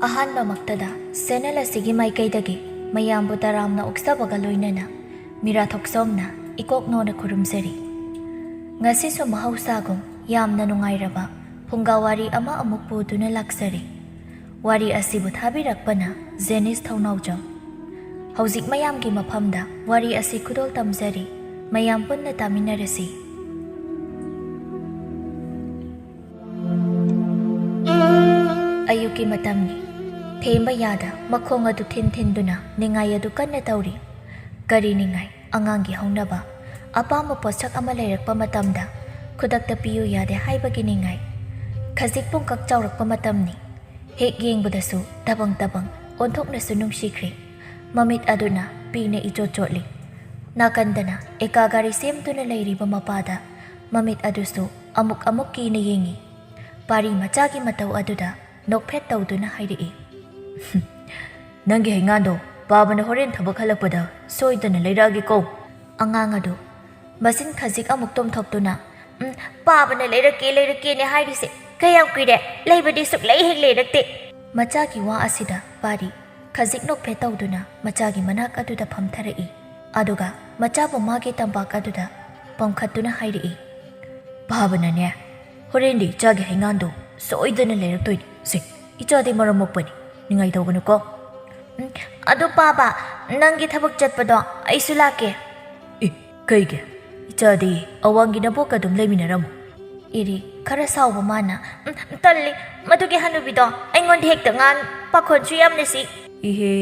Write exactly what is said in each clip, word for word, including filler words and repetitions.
ꯑꯍꯥꯟꯕꯃꯛꯇꯗ channel ꯑꯁꯤꯒꯤ ꯃꯥꯏꯀꯩꯗꯒꯤ ꯃꯌꯥꯝꯕꯨ ꯇꯔꯥꯝꯅ ꯑꯣꯛꯆꯕꯒ ꯂꯣꯏꯅꯅ ꯃꯤꯔꯥ ꯊꯣꯛꯆꯣꯝꯅ ꯏꯀꯣꯛ ꯅꯣꯅ ꯈꯨꯔꯨꯝꯖꯔꯤ꯫ ꯉꯁꯤꯁꯨ ꯃꯍꯧꯁꯥꯒꯨꯝ ꯌꯥꯝꯅ ꯅꯨꯡꯉꯥꯏꯔꯕ ꯐꯨꯡꯒꯥ ꯋꯥꯔꯤ ꯑꯃ ꯑꯃꯨꯛ ꯄꯨꯗꯨꯅ ꯂꯥꯛꯆꯔꯤ꯫ ꯋꯥꯔꯤ ꯑꯁꯤꯕꯨ ꯊꯥꯕꯤꯔꯛꯄꯅ ꯖꯦꯅꯤꯁ ꯊꯧꯅꯥꯎꯖꯝ꯫ ꯍꯧꯖꯤꯛ ꯃꯌꯥꯝꯒꯤ ꯃꯐꯝꯗ ꯋꯥꯔꯤ ꯑꯁꯤ ꯈꯨꯗꯣꯜ ꯇꯝꯖꯔꯤ꯫ ꯃꯌꯥꯝ ꯄꯨꯟꯅ ꯇꯥꯃꯤꯟꯅꯔꯁꯤ꯫ ꯑꯌꯨꯛꯀꯤ ꯃꯇꯝꯅꯤ꯫ ꯊꯦꯝꯕ ꯌꯥꯗ ꯃꯈꯣꯡ ꯑꯗꯨ ꯊꯤꯟ ꯊꯤꯟꯗꯨꯅ ꯅꯤꯡꯉꯥꯏ ꯑꯗꯨ ꯀꯟꯅ ꯇꯧꯔꯤ꯫ ꯀꯔꯤ ꯅꯤꯡꯉꯥꯏ? ꯑꯉꯥꯡꯒꯤ ꯍꯧꯅꯕ꯫ ꯑꯄꯥꯝꯕ ꯄꯣꯠꯁꯛ ꯑꯃ ꯂꯩꯔꯛꯄ ꯃꯇꯝꯗ ꯈꯨꯗꯛꯇ ꯄꯤꯌꯨ ꯌꯥꯗꯦ ꯍꯥꯏꯕꯒꯤ ꯅꯤꯡꯉꯥꯏ꯫ ꯈꯖꯤꯛ ꯄꯨꯡꯀꯛ ꯆꯥꯎꯔꯛꯄ ꯃꯇꯝꯅꯤ꯫ ꯍꯦꯛ ꯌꯦꯡꯕꯗꯁꯨ ꯇꯕꯪ ꯇꯕꯪ ꯑꯣꯟꯊꯣꯛꯅꯁꯨ ꯅꯨꯡꯁꯤꯈ꯭ꯔꯦ꯫ ꯃꯃꯤꯠ ꯑꯗꯨꯅ ꯄꯤꯅ ꯏꯆꯣꯠ ꯆꯣꯠꯂꯤ꯫ ꯅꯥꯀꯟꯗꯅ ꯑꯦꯀꯥ ꯒꯥꯔꯤ ꯁꯦꯝꯗꯨꯅ ꯂꯩꯔꯤꯕ ꯃꯄꯥꯗ ꯃꯃꯤꯠ ꯑꯗꯨꯁꯨ ꯑꯃꯨꯛ ꯑꯃꯨꯛ ꯀꯤꯅ ꯌꯦꯡꯉꯤ꯫ ꯄꯥꯔꯤ ꯃꯆꯥꯒꯤ ꯃꯇꯧ ꯑꯗꯨꯗ ꯅꯣꯛꯐꯦꯠ ꯇꯧꯗꯨꯅ ꯍꯥꯏꯔꯛꯏ, "ꯅꯪꯒꯤ ꯍꯩꯉꯥꯟꯗꯣ ꯄꯥꯕꯅ ꯍꯣꯔꯦꯟ ꯊꯕꯛ ꯍꯜꯂꯛꯄꯗ ꯁꯣꯏꯗꯅ ꯂꯩꯔꯛꯑꯒꯦꯀꯣ꯫" ꯑꯉꯥꯡ ꯑꯗꯨ ꯃꯆꯤꯟ ꯈꯖꯤꯛ ꯑꯃꯨꯛ ꯇꯣꯝꯊꯣꯛꯇꯨꯅ, "ꯎꯝ, ꯄꯥꯕꯅ ꯂꯩꯔꯛꯀꯦ, ꯂꯩꯔꯛꯀꯦꯅꯦ ꯍꯥꯏꯔꯤꯁꯦ꯫ ꯀꯌꯥꯝ ꯀꯨꯏꯔꯦ? ꯂꯩꯕꯗꯤ ꯁꯨꯛꯂꯩ ꯍꯦꯛ ꯂꯩꯔꯛꯇꯦ꯫" ꯃꯆꯥꯒꯤ ꯋꯥ ꯑꯁꯤꯗ ꯄꯥꯔꯤ ꯈꯖꯤꯛ ꯅꯣꯛꯐꯦꯠ ꯇꯧꯗꯨꯅ ꯃꯆꯥꯒꯤ ꯃꯅꯥꯛ ꯑꯗꯨꯗ ꯐꯝꯊꯔꯛꯏ꯫ ꯑꯗꯨꯒ ꯃꯆꯥꯕꯨ ꯃꯥꯒꯤ ꯇꯝꯄꯥꯛ ꯑꯗꯨꯗ ꯄꯣꯝꯈꯠꯇꯨꯅ ꯍꯥꯏꯔꯛꯏ, "ꯄꯥꯕꯅꯅꯦ, ꯍꯣꯔꯦꯟꯗꯤ ꯏꯆꯥꯒꯤ ꯍꯩꯉꯥꯟꯗꯣ ꯁꯣꯏꯗꯅ ꯂꯩꯔꯛꯇꯣꯏꯅꯤ꯫ ꯁꯦ, ꯏꯆꯥꯗꯤ ꯃꯔꯝ ꯃꯣꯛꯄꯅꯤ, ꯅꯤꯡꯉꯥꯏ ꯇꯧꯒꯅꯨꯀꯣ꯫" "ꯎꯝ, ꯑꯗꯨ ꯄꯥꯕ, ꯅꯪꯒꯤ ꯊꯕꯛ ꯆꯠꯄꯗꯣ ꯑꯩꯁꯨ ꯂꯥꯛꯀꯦ꯫" "ꯑꯦ, ꯀꯩꯒꯤ? ꯏꯆꯥꯗꯤ ꯑꯋꯥꯡꯒꯤ ꯅꯕꯣꯛꯀ ꯑꯗꯨꯝ ꯂꯩꯃꯤꯟꯅꯔꯝꯃꯨ꯫" ꯏꯔꯤ ꯈꯔ ꯁꯥꯎꯕ ꯃꯥꯅ, "ꯎꯝ, ꯇꯜꯂꯤ, ꯃꯗꯨꯒꯤ ꯍꯅꯨꯕꯤꯗꯣ ꯑꯩꯉꯣꯟꯗ ꯍꯦꯛꯇ ꯉꯥꯡ, ꯄꯥꯈꯣꯟꯁꯨ ꯌꯥꯝꯅ ꯁꯤ꯫" "ꯏꯍꯦ,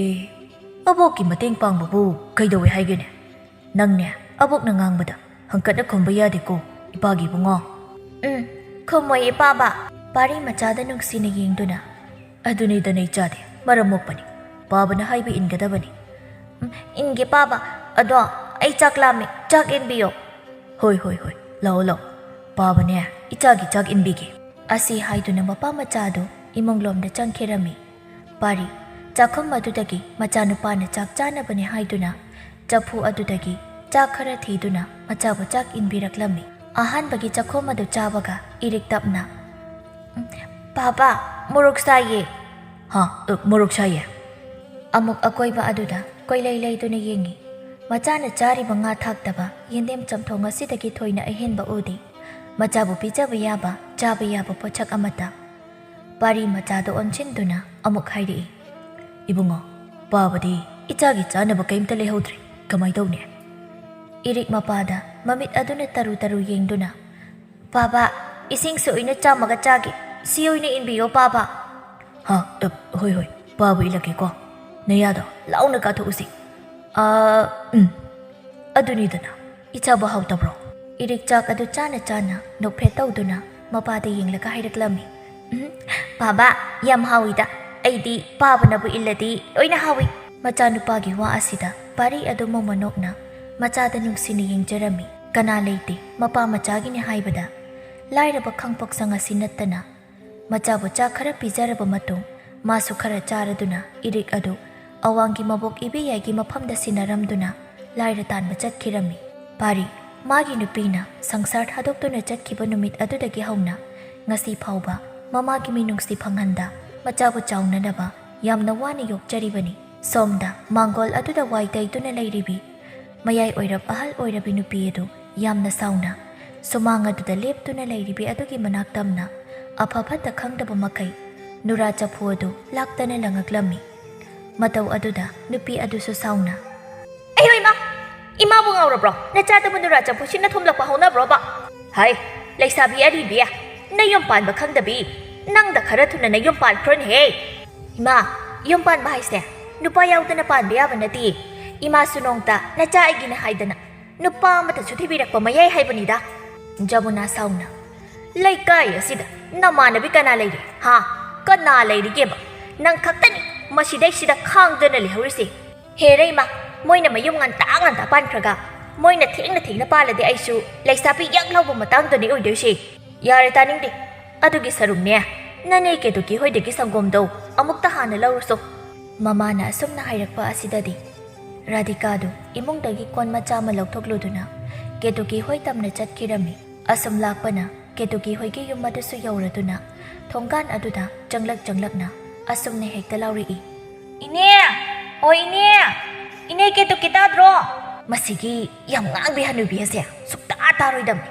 ꯑꯕꯣꯛꯀꯤ ꯃꯇꯦꯡ ꯄꯥꯡꯕꯕꯨ ꯀꯩꯗꯧꯋꯦ ꯍꯥꯏꯒꯦꯅꯦ? ꯅꯪꯅꯦ, ꯑꯕꯣꯛꯅ ꯉꯥꯡꯕꯗ ꯍꯪꯀꯠꯅ ꯈꯨꯝꯕ ꯌꯥꯗꯦꯀꯣ, ꯏꯄꯥꯒꯤ ꯏꯕꯨꯡꯉꯣ꯫" "ꯎꯝ, ꯈꯨꯝꯃꯣꯏ ꯏꯄꯥꯕ꯫" ꯄꯥꯔꯤ ꯃꯆꯥꯗ ꯅꯨꯡꯁꯤꯅ ꯌꯦꯡꯗꯨꯅ, "ꯑꯗꯨꯅꯤꯗꯅ ꯏꯆꯥꯗꯤ, ꯃꯔꯝ ꯃꯣꯛꯄꯅꯤ, ꯄꯥꯕꯅ ꯍꯥꯏꯕ ꯏꯟꯒꯗꯕꯅꯤ꯫" "ꯎꯝ, ꯏꯟꯒꯦ ꯄꯥꯕ, ꯑꯗꯣ ꯑꯩ ꯆꯥꯛ ꯂꯥꯝꯃꯦ, ꯆꯥꯛ ꯏꯟꯕꯤꯌꯣ꯫" "ꯍꯣꯏ, ꯍꯣꯏ, ꯍꯣꯏ, ꯂꯥꯛꯑꯣ, ꯂꯥꯛꯑꯣ꯫ ꯄꯥꯕꯅꯦ, ꯏꯆꯥꯒꯤ ꯆꯥꯛ ꯏꯟꯕꯤꯒꯦ꯫" ꯑꯁꯤ ꯍꯥꯏꯗꯨꯅ ꯃꯄꯥ ꯃꯆꯥꯗꯨ ꯏꯃꯨꯡꯂꯣꯝꯗ ꯆꯪꯈꯤꯔꯝꯃꯤ꯫ ꯄꯥꯔꯤ ꯆꯥꯛꯈꯨꯝ ꯑꯗꯨꯗꯒꯤ ꯃꯆꯥꯅꯨꯄꯥꯅ ꯆꯥꯛ ꯆꯥꯅꯕꯅꯦ ꯍꯥꯏꯗꯨꯅ ꯆꯐꯨ ꯑꯗꯨꯗꯒꯤ ꯆꯥꯛ ꯈꯔ ꯊꯤꯗꯨꯅ ꯃꯆꯥꯕꯨ ꯆꯥꯛ ꯏꯟꯕꯤꯔꯛꯂꯝꯃꯤ꯫ ꯑꯍꯥꯟꯕꯒꯤ ꯆꯥꯛꯈꯨꯝ ꯑꯗꯨ ꯆꯥꯕꯒ ꯏꯔꯤꯛ ꯇꯞꯅ, "ꯎꯝ, ꯄꯥꯕ, ꯃꯣꯔꯣꯛ ꯁꯥꯏꯌꯦ꯫" ꯍꯥ, ꯑ, ꯃꯣꯔꯣꯛ ꯁꯥꯏꯌꯦ꯫ ꯑꯃꯨꯛ ꯑꯀꯣꯏꯕ ꯑꯗꯨꯗ ꯀꯣꯏꯂꯩ ꯂꯩꯗꯨꯅ ꯌꯦꯡꯉꯤ꯫ ꯃꯆꯥꯅ ꯆꯥꯔꯤꯕ ꯉꯥ ꯊꯥꯛꯇꯕ ꯌꯦꯟꯗꯦꯝ ꯆꯝꯊꯣꯡ ꯑꯁꯤꯗꯒꯤ ꯊꯣꯏꯅ ꯑꯍꯦꯟꯕ ꯎꯗꯦ꯫ ꯃꯆꯥꯕꯨ ꯄꯤꯖꯕ ꯌꯥꯕ, ꯆꯥꯕ ꯌꯥꯕ ꯄꯣꯠꯁꯛ ꯑꯃꯠꯇ꯫ ꯄꯥꯔꯤ ꯃꯆꯥꯗ ꯑꯣꯟꯁꯤꯟꯗꯨꯅ ꯑꯃꯨꯛ ꯍꯥꯏꯔꯛꯏ, "ꯏꯕꯨꯡꯉꯣ, ꯄꯥꯕꯗꯤ ꯏꯆꯥꯒꯤ ꯆꯥꯅꯕ ꯀꯩꯝꯇ ꯂꯩꯍꯧꯗ꯭ꯔꯦ꯫ ꯀꯃꯥꯏ ꯇꯧꯅꯤ?" ꯏꯔꯤꯛ ꯃꯄꯥꯗ ꯃꯃꯤꯠ ꯑꯗꯨꯅ ꯇꯔꯨ ꯇꯔꯨ ꯌꯦꯡꯗꯨꯅ, "ꯄꯥꯕ, ꯏꯁꯤꯡꯁꯨ ꯑꯣꯏꯅ ꯆꯥꯝꯃꯒ ꯆꯥꯒꯦ꯫ ꯁꯤ ꯑꯣꯏꯅ ꯏꯟꯕꯤꯌꯣ, ꯄꯥꯕ꯫" "ꯍꯥ? ꯑ, ꯍꯣꯏ, ꯍꯣꯏ, ꯄꯥꯕ ꯏꯜꯂꯛꯀꯦꯀꯣ꯫ ꯅꯌꯥꯗꯣ ꯂꯥꯎꯅ ꯀꯥꯊꯣꯛꯎꯁꯤ꯫ ꯑ, ꯎꯝ, ꯑꯗꯨꯅꯤꯗꯅ, ꯏꯆꯥꯕꯨ ꯍꯥꯎꯇꯕ꯭ꯔꯣ?" ꯏꯔꯤꯛ ꯆꯥꯛ ꯑꯗꯨ ꯆꯥꯅ ꯆꯥꯅ ꯅꯣꯛꯐꯦꯠ ꯇꯧꯗꯨꯅ ꯃꯄꯥꯗ ꯌꯦꯡꯂꯒ ꯍꯥꯏꯔꯛꯂꯝꯃꯤ, "ꯎꯝ, ꯄꯥꯕ, ꯌꯥꯝ ꯍꯥꯎꯏꯗ꯫ ꯑꯩꯗꯤ ꯄꯥꯕꯅꯕꯨ ꯏꯜꯂꯗꯤ ꯂꯣꯏꯅ ꯍꯥꯎꯏ꯫" ꯃꯆꯥꯅꯨꯄꯥꯒꯤ ꯋꯥ ꯑꯁꯤꯗ ꯄꯥꯔꯤ ꯑꯗꯨ ꯃꯣꯃꯣꯟ ꯅꯣꯛꯅ ꯃꯆꯥꯗ ꯅꯨꯡꯁꯤꯅ ꯌꯦꯡꯖꯔꯝꯃꯤ꯫ ꯀꯅꯥ ꯂꯩꯇꯦ ꯃꯄꯥ ꯃꯆꯥꯒꯤꯅꯤ ꯍꯥꯏꯕꯗ꯫ ꯂꯥꯏꯔꯕ ꯈꯪꯄꯣꯛꯆꯪ ꯑꯁꯤ ꯅꯠꯇꯅ ꯃꯆꯥꯕꯨ ꯆꯥꯛ ꯈꯔ ꯄꯤꯖꯔꯕ ꯃꯇꯨꯡ ꯃꯥꯁꯨ ꯈꯔ ꯆꯥꯔꯗꯨꯅ ꯏꯔꯤꯛ ꯑꯗꯨ ꯑꯋꯥꯡꯒꯤ ꯃꯕꯣꯛ ꯏꯕꯦꯌꯥꯏꯒꯤ ꯃꯐꯝꯗ ꯁꯤꯟꯅꯔꯝꯗꯨꯅ ꯂꯥꯏꯔ ꯇꯥꯟꯕ ꯆꯠꯈꯤꯔꯝꯃꯤ꯫ ꯄꯥꯔꯤ, ꯃꯥꯒꯤ ꯅꯨꯄꯤꯅ ꯁꯪꯁꯥꯔ ꯊꯥꯗꯣꯛꯇꯨꯅ ꯆꯠꯈꯤꯕ ꯅꯨꯃꯤꯠ ꯑꯗꯨꯗꯒꯤ ꯍꯧꯅ ꯉꯁꯤ ꯐꯥꯎꯕ ꯃꯃꯥꯒꯤ ꯃꯤꯅꯨꯡꯁꯤ ꯐꯪꯍꯟꯗ ꯃꯆꯥꯕꯨ ꯆꯥꯎꯅꯅꯕ ꯌꯥꯝꯅ ꯋꯥꯅ ꯌꯣꯛꯆꯔꯤꯕꯅꯤ꯫ ꯁꯣꯝꯗ ꯃꯥꯡꯒꯣꯜ ꯑꯗꯨꯗ ꯋꯥꯏ ꯇꯩꯗꯨꯅ ꯂꯩꯔꯤꯕꯤ ꯃꯌꯥꯏ ꯑꯣꯏꯔꯞ ꯑꯍꯜ ꯑꯣꯏꯔꯕꯤ ꯅꯨꯄꯤ ꯑꯗꯨ ꯌꯥꯝꯅ ꯁꯥꯎꯅ ꯁꯨꯃꯥꯡ ꯑꯗꯨꯗ ꯂꯦꯞꯇꯨꯅ ꯂꯩꯔꯤꯕꯤ ꯑꯗꯨꯒꯤ ꯃꯅꯥꯛ ꯇꯝꯅ ꯑꯐ ꯐꯠꯇ ꯈꯪꯗꯕ ꯃꯈꯩ ꯅꯨꯔꯥ ꯆꯐꯨ ꯑꯗꯨ ꯂꯥꯛꯇꯅ ꯂꯪꯉꯛꯂꯝꯃꯤ꯫ ꯃꯇꯧ ꯑꯗꯨꯗ ꯅꯨꯄꯤ ꯑꯗꯨꯁꯨ ꯁꯥꯎꯅ, "ꯑꯩꯌꯣ ꯏꯃꯥ! ꯏꯃꯥꯕꯨ ꯉꯥꯎꯔꯕ꯭ꯔꯣ? ꯅꯆꯥꯗꯕꯨ ꯅꯨꯔꯥ ꯆꯐꯨ ꯁꯤꯟꯅ ꯊꯨꯝꯂꯛꯄ ꯍꯧꯅꯕ꯭ꯔꯣꯕ? ꯍꯥꯏ, ꯂꯩꯁꯥꯕꯤ ꯑꯔꯤꯕꯤ, ꯅꯌꯨꯝ ꯄꯥꯟꯕ ꯈꯪꯗꯕꯤ, ꯅꯪꯗ ꯈꯔ ꯊꯨꯅ ꯅꯌꯨꯝ ꯄꯥꯟꯈ꯭ꯔꯣꯅꯦꯍꯦ!" "ꯏꯃꯥ, ꯌꯨꯝ ꯄꯥꯟꯕ ꯍꯥꯏꯁꯦ ꯅꯨꯄꯥ ꯌꯥꯎꯗꯅ ꯄꯥꯟꯕ ꯌꯥꯕ ꯅꯠꯇꯦ꯫ ꯏꯃꯥꯁꯨ ꯅꯣꯡꯇ ꯅꯆꯥ ꯑꯩꯒꯤꯅꯦ ꯍꯥꯏꯗꯅ ꯅꯨꯄꯥ ꯑꯃꯠꯇꯁꯨ ꯊꯤꯕꯤꯔꯛꯄ ꯃꯌꯥꯏ ꯍꯥꯏꯕꯅꯤꯗ꯫" ꯖꯃꯨꯅꯥ ꯁꯥꯎꯅ, "ꯂꯩꯀꯥꯏ ꯑꯁꯤꯗ ꯅꯃꯥꯟꯅꯕꯤ ꯀꯅꯥ ꯂꯩꯔꯤ? ꯍꯥ? ꯀꯅꯥ ꯂꯩꯔꯤꯒꯦꯕ? ꯅꯪ ꯈꯛꯇꯅꯤ ꯃꯁꯤꯗꯩꯁꯤꯗ ꯈꯥꯡꯗꯅ ꯂꯩꯍꯧꯔꯤꯁꯦ꯫ ꯍꯦꯔꯦ ꯏꯃꯥ, ꯃꯣꯏꯅ ꯃꯌꯨꯝ ꯉꯟꯇꯥ ꯉꯟꯇꯥ ꯄꯥꯟꯈ꯭ꯔꯒ, ꯃꯣꯏꯅ ꯊꯦꯡꯅ ꯊꯦꯡꯅ ꯄꯥꯜꯂꯗꯤ ꯑꯩꯁꯨ ꯂꯩꯁꯥꯕꯤ ꯌꯛ ꯂꯥꯎꯕ ꯃꯇꯥꯡꯗꯨꯅꯤ ꯑꯣꯏꯗꯣꯏꯁꯦ꯫" "ꯌꯥꯔꯦ, ꯇꯥꯅꯤꯡꯗꯦ꯫ ꯑꯗꯨꯒꯤ ꯁꯔꯨꯛꯅꯦ, ꯅꯅꯦ ꯀꯦꯇꯨꯀꯤ ꯍꯣꯏꯗꯒꯤ ꯁꯪꯒꯣꯝꯗꯧ ꯑꯃꯨꯛꯇ ꯍꯥꯟꯅ ꯂꯧꯔꯨꯁꯣ꯫" ꯃꯃꯥꯅ ꯑꯁꯨꯝꯅ ꯍꯥꯏꯔꯛꯄ ꯑꯁꯤꯗꯗꯤ ꯔꯥꯙꯤꯀꯥꯗꯨ ꯏꯃꯨꯡꯗꯒꯤ ꯀꯣꯟ ꯃꯆꯥ ꯑꯃ ꯂꯧꯊꯣꯛꯂꯨꯗꯨꯅ ꯀꯦꯇꯨꯀꯤ ꯍꯣꯏ ꯇꯝꯅ ꯆꯠꯈꯤꯔꯝꯃꯤ꯫ ꯑꯁꯨꯝ ꯂꯥꯛꯄꯅ ꯀꯦꯇꯨꯀꯤ ꯍꯣꯏꯒꯤ ꯌꯨꯝ ꯑꯗꯨꯁꯨ ꯌꯧꯔꯗꯨꯅ ꯊꯣꯡꯒꯥꯟ ꯑꯗꯨꯗ ꯆꯪꯂꯛ ꯆꯪꯂꯛꯅ ꯑꯁꯨꯝꯅ ꯍꯦꯛꯇ ꯂꯥꯎꯔꯛꯏ꯫ "ꯏꯅꯦ! ꯑꯣ ꯏꯅꯦ! ꯏꯅꯦ ꯀꯦꯇꯨꯀꯤ ꯇꯥꯗ꯭ꯔꯣ? ꯃꯁꯤꯒꯤ ꯌꯥꯝ ꯉꯥꯡꯕꯤ ꯍꯅꯨꯕꯤ ꯑꯁꯦ ꯁꯨꯛꯇꯥ ꯇꯥꯔꯣꯏꯗꯕꯅꯤ!"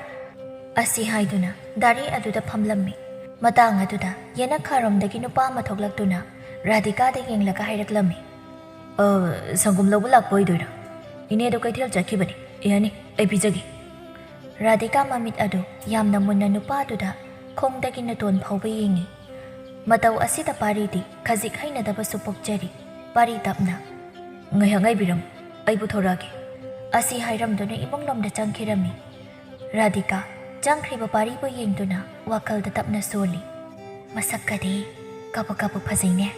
ꯑꯁꯤ ꯍꯥꯏꯗꯨꯅ ꯗꯥꯔꯤ ꯑꯗꯨꯗ ꯐꯝꯂꯝꯃꯤ꯫ ꯃꯇꯥꯡ ꯑꯗꯨꯗ ꯌꯦꯅꯈꯥꯔꯣꯝꯗꯒꯤ ꯅꯨꯄꯥ ꯑꯃ ꯊꯣꯛꯂꯛꯇꯨꯅ ꯔꯥꯙꯤꯀꯥꯗ ꯌꯦꯡꯂꯒ ꯍꯥꯏꯔꯛꯂꯝꯃꯤ꯫ "ꯑ, ꯁꯪꯒꯣꯝ ꯂꯧꯕ ꯂꯥꯛꯄ ꯑꯣꯏꯗꯣꯏꯔꯥ? ꯏꯅꯦꯗꯣ ꯀꯩꯊꯦꯜ ꯆꯠꯈꯤꯕꯅꯤ꯫ ꯌꯥꯅꯤ, ꯑꯩ ꯄꯤꯖꯒꯦ꯫" ꯔꯥꯙꯤꯀꯥ ꯃꯃꯤꯠ ꯑꯗꯨ ꯌꯥꯝꯅ ꯃꯨꯟꯅ ꯅꯨꯄꯥꯗꯨꯗ ꯈꯣꯡꯗꯒꯤ ꯅꯇꯣꯟ ꯐꯥꯎꯕ ꯌꯦꯡꯉꯤ꯫ ꯃꯇꯧ ꯑꯁꯤꯗ ꯄꯥꯔꯤꯗꯤ ꯈꯖꯤꯛ ꯍꯩꯅꯗꯕꯁꯨ ꯄꯣꯛꯆꯔꯤ꯫ ꯄꯥꯔꯤ ꯇꯞꯅ, "ꯉꯥꯏꯍꯥꯛ ꯉꯥꯏꯕꯤꯔꯝꯃꯨ, ꯑꯩ ꯄꯨꯊꯣꯔꯛꯑꯒꯦ꯫" ꯑꯁꯤ ꯍꯥꯏꯔꯝꯗꯨꯅ ꯏꯃꯨꯡꯂꯣꯝꯗ ꯆꯪꯈꯤꯔꯝꯃꯤ꯫ ꯔꯥꯙꯤꯀꯥ ꯆꯪꯈ꯭ꯔꯤꯕ ꯄꯥꯔꯤꯕꯨ ꯌꯦꯡꯗꯨꯅ ꯋꯥꯈꯜꯗ ꯇꯞꯅ ꯁꯣꯜꯂꯤ꯫ "ꯃꯁꯛꯀꯗꯤ ꯀꯥꯕꯛ ꯀꯥꯕꯛ ꯐꯖꯩꯅꯦ꯫"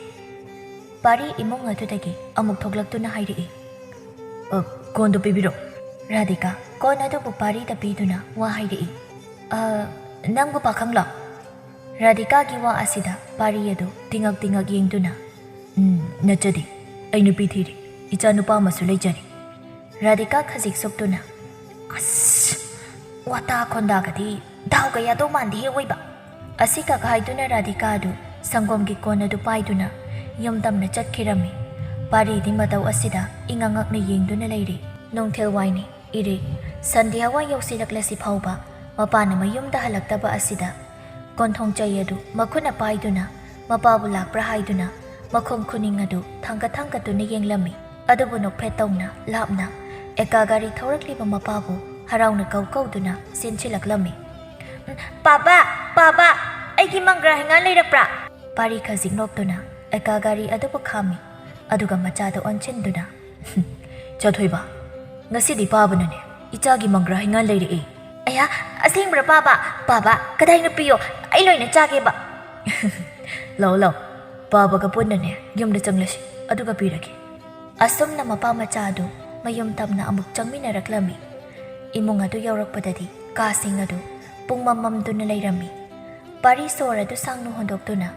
ꯄꯥꯔꯤ ꯏꯃꯨꯡ ꯑꯗꯨꯗꯒꯤ ꯑꯃꯨꯛ ꯊꯣꯛꯂꯛꯇꯨꯅ ꯍꯥꯏꯔꯛꯏ꯫ "ꯑ, ꯀꯣꯟꯗꯨ ꯄꯤꯕꯤꯔꯣ꯫" ꯔꯥꯙꯤꯀꯥ ꯀꯣꯟ ꯑꯗꯨꯕꯨ ꯄꯥꯔꯤꯗ ꯄꯤꯗꯨꯅ ꯋꯥ ꯍꯥꯏꯔꯛꯏ꯫ "ꯑ, ꯅꯪꯕꯨ ꯄꯥꯈꯪꯂꯣ?" ꯔꯥꯙꯤꯀꯥꯒꯤ ꯋꯥ ꯑꯁꯤꯗ ꯄꯥꯔꯤ ꯑꯗꯨ ꯇꯤꯉꯛ ꯇꯤꯉꯛ ꯌꯦꯡꯗꯨꯅ, "ꯎꯝ, ꯅꯠꯆꯗꯦ꯫ ꯑꯩ ꯅꯨꯄꯤ ꯊꯤꯔꯦ꯫ ꯏꯆꯥ ꯅꯨꯄꯥ ꯑꯃꯁꯨ ꯂꯩꯖꯔꯦ꯫" ꯔꯥꯙꯤꯀꯥ ꯈꯖꯤꯛ ꯁꯣꯛꯇꯨꯅ, "ꯑꯁ, ꯋꯥꯇꯥ ꯈꯣꯟꯗꯥꯒꯗꯤ ꯗꯥꯎꯒ ꯌꯥꯗꯧ ꯃꯥꯟꯗꯦꯍꯦ ꯑꯋꯣꯏꯕ!" ꯑꯁꯤꯈꯛ ꯍꯥꯏꯗꯨꯅ ꯔꯥꯙꯤꯀꯥ ꯑꯗꯨ ꯁꯪꯒꯣꯝꯒꯤ ꯀꯣꯟ ꯑꯗꯨ ꯄꯥꯏꯗꯨꯅ ꯌꯨꯝ ꯇꯝꯅ ꯆꯠꯈꯤꯔꯝꯃꯤ꯫ ꯄꯥꯔꯤꯗꯤ ꯃꯇꯧ ꯑꯁꯤꯗ ꯏꯉꯛ ꯉꯛꯅ ꯌꯦꯡꯗꯨꯅ ꯂꯩꯔꯤ꯫ ꯅꯨꯡꯊꯤꯜ ꯋꯥꯏꯅꯤ꯫ ꯏꯔꯦ, ꯁꯟꯙ꯭ꯌꯥꯋꯥꯏ ꯌꯧꯁꯤꯜꯂꯛꯂꯁꯤ ꯐꯥꯎꯕ ꯃꯄꯥꯅ ꯃꯌꯨꯝꯗ ꯍꯜꯂꯛꯇꯕ ꯑꯁꯤꯗ ꯀꯣꯟꯊꯣꯡ ꯆꯩ ꯑꯗꯨ ꯃꯈꯨꯠꯅ ꯄꯥꯏꯗꯨꯅ ꯃꯄꯥꯕꯨ ꯂꯥꯛꯄ꯭ꯔꯥ ꯍꯥꯏꯗꯨꯅ ꯃꯈꯣꯡ ꯈꯨꯅꯤꯡ ꯑꯗꯨ ꯊꯥꯡꯒꯠ ꯊꯥꯡꯒꯠꯇꯨꯅ ꯌꯦꯡꯂꯝꯃꯤ꯫ ꯑꯗꯨꯕꯨ ꯅꯣꯛꯐꯦꯠ ꯇꯧꯅ ꯂꯥꯞꯅ ꯑꯦꯀꯥ ꯒꯥꯔꯤ ꯊꯧꯔꯛꯂꯤꯕ ꯃꯄꯥꯕꯨ ꯍꯔꯥꯎꯅ ꯀꯧ ꯀꯧꯗꯨꯅ ꯆꯦꯟꯁꯤꯜꯂꯛꯂꯝꯃꯤ꯫ "ꯎꯝ, ꯄꯥꯕꯥ, ꯄꯥꯕꯥ, ꯑꯩꯒꯤ ꯃꯪꯒ꯭ꯔꯥ ꯍꯩꯉꯥꯟ ꯂꯩꯔꯛꯄ꯭ꯔꯥ?" ꯄꯥꯔꯤ ꯈꯖꯤꯛ ꯅꯣꯛꯇꯨꯅ ꯑꯦꯀꯥ ꯒꯥꯔꯤ ꯑꯗꯨꯕꯨ ꯈꯥꯝꯃꯤ꯫ ꯑꯗꯨꯒ ꯃꯆꯥꯗ ꯑꯣꯟꯁꯤꯟꯗꯨꯅ, "ꯆꯥꯊꯣꯏꯕ, ꯉꯁꯤꯗꯤ ꯄꯥꯕꯅꯅꯦ ꯏꯆꯥꯒꯤ ꯃꯪꯒ꯭ꯔꯥ ꯍꯩꯉꯥꯟ ꯂꯩꯔꯛꯑꯦ꯫" "ꯑꯌꯥ, ꯑꯁꯦꯡꯕ꯭ꯔꯥ ꯄꯥꯕ? ꯄꯥꯕ, ꯀꯗꯥꯏꯅ ꯄꯤꯌꯣ, ꯑꯩ ꯂꯣꯏꯅ ꯆꯥꯒꯦꯕ꯫" "ꯂꯥꯛꯑꯣ, ꯂꯥꯛꯑꯣ, ꯄꯥꯕꯒ ꯄꯨꯟꯅꯅꯦ ꯌꯨꯝꯗ ꯆꯪꯂꯁꯤ, ꯑꯗꯨꯒ ꯄꯤꯔꯒꯦ꯫" ꯑꯁꯨꯝꯅ ꯃꯄꯥ ꯃꯆꯥ ꯑꯗꯨ ꯃꯌꯨꯝ ꯇꯝꯅ ꯑꯃꯨꯛ ꯆꯪꯃꯤꯟꯅꯔꯛꯂꯝꯃꯤ꯫ ꯏꯃꯨꯡ ꯑꯗꯨ ꯌꯧꯔꯛꯄꯗꯗꯤ ꯀꯥꯁꯤꯡ ꯑꯗꯨ ꯄꯨꯡꯃꯝ ꯃꯝꯗꯨꯅ ꯂꯩꯔꯝꯃꯤ꯫ ꯄꯥꯔꯤ ꯁꯣꯔ ꯑꯗꯨ ꯁꯥꯡꯅ ꯍꯣꯟꯗꯣꯛꯇꯨꯅ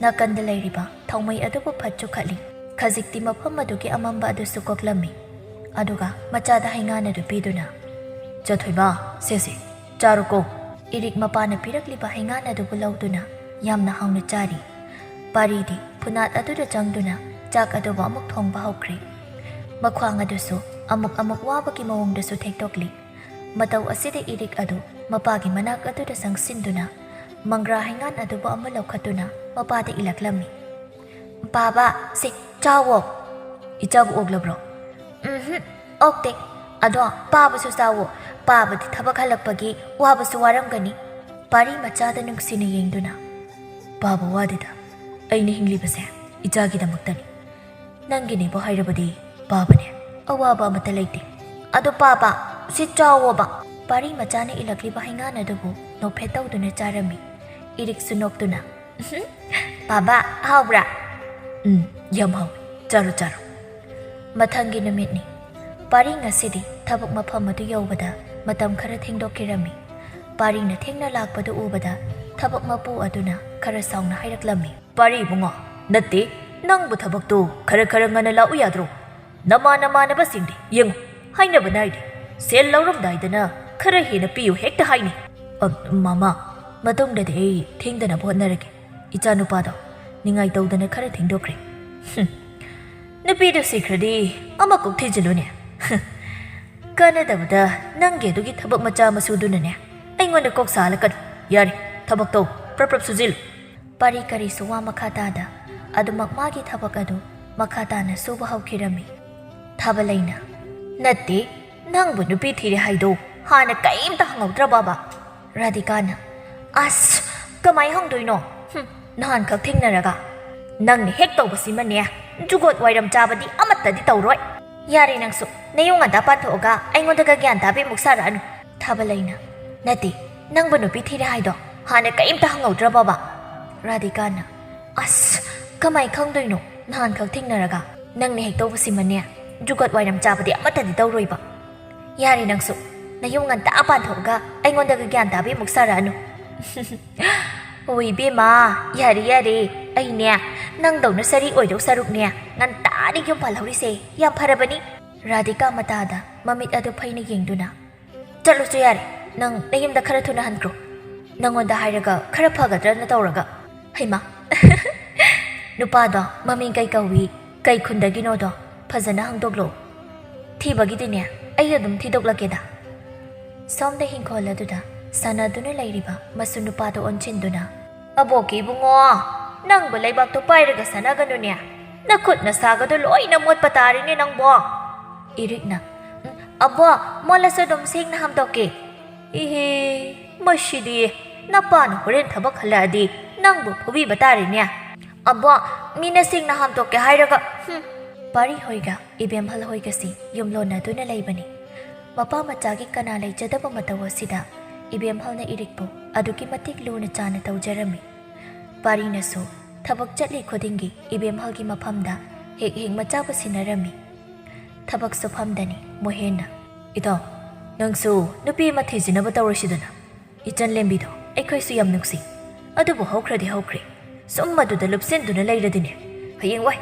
ꯅꯥꯀꯟꯗ ꯂꯩꯔꯤꯕ ꯊꯥꯎꯃꯩ ꯑꯗꯨꯕꯨ ꯐꯠ ꯆꯨꯈꯠꯂꯤ꯫ ꯈꯖꯤꯛꯇꯤ ꯃꯐꯝ ꯑꯗꯨꯒꯤ ꯑꯃꯝꯕ ꯑꯗꯨꯁꯨ ꯀꯣꯛꯂꯝꯃꯤ꯫ ꯑꯗꯨꯒ ꯃꯆꯥꯗ ꯍꯩꯉꯥꯟ ꯑꯗꯨ ꯄꯤꯗꯨꯅ, "ꯆꯥꯊꯣꯏꯕ, ꯁꯦꯁꯦ, ꯆꯥꯔꯣꯀꯣ꯫" ꯏꯔꯤꯛ ꯃꯄꯥꯅ ꯄꯤꯔꯛꯂꯤꯕ ꯍꯩꯉꯥꯟ ꯑꯗꯨꯕꯨ ꯂꯧꯗꯨꯅ ꯌꯥꯝꯅ ꯍꯥꯎꯅ ꯆꯥꯔꯤ꯫ ꯄꯥꯔꯤꯗꯤ ꯐꯨꯅꯥꯠ ꯑꯗꯨꯗ ꯆꯪꯗꯨꯅ ꯆꯥꯛ ꯑꯗꯨꯕꯨ ꯑꯃꯨꯛ ꯊꯣꯡꯕ ꯍꯧꯈ꯭ꯔꯦ꯫ ꯃꯈ꯭ꯋꯥꯡ ꯑꯗꯨꯁꯨ ꯑꯃꯨꯛ ꯑꯃꯨꯛ ꯋꯥꯕꯒꯤ ꯃꯑꯣꯡꯗꯁꯨ ꯊꯦꯛꯇꯣꯛꯂꯤ꯫ ꯃꯇꯧ ꯑꯁꯤꯗ ꯏꯔꯤꯛ ꯑꯗꯨ ꯃꯄꯥꯒꯤ ꯃꯅꯥꯛ ꯑꯗꯨꯗ ꯆꯪꯁꯤꯟꯗꯨꯅ ꯃꯪꯒ꯭ꯔꯥ ꯍꯩꯉꯥꯟ ꯑꯗꯨꯕꯨ ꯑꯃ ꯂꯧꯈꯠꯇꯨꯅ ꯃꯄꯥꯗ ꯏꯜꯂꯛꯂꯝꯃꯤ꯫ "ꯕꯥꯕꯥ, ꯁꯤ ꯆꯥꯎꯋꯣ꯫" "ꯏꯆꯥꯕꯨ ꯑꯣꯛꯂꯕ꯭ꯔꯣ?" "ꯎꯝꯍꯨꯝ, ꯑꯣꯛꯇꯦ꯫ ꯑꯗꯣ ꯄꯥꯕꯁꯨ ꯆꯥꯎꯋꯣ꯫ ꯄꯥꯕꯗꯤ ꯊꯕꯛ ꯍꯜꯂꯛꯄꯒꯤ ꯋꯥꯕꯁꯨ ꯋꯥꯔꯝꯒꯅꯤ꯫" ꯄꯥꯔꯤ ꯃꯆꯥꯗ ꯅꯨꯡꯁꯤꯅ ꯌꯦꯡꯗꯨꯅ, "ꯄꯥꯕ ꯋꯥꯗꯦꯗ꯫ ꯑꯩꯅ ꯍꯤꯡꯂꯤꯕꯁꯦ ꯏꯆꯥꯒꯤꯗꯃꯛꯇꯅꯤ꯫ ꯅꯪꯒꯤꯅꯦꯕꯨ ꯍꯥꯏꯔꯕꯗꯤ ꯄꯥꯕꯅꯦ꯫ ꯑꯋꯥꯕ ꯑꯃꯠꯇ ꯂꯩꯇꯦ꯫ ꯑꯗꯣ ꯄꯥꯕ, ꯁꯤ ꯆꯥꯎꯋꯣꯕ꯫" ꯄꯥꯔꯤ ꯃꯆꯥꯅ ꯏꯜꯂꯛꯂꯤꯕ ꯍꯩꯉꯥꯟ ꯑꯗꯨꯕꯨ ꯅꯣꯛꯐꯦꯠ ꯇꯧꯗꯨꯅ ꯆꯥꯔꯝꯃꯤ꯫ ꯏꯔꯤꯛꯁꯨ ꯅꯣꯛꯇꯨꯅ, "ꯎꯝꯍꯨꯝ, ꯄꯥꯕ, ꯍꯥꯎꯕ꯭ꯔꯥ?" "ꯎꯝ, ꯌꯥꯝ ꯍꯥꯎꯏ꯫ ꯆꯥꯔꯣ, ꯆꯥꯔꯣ꯫" ꯃꯊꯪꯒꯤ ꯅꯨꯃꯤꯠꯅꯤ꯫ ꯄꯥꯔꯤ ꯉꯁꯤꯗꯤ ꯊꯕꯛ ꯃꯐꯝ ꯑꯗꯨ ꯌꯧꯕꯗ ꯃꯇꯝ ꯈꯔ ꯊꯦꯡꯗꯣꯛꯈꯤꯔꯝꯃꯤ꯫ ꯄꯥꯔꯤꯅ ꯊꯦꯡꯅ ꯂꯥꯛꯄꯗꯨ ꯎꯕꯗ ꯊꯕꯛ ꯃꯄꯨ ꯑꯗꯨꯅ ꯈꯔ ꯁꯥꯎꯅ ꯍꯥꯏꯔꯛꯂꯝꯃꯤ꯫ "ꯄꯥꯔꯤ ꯏꯕꯨꯡꯉꯣ, ꯅꯠꯇꯦ, ꯅꯪꯕꯨ ꯊꯕꯛꯇꯨ ꯈꯔ ꯈꯔ ꯉꯟꯅ ꯂꯥꯛꯎ ꯌꯥꯗ꯭ꯔꯣ? ꯅꯃꯥꯟ ꯅꯃꯥꯟꯅꯕꯁꯤꯡꯗꯤ ꯌꯦꯡꯉꯨ, ꯍꯥꯏꯅꯕ ꯅꯥꯏꯗꯦ꯫ ꯁꯦꯜ ꯂꯧꯔꯝꯗꯥꯏꯗꯅ ꯈꯔ ꯍꯦꯟꯅ ꯄꯤꯌꯨ ꯍꯦꯛꯇ ꯍꯥꯏꯅꯤ꯫" "ꯑ, ꯃꯃꯥ, ꯃꯇꯨꯡꯗꯗꯤ ꯑꯩ ꯊꯦꯡꯗꯅꯕ ꯍꯣꯠꯅꯔꯒꯦ꯫ ꯏꯆꯥꯅꯨꯄꯥꯗꯣ ꯅꯤꯡꯉꯥꯏ ꯇꯧꯗꯅ ꯈꯔ ꯊꯦꯡꯗꯣꯛꯈ꯭ꯔꯦ꯫" "ꯍꯨꯝ, ꯅꯨꯄꯤꯗꯨ ꯁꯤꯈ꯭ꯔꯗꯤ ꯑꯃ ꯀꯣꯛ ꯊꯤꯖꯤꯜꯂꯨꯅꯦ꯫ ꯍꯨꯝ, ꯀꯥꯟꯅꯗꯕꯗ ꯅꯪꯒꯤ ꯑꯗꯨꯒꯤ ꯊꯕꯛ ꯃꯆꯥ ꯃꯁꯨꯗꯨꯅꯅꯦ ꯑꯩꯉꯣꯟꯗ ꯀꯣꯛ ꯁꯥꯍꯜꯂꯛꯀꯅꯨ꯫ ꯌꯥꯔꯦ, ꯊꯕꯛꯇꯣ ꯄ꯭ꯔꯞ ꯄ꯭ꯔꯞ ꯁꯨꯖꯤꯜꯂꯨ꯫" ꯄꯥꯔꯤ ꯀꯔꯤꯁꯨ ꯋꯥ ꯃꯈꯥ ꯇꯥꯗ ꯑꯗꯨꯃꯛ ꯃꯥꯒꯤ ꯊꯕꯛ ꯑꯗꯨ ꯃꯈꯥ ꯇꯥꯅ ꯁꯨꯕ ꯍꯧꯈꯤꯔꯝꯃꯤ꯫ ꯊꯥꯕꯂꯩꯅ, "ꯅꯠꯇꯦ, ꯅꯪꯕꯨ ꯅꯨꯄꯤ ꯊꯤꯔꯦ ꯍꯥꯏꯗꯣ ꯍꯥꯟꯅ ꯀꯩꯝꯇ ꯍꯪꯍꯧꯗ꯭ꯔꯕꯕ?" ꯔꯥꯙꯤꯀꯥꯅ, "ꯑꯁ, ꯀꯃꯥꯏ ꯍꯪꯗꯣꯏꯅꯣ? ꯍꯨꯝ, ꯅꯍꯥꯟꯈꯛ ꯊꯦꯡꯅꯔꯒ꯫ ꯅꯪꯅ ꯍꯦꯛ ꯇꯧꯕꯁꯤꯃꯅꯦ, ꯖꯨꯒꯣꯠ ꯋꯥꯏꯔꯝ ꯆꯥꯕꯗꯤ ꯑꯃꯠꯇꯗꯤ ꯇꯧꯔꯣꯏ꯫" "ꯌꯥꯔꯦ ꯅꯪꯁꯨ, ꯅꯌꯨꯝ ꯉꯟꯇꯥ ꯄꯥꯟꯊꯣꯛꯑꯒ ꯑꯩꯉꯣꯟꯗꯒ ꯒ꯭ꯌꯥꯟ ꯇꯥꯕꯤ ꯑꯃꯨꯛ ꯁꯥꯔꯛꯑꯅꯨ꯫" ꯊꯥꯕꯂꯩꯅ, "ꯅꯠꯇꯦ, ꯅꯪꯕꯨ ꯅꯨꯄꯤ ꯊꯤꯔꯦ ꯍꯥꯏꯗꯣ ꯍꯥꯟꯅ ꯀꯔꯤꯝꯇ ꯍꯪꯍꯧꯗ꯭ꯔꯕꯕ?" ꯔꯥꯙꯤꯀꯥꯅ, "ꯑꯁ, ꯀꯃꯥꯏ ꯈꯪꯗꯣꯏꯅꯣ? ꯅꯍꯥꯟꯈꯛ ꯊꯦꯡꯅꯔꯒ ꯅꯪꯅ ꯍꯦꯛ ꯇꯧꯕꯁꯤꯃꯅꯦ, ꯖꯨꯒꯣꯠ ꯋꯥꯏꯔꯝ ꯆꯥꯕꯗꯤ ꯑꯃꯠꯇꯗꯤ ꯇꯧꯔꯣꯏꯕ꯫" "ꯌꯥꯔꯦ ꯅꯪꯁꯨ, ꯅꯌꯨꯝ ꯉꯟꯇꯥ ꯄꯥꯟꯊꯣꯛꯑꯒ ꯑꯩꯉꯣꯟꯗꯒ ꯒ꯭ꯌꯥꯟ ꯇꯥꯕꯤ ꯑꯃꯨꯛ ꯁꯥꯔꯛꯑꯅꯨ꯫" "ꯑꯣ ꯏꯕꯦꯝꯃ, ꯌꯥꯔꯦ ꯌꯥꯔꯦ, ꯑꯩꯅꯦ ꯅꯪꯗꯧꯅ ꯁꯥꯔꯤ ꯑꯣꯏꯗꯧ ꯁꯔꯨꯛꯅꯦ ꯉꯟꯇꯥꯅ ꯌꯨꯝ ꯄꯥꯜꯍꯧꯔꯤꯁꯦ ꯌꯥꯝ ꯐꯔꯕꯅꯤ꯫" ꯔꯥꯙꯤꯀꯥ ꯃꯇꯥꯗ ꯃꯃꯤꯠ ꯑꯗꯨ ꯐꯩꯅ ꯌꯦꯡꯗꯨꯅ, "ꯆꯠꯂꯨꯁꯨ ꯌꯥꯔꯦ, ꯅꯪ ꯅꯌꯨꯝꯗ ꯈꯔ ꯊꯨꯅ ꯍꯟꯈ꯭ꯔꯣ꯫ ꯅꯪꯉꯣꯟꯗ ꯍꯥꯏꯔꯒ ꯈꯔ ꯐꯒꯗ꯭ꯔꯅ ꯇꯧꯔꯒ꯫ ꯍꯩꯃꯥ, ꯅꯨꯄꯥꯗꯣ ꯃꯃꯤꯡ ꯀꯩ ꯀꯧꯏ, ꯀꯩ ꯈꯨꯟꯗꯒꯤꯅꯣꯗꯣ ꯐꯖꯅ ꯍꯪꯗꯣꯛꯂꯛꯑꯣ꯫ ꯊꯤꯕꯒꯤꯗꯤꯅꯦ, ꯑꯩ ꯑꯗꯨꯝ ꯊꯤꯗꯣꯛꯂꯛꯀꯦꯗ꯫ ꯁꯣꯝꯗ ꯍꯤꯡꯈꯣꯜ ꯑꯗꯨꯗ ꯁꯥꯟꯅꯗꯨꯅ ꯂꯩꯔꯤꯕ ꯃꯁꯨ ꯅꯨꯄꯥꯗ ꯑꯣꯟꯁꯤꯟꯗꯨꯅ, "ꯑꯕꯣꯛꯀꯤ ꯏꯕꯨꯡꯉꯣ, ꯅꯪꯕꯨ ꯂꯩꯕꯥꯛꯇꯣ ꯄꯥꯏꯔꯒ ꯁꯥꯟꯅꯒꯅꯨꯅꯦ, ꯅꯈꯨꯠ ꯅꯁꯥꯒꯗꯣ ꯂꯣꯏꯅ ꯃꯣꯠꯄ ꯇꯥꯔꯦꯅꯦ ꯅꯪꯕꯣ!" ꯏꯔꯤꯛꯅ, "ꯎꯝ, ꯑꯕꯣ, ꯃꯣꯠꯂꯁꯨ ꯑꯗꯨꯝ ꯁꯦꯡꯅ ꯍꯥꯝꯗꯣꯛꯀꯦ꯫" "ꯏꯍꯦ, ꯃꯁꯤꯗꯤ ꯅꯄꯥꯅ ꯍꯣꯔꯦꯟ ꯊꯕꯛ ꯍꯜꯂꯛꯑꯗꯤ ꯅꯪꯕꯨ ꯐꯨꯕꯤꯕ ꯇꯥꯔꯦꯅꯦ꯫ ꯑꯕꯣ, ꯃꯤꯅ ꯁꯦꯡꯅ ꯍꯥꯝꯗꯣꯛꯀꯦ ꯍꯥꯏꯔꯒ, ꯍꯨꯝ!" ꯄꯥꯔꯤ ꯍꯣꯏꯒ ꯏꯕꯦꯝꯍꯜ ꯍꯣꯏꯒꯁꯤ ꯌꯨꯝꯂꯣꯟꯅꯗꯨꯅ ꯂꯩꯕꯅꯤ꯫ ꯃꯄꯥ ꯃꯆꯥꯒꯤ ꯀꯅꯥ ꯂꯩꯖꯗꯕ ꯃꯇꯧ ꯑꯁꯤꯗ ꯏꯕꯦꯝꯍꯜꯅ ꯏꯔꯤꯛꯄꯨ ꯑꯗꯨꯛꯀꯤ ꯃꯇꯤꯛ ꯂꯨꯅ ꯆꯥꯅ ꯇꯧꯖꯔꯝꯃꯤ꯫ ꯄꯥꯔꯤꯅꯁꯨ ꯊꯕꯛ ꯆꯠꯂꯤ ꯈꯨꯗꯤꯡꯒꯤ ꯏꯕꯦꯝꯍꯜꯒꯤ ꯃꯐꯝꯗ ꯍꯦꯛ ꯍꯦꯛ ꯃꯆꯥꯕꯨ ꯁꯤꯟꯅꯔꯝꯃꯤ꯫ ꯊꯕꯛ ꯁꯨꯐꯝꯗꯅꯤ ꯃꯣꯍꯦꯟꯅ, "ꯏꯇꯥꯎ, ꯅꯪꯁꯨ ꯅꯨꯄꯤ ꯑꯃ ꯊꯤꯖꯤꯟꯅꯕ ꯇꯧꯔꯁꯤꯗꯅ꯫ ꯏꯆꯟ ꯂꯦꯝꯕꯤꯗꯣ ꯑꯩꯈꯣꯏꯁꯨ ꯌꯥꯝ ꯅꯨꯡꯁꯤ꯫ ꯑꯗꯨꯕꯨ ꯍꯧꯈ꯭ꯔꯗꯤ ꯍꯧꯈ꯭ꯔꯦ꯫ ꯁꯨꯝ ꯃꯗꯨꯗ ꯂꯨꯞꯁꯤꯟꯗꯨꯅ ꯂꯩꯔꯗꯤꯅꯦ, ꯍꯌꯦꯡꯋꯥꯏ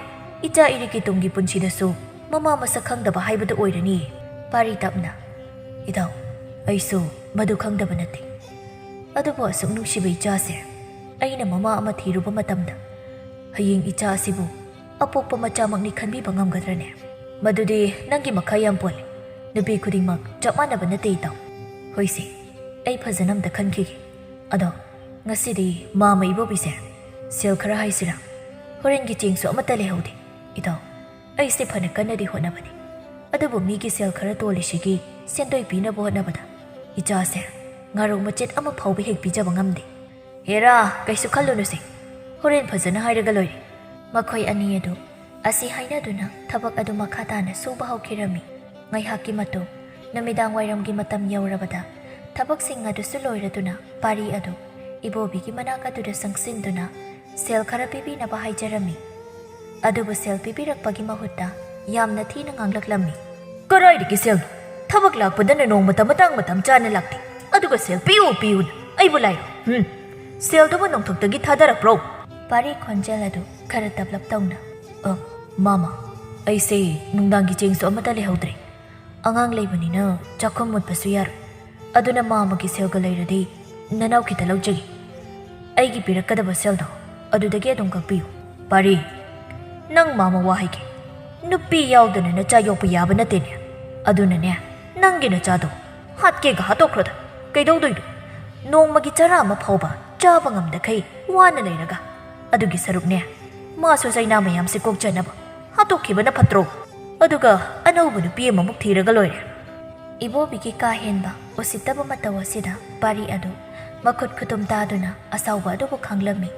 ꯏꯆꯥ ꯏꯔꯤꯛꯀꯤ ꯇꯨꯡꯒꯤ ꯄꯨꯟꯁꯤꯗꯁꯨ ꯃꯃꯥ ꯃꯁꯛ ꯈꯪꯗꯕ ꯍꯥꯏꯕꯗꯨ ꯑꯣꯏꯔꯅꯤ꯫" ꯄꯥꯔꯤ ꯇꯞꯅ, "ꯏꯇꯥꯎ, ꯑꯩꯁꯨ ꯃꯗꯨ ꯈꯪꯗꯕ ꯅꯠꯇꯦ꯫ ꯑꯗꯨꯕꯨ ꯑꯁꯨꯛ ꯅꯨꯡꯁꯤꯕ ꯏꯆꯥꯁꯦ ꯑꯩꯅ ꯃꯃꯥ ꯑꯃ ꯊꯤꯔꯨꯕ ꯃꯇꯝꯗ, ꯍꯌꯦꯡ ꯏꯆꯥ ꯑꯁꯤꯕꯨ ꯑꯄꯣꯛꯄ ꯃꯆꯥꯃꯛꯅꯤ ꯈꯟꯕꯤꯕ ꯉꯝꯒꯗ꯭ꯔꯅꯦ? ꯃꯗꯨꯗꯤ ꯅꯪꯒꯤ ꯃꯈꯥ ꯌꯥꯝ ꯄꯣꯜꯂꯤ꯫ ꯅꯨꯄꯤ ꯈꯨꯗꯤꯡꯃꯛ ꯆꯞ ꯃꯥꯟꯅꯕ ꯅꯠꯇꯦ, ꯏꯇꯥꯎ꯫" "ꯍꯣꯏꯁꯦ, ꯑꯩ ꯐꯖꯅ ꯑꯝꯇ ꯈꯟꯈꯤꯒꯦ꯫ ꯑꯗꯣ ꯉꯁꯤꯗꯤ ꯃꯥꯃ ꯏꯕꯣꯕꯤꯁꯦ ꯁꯦꯜ ꯈꯔ ꯍꯥꯏꯁꯤꯔꯥ, ꯍꯣꯔꯦꯟꯒꯤ ꯆꯦꯡꯁꯨ ꯑꯃꯠꯇ ꯂꯩꯍꯧꯗꯦ꯫ ꯏꯇꯥꯎ, ꯑꯩꯁꯦ ꯐꯅ ꯀꯟꯅꯗꯤ ꯍꯣꯠꯅꯕꯅꯤ, ꯑꯗꯨꯕꯨ ꯃꯤꯒꯤ ꯁꯦꯜ ꯈꯔ ꯇꯣꯜꯂꯤꯁꯤꯒꯤ ꯁꯦꯟꯗꯣꯏ ꯄꯤꯅꯕ ꯍꯣꯠꯅꯕꯗ ꯏꯆꯥꯁꯦ ꯉꯥꯔꯧ ꯃꯆꯦꯠ ꯑꯃ ꯐꯥꯎꯕ ꯍꯦꯛ ꯄꯤꯖꯕ ꯉꯝꯗꯦ꯫" "ꯍꯦꯔꯥ, ꯀꯩꯁꯨ ꯈꯜꯂꯨꯅꯨꯁꯦ, ꯍꯣꯔꯦꯟ ꯐꯖꯅ ꯍꯥꯏꯔꯒ ꯂꯣꯏꯔꯦ꯫" ꯃꯈꯣꯏ ꯑꯅꯤ ꯑꯗꯨ ꯑꯁꯤ ꯍꯥꯏꯅꯗꯨꯅ ꯊꯕꯛ ꯑꯗꯨ ꯃꯈꯥ ꯇꯥꯅ ꯁꯨꯕ ꯍꯧꯈꯤꯔꯝꯃꯤ꯫ ꯉꯥꯏꯍꯥꯛꯀꯤ ꯃꯇꯨꯡ, ꯅꯨꯃꯤꯗꯥꯡ ꯋꯥꯏꯔꯝꯒꯤ ꯃꯇꯝ ꯌꯧꯔꯕꯗ, ꯊꯕꯛꯁꯤꯡ ꯑꯗꯨꯁꯨ ꯂꯣꯏꯔꯗꯨꯅ ꯄꯥꯔꯤ ꯑꯗꯨ ꯏꯕꯣꯕꯤꯒꯤ ꯃꯅꯥꯛ ꯑꯗꯨꯗ ꯆꯪꯁꯤꯟꯗꯨꯅ ꯁꯦꯜ ꯈꯔ ꯄꯤꯕꯤꯅꯕ ꯍꯥꯏꯖꯔꯝꯃꯤ꯫ ꯑꯗꯨꯕꯨ ꯁꯦꯜ ꯄꯤꯕꯤꯔꯛꯄꯒꯤ ꯃꯍꯨꯠꯇ ꯌꯥꯝꯅ ꯊꯤꯅ ꯉꯥꯡꯂꯛꯂꯝꯃꯤ꯫ "ꯀꯔꯥꯏꯗꯒꯤ ꯁꯦꯜꯅꯣ? ꯊꯕꯛ ꯂꯥꯛꯄꯗꯅ ꯅꯣꯡꯃꯇ ꯃꯇꯥꯡ ꯃꯇꯝ ꯆꯥꯅ ꯂꯥꯛꯇꯦ, ꯑꯗꯨꯒ ꯁꯦꯜ ꯄꯤꯌꯨ ꯄꯤꯌꯨꯅ ꯑꯩꯕꯨ ꯂꯥꯏꯔꯣ? ꯍꯨꯝ, ꯁꯦꯜꯗꯨꯕꯨ ꯅꯣꯡꯊꯛꯇꯒꯤ ꯊꯥꯗꯔꯛꯄ꯭ꯔꯣ?" ꯄꯥꯔꯤ ꯈꯣꯟꯖꯦꯜ ꯑꯗꯨ ꯈꯔ ꯇꯞꯂꯞ ꯇꯧꯅ, "ꯑ, ꯃꯥꯃ, ꯑꯩꯁꯦ ꯅꯨꯡꯗꯥꯡꯒꯤ ꯆꯦꯡꯁꯨ ꯑꯃꯠꯇ ꯂꯩꯍꯧꯗ꯭ꯔꯦ꯫ ꯑꯉꯥꯡ ꯂꯩꯕꯅꯤꯅ ꯆꯥꯛꯈꯨꯝ ꯃꯨꯠꯄꯁꯨ ꯌꯥꯔꯣꯏ꯫ ꯑꯗꯨꯅ ꯃꯥꯃꯒꯤ ꯁꯦꯜꯒ ꯂꯩꯔꯗꯤ ꯅꯅꯥꯎ ꯈꯤꯇ ꯂꯧꯖꯒꯦ꯫ ꯑꯩꯒꯤ ꯄꯤꯔꯛꯀꯗꯕ ꯁꯦꯜꯗꯣ ꯑꯗꯨꯗꯒꯤ ꯑꯗꯨꯝ ꯀꯛꯄꯤꯌꯨ꯫" "ꯄꯥꯔꯤ, ꯅꯪ ꯃꯥꯃ ꯋꯥ ꯍꯥꯏꯒꯦ꯫ ꯅꯨꯄꯤ ꯌꯥꯎꯗꯅ ꯅꯆꯥ ꯌꯣꯛꯄ ꯌꯥꯕ ꯅꯠꯇꯦꯅꯦ꯫ ꯑꯗꯨꯅꯅꯦ, ꯅꯪꯒꯤ ꯅꯆꯥꯗꯣ ꯍꯥꯠꯀꯦꯒ ꯍꯥꯠꯇꯣꯛꯈ꯭ꯔꯣꯗ꯫ ꯀꯩꯗꯧꯗꯣꯏꯅꯣ? ꯅꯣꯡꯃꯒꯤ ꯆꯔꯥ ꯑꯃ ꯐꯥꯎꯕ ꯆꯥꯕ ꯉꯝꯗꯈꯩ ꯋꯥꯅ ꯂꯩꯔꯒ꯫ ꯑꯗꯨꯒꯤ ꯁꯔꯨꯛꯅꯦ, ꯃꯥꯁꯨ ꯆꯩꯅꯥ ꯃꯌꯥꯝꯁꯦ ꯀꯣꯛꯆꯅꯕ ꯍꯥꯠꯇꯣꯛꯈꯤꯕꯅ ꯐꯠꯇ꯭ꯔꯣ? ꯑꯗꯨꯒ ꯑꯅꯧꯕ ꯅꯨꯄꯤ ꯑꯃꯃꯨꯛ ꯊꯤꯔꯒ ꯂꯣꯏꯔꯦ꯫" ꯏꯕꯣꯕꯤꯒꯤ ꯀꯥ ꯍꯦꯟꯕ ꯎꯁꯤꯠꯇꯕ ꯃꯇꯧ ꯑꯁꯤꯗ ꯄꯥꯔꯤ ꯑꯗꯨ ꯃꯈꯨꯠ ꯈꯨꯇꯨꯝ ꯇꯥꯗꯨꯅ ꯑꯁꯥꯎꯕ ꯑꯗꯨꯕꯨ ꯈꯥꯡꯂꯝꯃꯤ꯫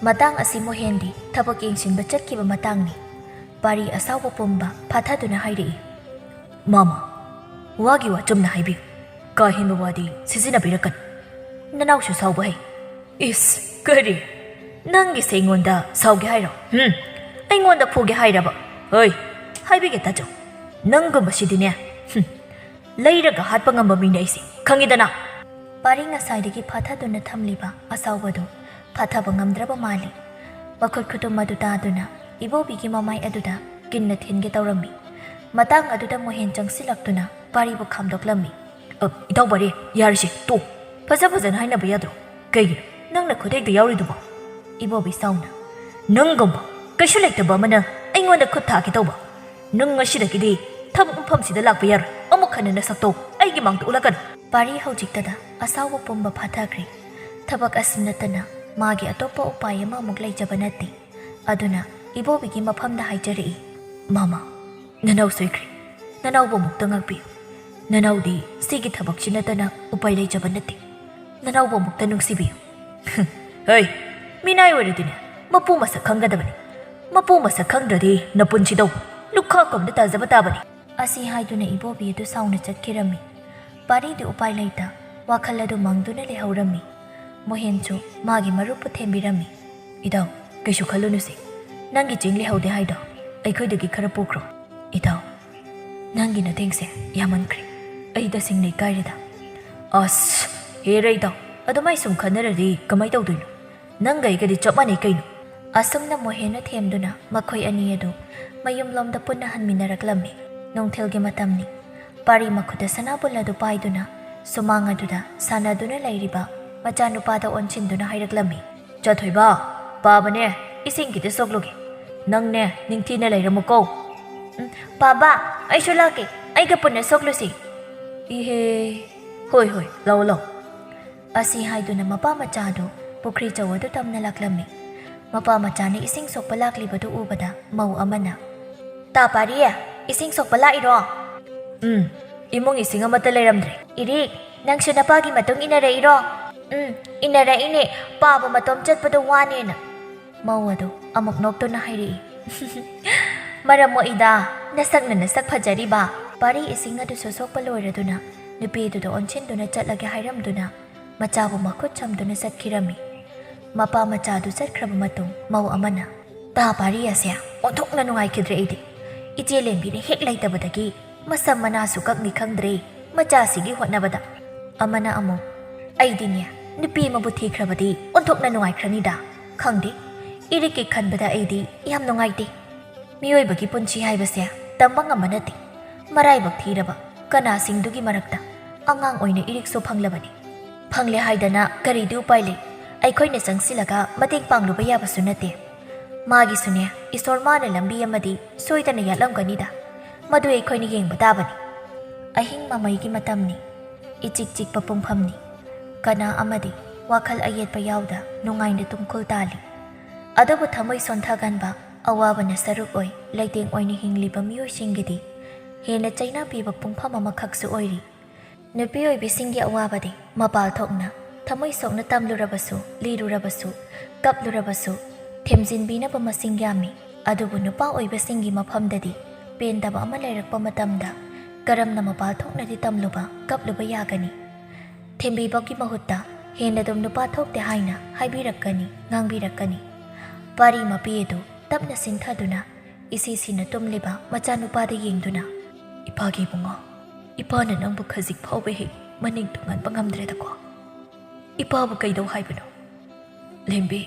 ꯃꯇꯥꯡ ꯑꯁꯤ ꯃꯣꯍꯦꯟꯗꯤ ꯊꯕꯛ ꯌꯦꯡꯁꯤꯟꯕ ꯆꯠꯈꯤꯕ ꯃꯇꯥꯡꯅꯤ꯫ ꯄꯥꯔꯤ ꯑꯁꯥꯎꯕ ꯄꯨꯝꯕ ꯐꯥꯊꯗꯨꯅ ꯍꯥꯏꯔꯛꯏ, "ꯃꯥꯃ, ꯋꯥꯒꯤ ꯋꯥ ꯆꯨꯝꯅ ꯍꯥꯏꯕꯤꯌꯨ꯫ ꯀꯥ ꯍꯦꯟꯕ ꯋꯥꯗꯤ ꯁꯤꯖꯤꯟꯅꯕꯤꯔꯛꯀꯅꯨ꯫" "ꯅꯅꯥꯎꯁꯨ ꯁꯥꯎꯕ ꯍꯩ꯫" "ꯏꯁ, ꯀꯔꯤ? ꯅꯪꯒꯤꯁꯦ ꯑꯩꯉꯣꯟꯗ ꯁꯥꯎꯒꯦ ꯍꯥꯏꯔꯣ? ꯍꯨꯝ? ꯑꯩꯉꯣꯟꯗ ꯐꯨꯒꯦ ꯍꯥꯏꯔꯕ? ꯍꯣꯏ, ꯍꯥꯏꯕꯤꯒꯦ ꯇꯥꯖꯧ꯫ ꯅꯪꯒꯨꯝꯕꯁꯤꯗꯤꯅꯦ, ꯍꯨꯝ, ꯂꯩꯔꯒ ꯍꯥꯠꯄ ꯉꯝꯕ ꯃꯤꯅꯦ ꯑꯩꯁꯦ, ꯈꯪꯉꯤꯗꯅ?" ꯄꯥꯔꯤ ꯉꯁꯥꯏꯗꯒꯤ ꯐꯥꯊꯗꯨꯅ ꯊꯝꯂꯤꯕ ꯑꯁꯥꯎꯕꯗꯨ ꯐꯥꯊꯕ ꯉꯝꯗ꯭ꯔꯕ ꯃꯥꯜꯂꯤ꯫ ꯃꯈꯨꯠ ꯈꯨꯇꯨꯝ ꯑꯗꯨ ꯇꯥꯗꯨꯅ ꯏꯕꯣꯕꯤꯒꯤ ꯃꯃꯥꯏ ꯑꯗꯨꯗ ꯀꯤꯟꯅ ꯊꯤꯟꯒꯦ ꯇꯧꯔꯝꯃꯤ꯫ ꯃꯇꯥꯡ ꯑꯗꯨꯗ ꯃꯣꯍꯦꯟ ꯆꯪꯁꯤꯜꯂꯛꯇꯨꯅ ꯄꯥꯔꯤꯕꯨ ꯈꯥꯝꯗꯣꯛꯂꯝꯃꯤ꯫ "ꯑ, ꯏꯇꯥꯎ ꯄꯥꯔꯤ, ꯌꯥꯔꯦꯁꯦ, ꯇꯣꯛ꯫ ꯐꯖ ꯐꯖꯅ ꯍꯥꯏꯅꯕ ꯌꯥꯗ꯭ꯔꯣ? ꯀꯩꯒꯤꯅꯣ ꯅꯪꯅ ꯈꯨꯠ ꯍꯦꯛꯇ ꯌꯥꯎꯔꯤꯗꯨꯕꯣ?" ꯏꯕꯣꯕꯤ ꯁꯥꯎꯅ, "ꯅꯪꯒꯨꯝꯕ ꯀꯩꯁꯨ ꯂꯩꯇꯕ ꯑꯃꯅ ꯑꯩꯉꯣꯟꯗ ꯈꯨꯠ ꯊꯥꯒꯦ ꯇꯧꯕ? ꯅꯪ ꯉꯁꯤꯗꯒꯤꯗꯤ ꯊꯕꯛ ꯃꯐꯝꯁꯤꯗ ꯂꯥꯛꯄ ꯌꯥꯔꯣꯏ꯫ ꯑꯃꯨꯛ ꯍꯟꯅ ꯅꯁꯛꯇꯣ ꯑꯩꯒꯤ ꯃꯥꯡꯗ ꯎꯠꯂꯛꯀꯅꯨ꯫" ꯄꯥꯔꯤ ꯍꯧꯖꯤꯛꯇꯗ ꯑꯁꯥꯎꯕ ꯄꯨꯝꯕ ꯐꯥꯊꯈ꯭ꯔꯦ꯫ ꯊꯕꯛ ꯑꯁꯤ ꯅꯠꯇꯅ ꯃꯥꯒꯤ ꯑꯇꯣꯞꯄ ꯎꯄꯥꯏ ꯑꯃꯃꯨꯛ ꯂꯩꯖꯕ ꯅꯠꯇꯦ꯫ ꯑꯗꯨꯅ ꯏꯕꯣꯕꯤꯒꯤ ꯃꯐꯝꯗ ꯍꯥꯏꯖꯔꯛꯏ, "ꯃꯥꯃ, ꯅꯅꯥꯎ ꯁꯣꯏꯈ꯭ꯔꯦ꯫ ꯅꯅꯥꯎꯕꯨ ꯑꯃꯨꯛꯇ ꯉꯥꯛꯄꯤꯌꯨ꯫ ꯅꯅꯥꯎꯗꯤ ꯁꯤꯒꯤ ꯊꯕꯛꯁꯤ ꯅꯠꯇꯅ ꯎꯄꯥꯏ ꯂꯩꯖꯕ ꯅꯠꯇꯦ꯫ ꯅꯅꯥꯎꯕꯨ ꯑꯃꯨꯛꯇ ꯅꯨꯡꯁꯤꯕꯤꯌꯨ꯫" "ꯍꯩ, ꯃꯤꯅꯥꯏ ꯑꯣꯏꯔꯗꯤꯅꯦ, ꯃꯄꯨ ꯃꯁꯛ ꯈꯪꯒꯗꯕꯅꯤ꯫ ꯃꯄꯨ ꯃꯁꯛ ꯈꯪꯗ꯭ꯔꯗꯤ ꯅꯄꯨꯟꯁꯤꯗꯧ ꯂꯨꯈꯥ ꯀꯨꯝꯗ ꯇꯥꯖꯕ ꯇꯥꯕꯅꯤ꯫" ꯑꯁꯤ ꯍꯥꯏꯗꯨꯅ ꯏꯕꯣꯕꯤ ꯑꯗꯨ ꯁꯥꯎꯅ ꯆꯠꯈꯤꯔꯝꯃꯤ꯫ ꯄꯥꯔꯤꯗꯤ ꯎꯄꯥꯏ ꯂꯩꯇ ꯋꯥꯈꯜ ꯑꯗꯨ ꯃꯪꯗꯨꯅ ꯂꯩꯍꯧꯔꯝꯃꯤ꯫ ꯃꯣꯍꯦꯟꯁꯨ ꯃꯥꯒꯤ ꯃꯔꯨꯞꯄꯨ ꯊꯦꯝꯕꯤꯔꯝꯃꯤ꯫ "ꯏꯇꯥꯎ, ꯀꯩꯁꯨ ꯈꯜꯂꯨꯅꯨꯁꯦ꯫ ꯅꯪꯒꯤ ꯆꯦꯡ ꯂꯩꯍꯧꯗꯦ ꯍꯥꯏꯗꯣ ꯑꯩꯈꯣꯏꯗꯒꯤ ꯈꯔ ꯄꯨꯈ꯭ꯔꯣ꯫ ꯏꯇꯥꯎ, ꯅꯪꯒꯤ ꯅꯇꯦꯡꯁꯦ ꯌꯥꯝꯃꯟꯈ꯭ꯔꯦ꯫ ꯑꯩ ꯇꯁꯦꯡꯅ ꯏꯀꯥꯏꯔꯦꯗ꯫" "ꯑꯁ, ꯍꯦꯔꯥ ꯏꯇꯥꯎ, ꯑꯗꯨꯃꯥꯏ ꯁꯨꯝ ꯈꯟꯅꯔꯗꯤ ꯀꯃꯥꯏ ꯇꯧꯗꯣꯏꯅꯣ? ꯅꯪꯒ ꯑꯩꯒꯗꯤ ꯆꯞ ꯃꯥꯟꯅꯩ ꯀꯩꯅꯣ?" ꯑꯁꯨꯝꯅ ꯃꯣꯍꯦꯟꯅ ꯊꯦꯝꯗꯨꯅ ꯃꯈꯣꯏ ꯑꯅꯤ ꯑꯗꯨ ꯃꯌꯨꯝꯂꯣꯝꯗ ꯄꯨꯟꯅ ꯍꯟꯃꯤꯟꯅꯔꯛꯂꯝꯃꯤ꯫ ꯅꯨꯡꯊꯤꯜꯒꯤ ꯃꯇꯝꯅꯤ꯫ ꯄꯥꯔꯤ ꯃꯈꯨꯠꯇ ꯁꯅꯥꯕꯨꯜ ꯑꯗꯨ ꯄꯥꯏꯗꯨꯅ ꯁꯨꯃꯥꯡ ꯑꯗꯨꯗ ꯁꯥꯟꯅꯗꯨꯅ ꯂꯩꯔꯤꯕ ꯃꯆꯥꯅꯨꯄꯥꯗ ꯑꯣꯟꯁꯤꯟꯗꯨꯅ ꯍꯥꯏꯔꯛꯂꯝꯃꯤ꯫ "ꯆꯥꯊꯣꯏꯕ, ꯄꯥꯕꯅꯦ, ꯏꯁꯤꯡ ꯈꯤꯇ ꯁꯣꯛꯂꯨꯒꯦ꯫ ꯅꯪꯅꯦ, ꯅꯤꯡꯊꯤꯅ ꯂꯩꯔꯝꯃꯨꯀꯣ꯫ ꯎꯝ, ꯄꯥꯕ, ꯑꯩꯁꯨ ꯂꯥꯛꯀꯦ꯫ ꯑꯩꯒ ꯄꯨꯟꯅ ꯁꯣꯛꯂꯨꯁꯤ꯫ ꯏꯍꯦ, ꯍꯣꯏ, ꯍꯣꯏ, ꯂꯧ, ꯂꯧ꯫ ꯑꯁꯤ ꯍꯥꯏꯗꯨꯅ ꯃꯄꯥ ꯃꯆꯥꯗꯨ ꯄꯨꯈ꯭ꯔꯤ ꯆꯧ ꯑꯗꯨ ꯇꯝꯅ ꯂꯥꯛꯂꯝꯃꯤ꯫ ꯃꯄꯥ ꯃꯆꯥꯅ ꯏꯁꯤꯡ ꯁꯣꯛꯄ ꯂꯥꯛꯂꯤꯕꯗꯨ ꯎꯕꯗ ꯃꯧ ꯑꯃꯅ, "ꯇꯥ ꯄꯥꯔꯤ, ꯏꯁꯤꯡ ꯁꯣꯛꯄ ꯂꯥꯛꯏꯔꯣ?" "ꯎꯝ, ꯏꯃꯨꯡ ꯏꯁꯤꯡ ꯑꯃꯠꯇ ꯂꯩꯔꯝꯗ꯭ꯔꯦ꯫" "ꯏꯔꯤꯛ, ꯅꯪꯁꯨ ꯅꯄꯥꯒꯤ ꯃꯇꯨꯡ ꯏꯟꯅꯔꯛꯏꯔꯣ?" "ꯎꯝ, ꯏꯟꯅꯔꯛꯏꯅꯦ, ꯄꯥꯕ ꯃꯇꯣꯝ ꯆꯠꯄꯗꯣ ꯋꯥꯅꯦꯅ꯫" ꯃꯧ ꯑꯗꯨ ꯑꯃꯨꯛ ꯅꯣꯛꯇꯨꯅ ꯍꯥꯏꯔꯛꯏ, "ꯃꯔꯝ ꯃꯣꯛꯏꯗ, ꯅꯁꯛꯅ ꯅꯁꯛ ꯐꯖꯔꯤꯕ꯫" ꯄꯥꯔꯤ ꯏꯁꯤꯡ ꯑꯗꯨꯁꯨ ꯁꯣꯛꯄ ꯂꯣꯏꯔꯗꯨꯅ ꯅꯨꯄꯤꯗꯨꯗ ꯑꯣꯟꯁꯤꯟꯗꯨꯅ ꯆꯠꯂꯒꯦ ꯍꯥꯏꯔꯝꯗꯨꯅ ꯃꯆꯥꯕꯨ ꯃꯈꯨꯠ ꯁꯝꯗꯨꯅ ꯆꯠꯈꯤꯔꯝꯃꯤ꯫ ꯃꯄꯥ ꯃꯆꯥꯗꯨ ꯆꯠꯈ꯭ꯔꯕ ꯃꯇꯨꯡ ꯃꯧ ꯑꯃꯅ, "ꯇꯥ ꯄꯥꯔꯤ ꯑꯁꯦ ꯑꯣꯟꯊꯣꯛꯅ ꯅꯨꯡꯉꯥꯏꯈꯤꯗ꯭ꯔꯦ ꯑꯩꯗꯤ꯫ ꯏꯆꯦ ꯂꯦꯝꯕꯤꯅ ꯍꯦꯛ ꯂꯩꯇꯕꯗꯒꯤ ꯃꯁꯝ ꯃꯅꯥꯁꯨ ꯀꯛꯅꯤ ꯈꯪꯗ꯭ꯔꯦ ꯃꯆꯥꯁꯤꯒꯤ ꯍꯣꯠꯅꯕꯗ꯫" ꯑꯃꯅ ꯑꯃꯨꯛ, "ꯑꯩꯗꯤꯅꯦ, ꯅꯨꯄꯤ ꯑꯃꯕꯨ ꯊꯤꯈ꯭ꯔꯕꯗꯤ ꯑꯣꯟꯊꯣꯛꯅ ꯅꯨꯡꯉꯥꯏꯈ꯭ꯔꯅꯤꯗ꯫ ꯈꯪꯗꯦ, ꯏꯔꯤꯛꯀꯤ ꯈꯟꯕꯗ ꯑꯩꯗꯤ ꯌꯥꯝ ꯅꯨꯡꯉꯥꯏꯇꯦ꯫ ꯃꯤꯑꯣꯏꯕꯒꯤ ꯄꯨꯟꯁꯤ ꯍꯥꯏꯕꯁꯦ ꯇꯝꯕ ꯉꯝꯕ ꯅꯠꯇꯦ꯫ ꯃꯔꯥꯏꯕꯛ ꯊꯤꯔꯕ ꯀꯅꯥꯁꯤꯡꯗꯨꯒꯤ ꯃꯔꯛꯇ ꯑꯉꯥꯡ ꯑꯣꯏꯅ ꯏꯔꯤꯛꯁꯨ ꯐꯪꯂꯕꯅꯤ꯫ ꯐꯪꯂꯦ ꯍꯥꯏꯗꯅ ꯀꯔꯤꯗꯤ ꯎꯄꯥꯏ ꯂꯩ? ꯑꯩꯈꯣꯏꯅ ꯆꯪꯁꯤꯜꯂꯒ ꯃꯇꯦꯡ ꯄꯥꯡꯂꯨꯕ ꯌꯥꯕꯁꯨ ꯅꯠꯇꯦ꯫ ꯃꯥꯒꯤꯁꯨꯅꯦ, ꯏꯁꯣꯔ ꯃꯥꯅ ꯂꯝꯕꯤ ꯑꯃꯗꯤ ꯁꯣꯏꯗꯅ ꯌꯥꯠꯂꯝꯒꯅꯤꯗ꯫ ꯃꯗꯨ ꯑꯩꯈꯣꯏꯅ ꯌꯦꯡꯕ ꯇꯥꯕꯅꯤ꯫" ꯑꯍꯤꯡ ꯃꯃꯩꯒꯤ ꯃꯇꯝꯅꯤ꯫ ꯏꯆꯤꯛ ꯆꯤꯛꯄ ꯄꯨꯡꯐꯝꯅꯤ꯫ ꯀꯅꯥ ꯑꯃꯗꯤ ꯋꯥꯈꯜ ꯑꯌꯦꯠꯄ ꯌꯥꯎꯗ ꯅꯨꯡꯉꯥꯏꯅ ꯇꯨꯝꯈꯨꯜ ꯇꯥꯜꯂꯤ꯫ ꯑꯗꯨꯕꯨ ꯊꯃꯣꯏ ꯁꯣꯟꯊꯒꯟꯕ, ꯑꯋꯥꯕꯅ ꯁꯔꯨꯛ ꯑꯣꯏ, ꯂꯩꯇꯦꯡ ꯑꯣꯏꯅ ꯍꯤꯡꯂꯤꯕ ꯃꯤꯑꯣꯏꯁꯤꯡꯒꯤꯗꯤ ꯍꯦꯟꯅ ꯆꯩꯅꯥ ꯄꯤꯕ ꯄꯨꯡꯐꯝ ꯑꯃꯈꯛꯁꯨ ꯑꯣꯏꯔꯤ꯫ ꯅꯨꯄꯤ ꯑꯣꯏꯕꯤꯁꯤꯡꯒꯤ ꯑꯋꯥꯕꯗꯤ ꯃꯄꯥꯜ ꯊꯣꯛꯅ, ꯊꯃꯣꯏ ꯁꯣꯛꯅ ꯇꯝꯂꯨꯔꯕꯁꯨ, ꯂꯤꯔꯨꯔꯕꯁꯨ, ꯀꯞꯂꯨꯔꯕꯁꯨ, ꯊꯦꯝꯖꯤꯟꯕꯤꯅꯕ ꯃꯁꯤꯡ ꯌꯥꯝꯃꯤ꯫ ꯑꯗꯨꯕꯨ ꯅꯨꯄꯥ ꯑꯣꯏꯕꯁꯤꯡꯒꯤ ꯃꯐꯝꯗꯗꯤ ꯄꯦꯟꯗꯕ ꯑꯃ ꯂꯩꯔꯛꯄ ꯃꯇꯝꯗ ꯀꯔꯝꯅ ꯃꯄꯥꯜ ꯊꯣꯛꯅꯗꯤ ꯇꯝꯂꯨꯕ, ꯀꯞꯂꯨꯕ ꯌꯥꯒꯅꯤ? ꯊꯦꯝꯕꯤꯕꯒꯤ ꯃꯍꯨꯠꯇ ꯍꯦꯟꯅ ꯑꯗꯨꯝ ꯅꯨꯄꯥ ꯊꯣꯛꯇꯦ ꯍꯥꯏꯅ ꯍꯥꯏꯕꯤꯔꯛꯀꯅꯤ, ꯉꯥꯡꯕꯤꯔꯛꯀꯅꯤ꯫ ꯄꯥꯔꯤ ꯃꯄꯤ ꯑꯗꯨ ꯇꯞꯅ ꯆꯤꯟꯊꯗꯨꯅ ꯏꯁꯤ ꯁꯤꯅ ꯇꯨꯝꯂꯤꯕ ꯃꯆꯥꯅꯨꯄꯥꯗ ꯌꯦꯡꯗꯨꯅ, "ꯏꯄꯥꯒꯤ ꯏꯕꯨꯡꯉꯣ, ꯏꯄꯥꯅ ꯅꯪꯕꯨ ꯈꯖꯤꯛ ꯐꯥꯎꯕ ꯍꯦꯛ ꯃꯅꯤꯡ ꯇꯨꯡꯍꯟꯕ ꯉꯝꯗ꯭ꯔꯦꯗꯀꯣ꯫ ꯏꯄꯥꯕꯨ ꯀꯩꯗꯧ ꯍꯥꯏꯕꯅꯣ? ꯂꯦꯝꯕꯤ,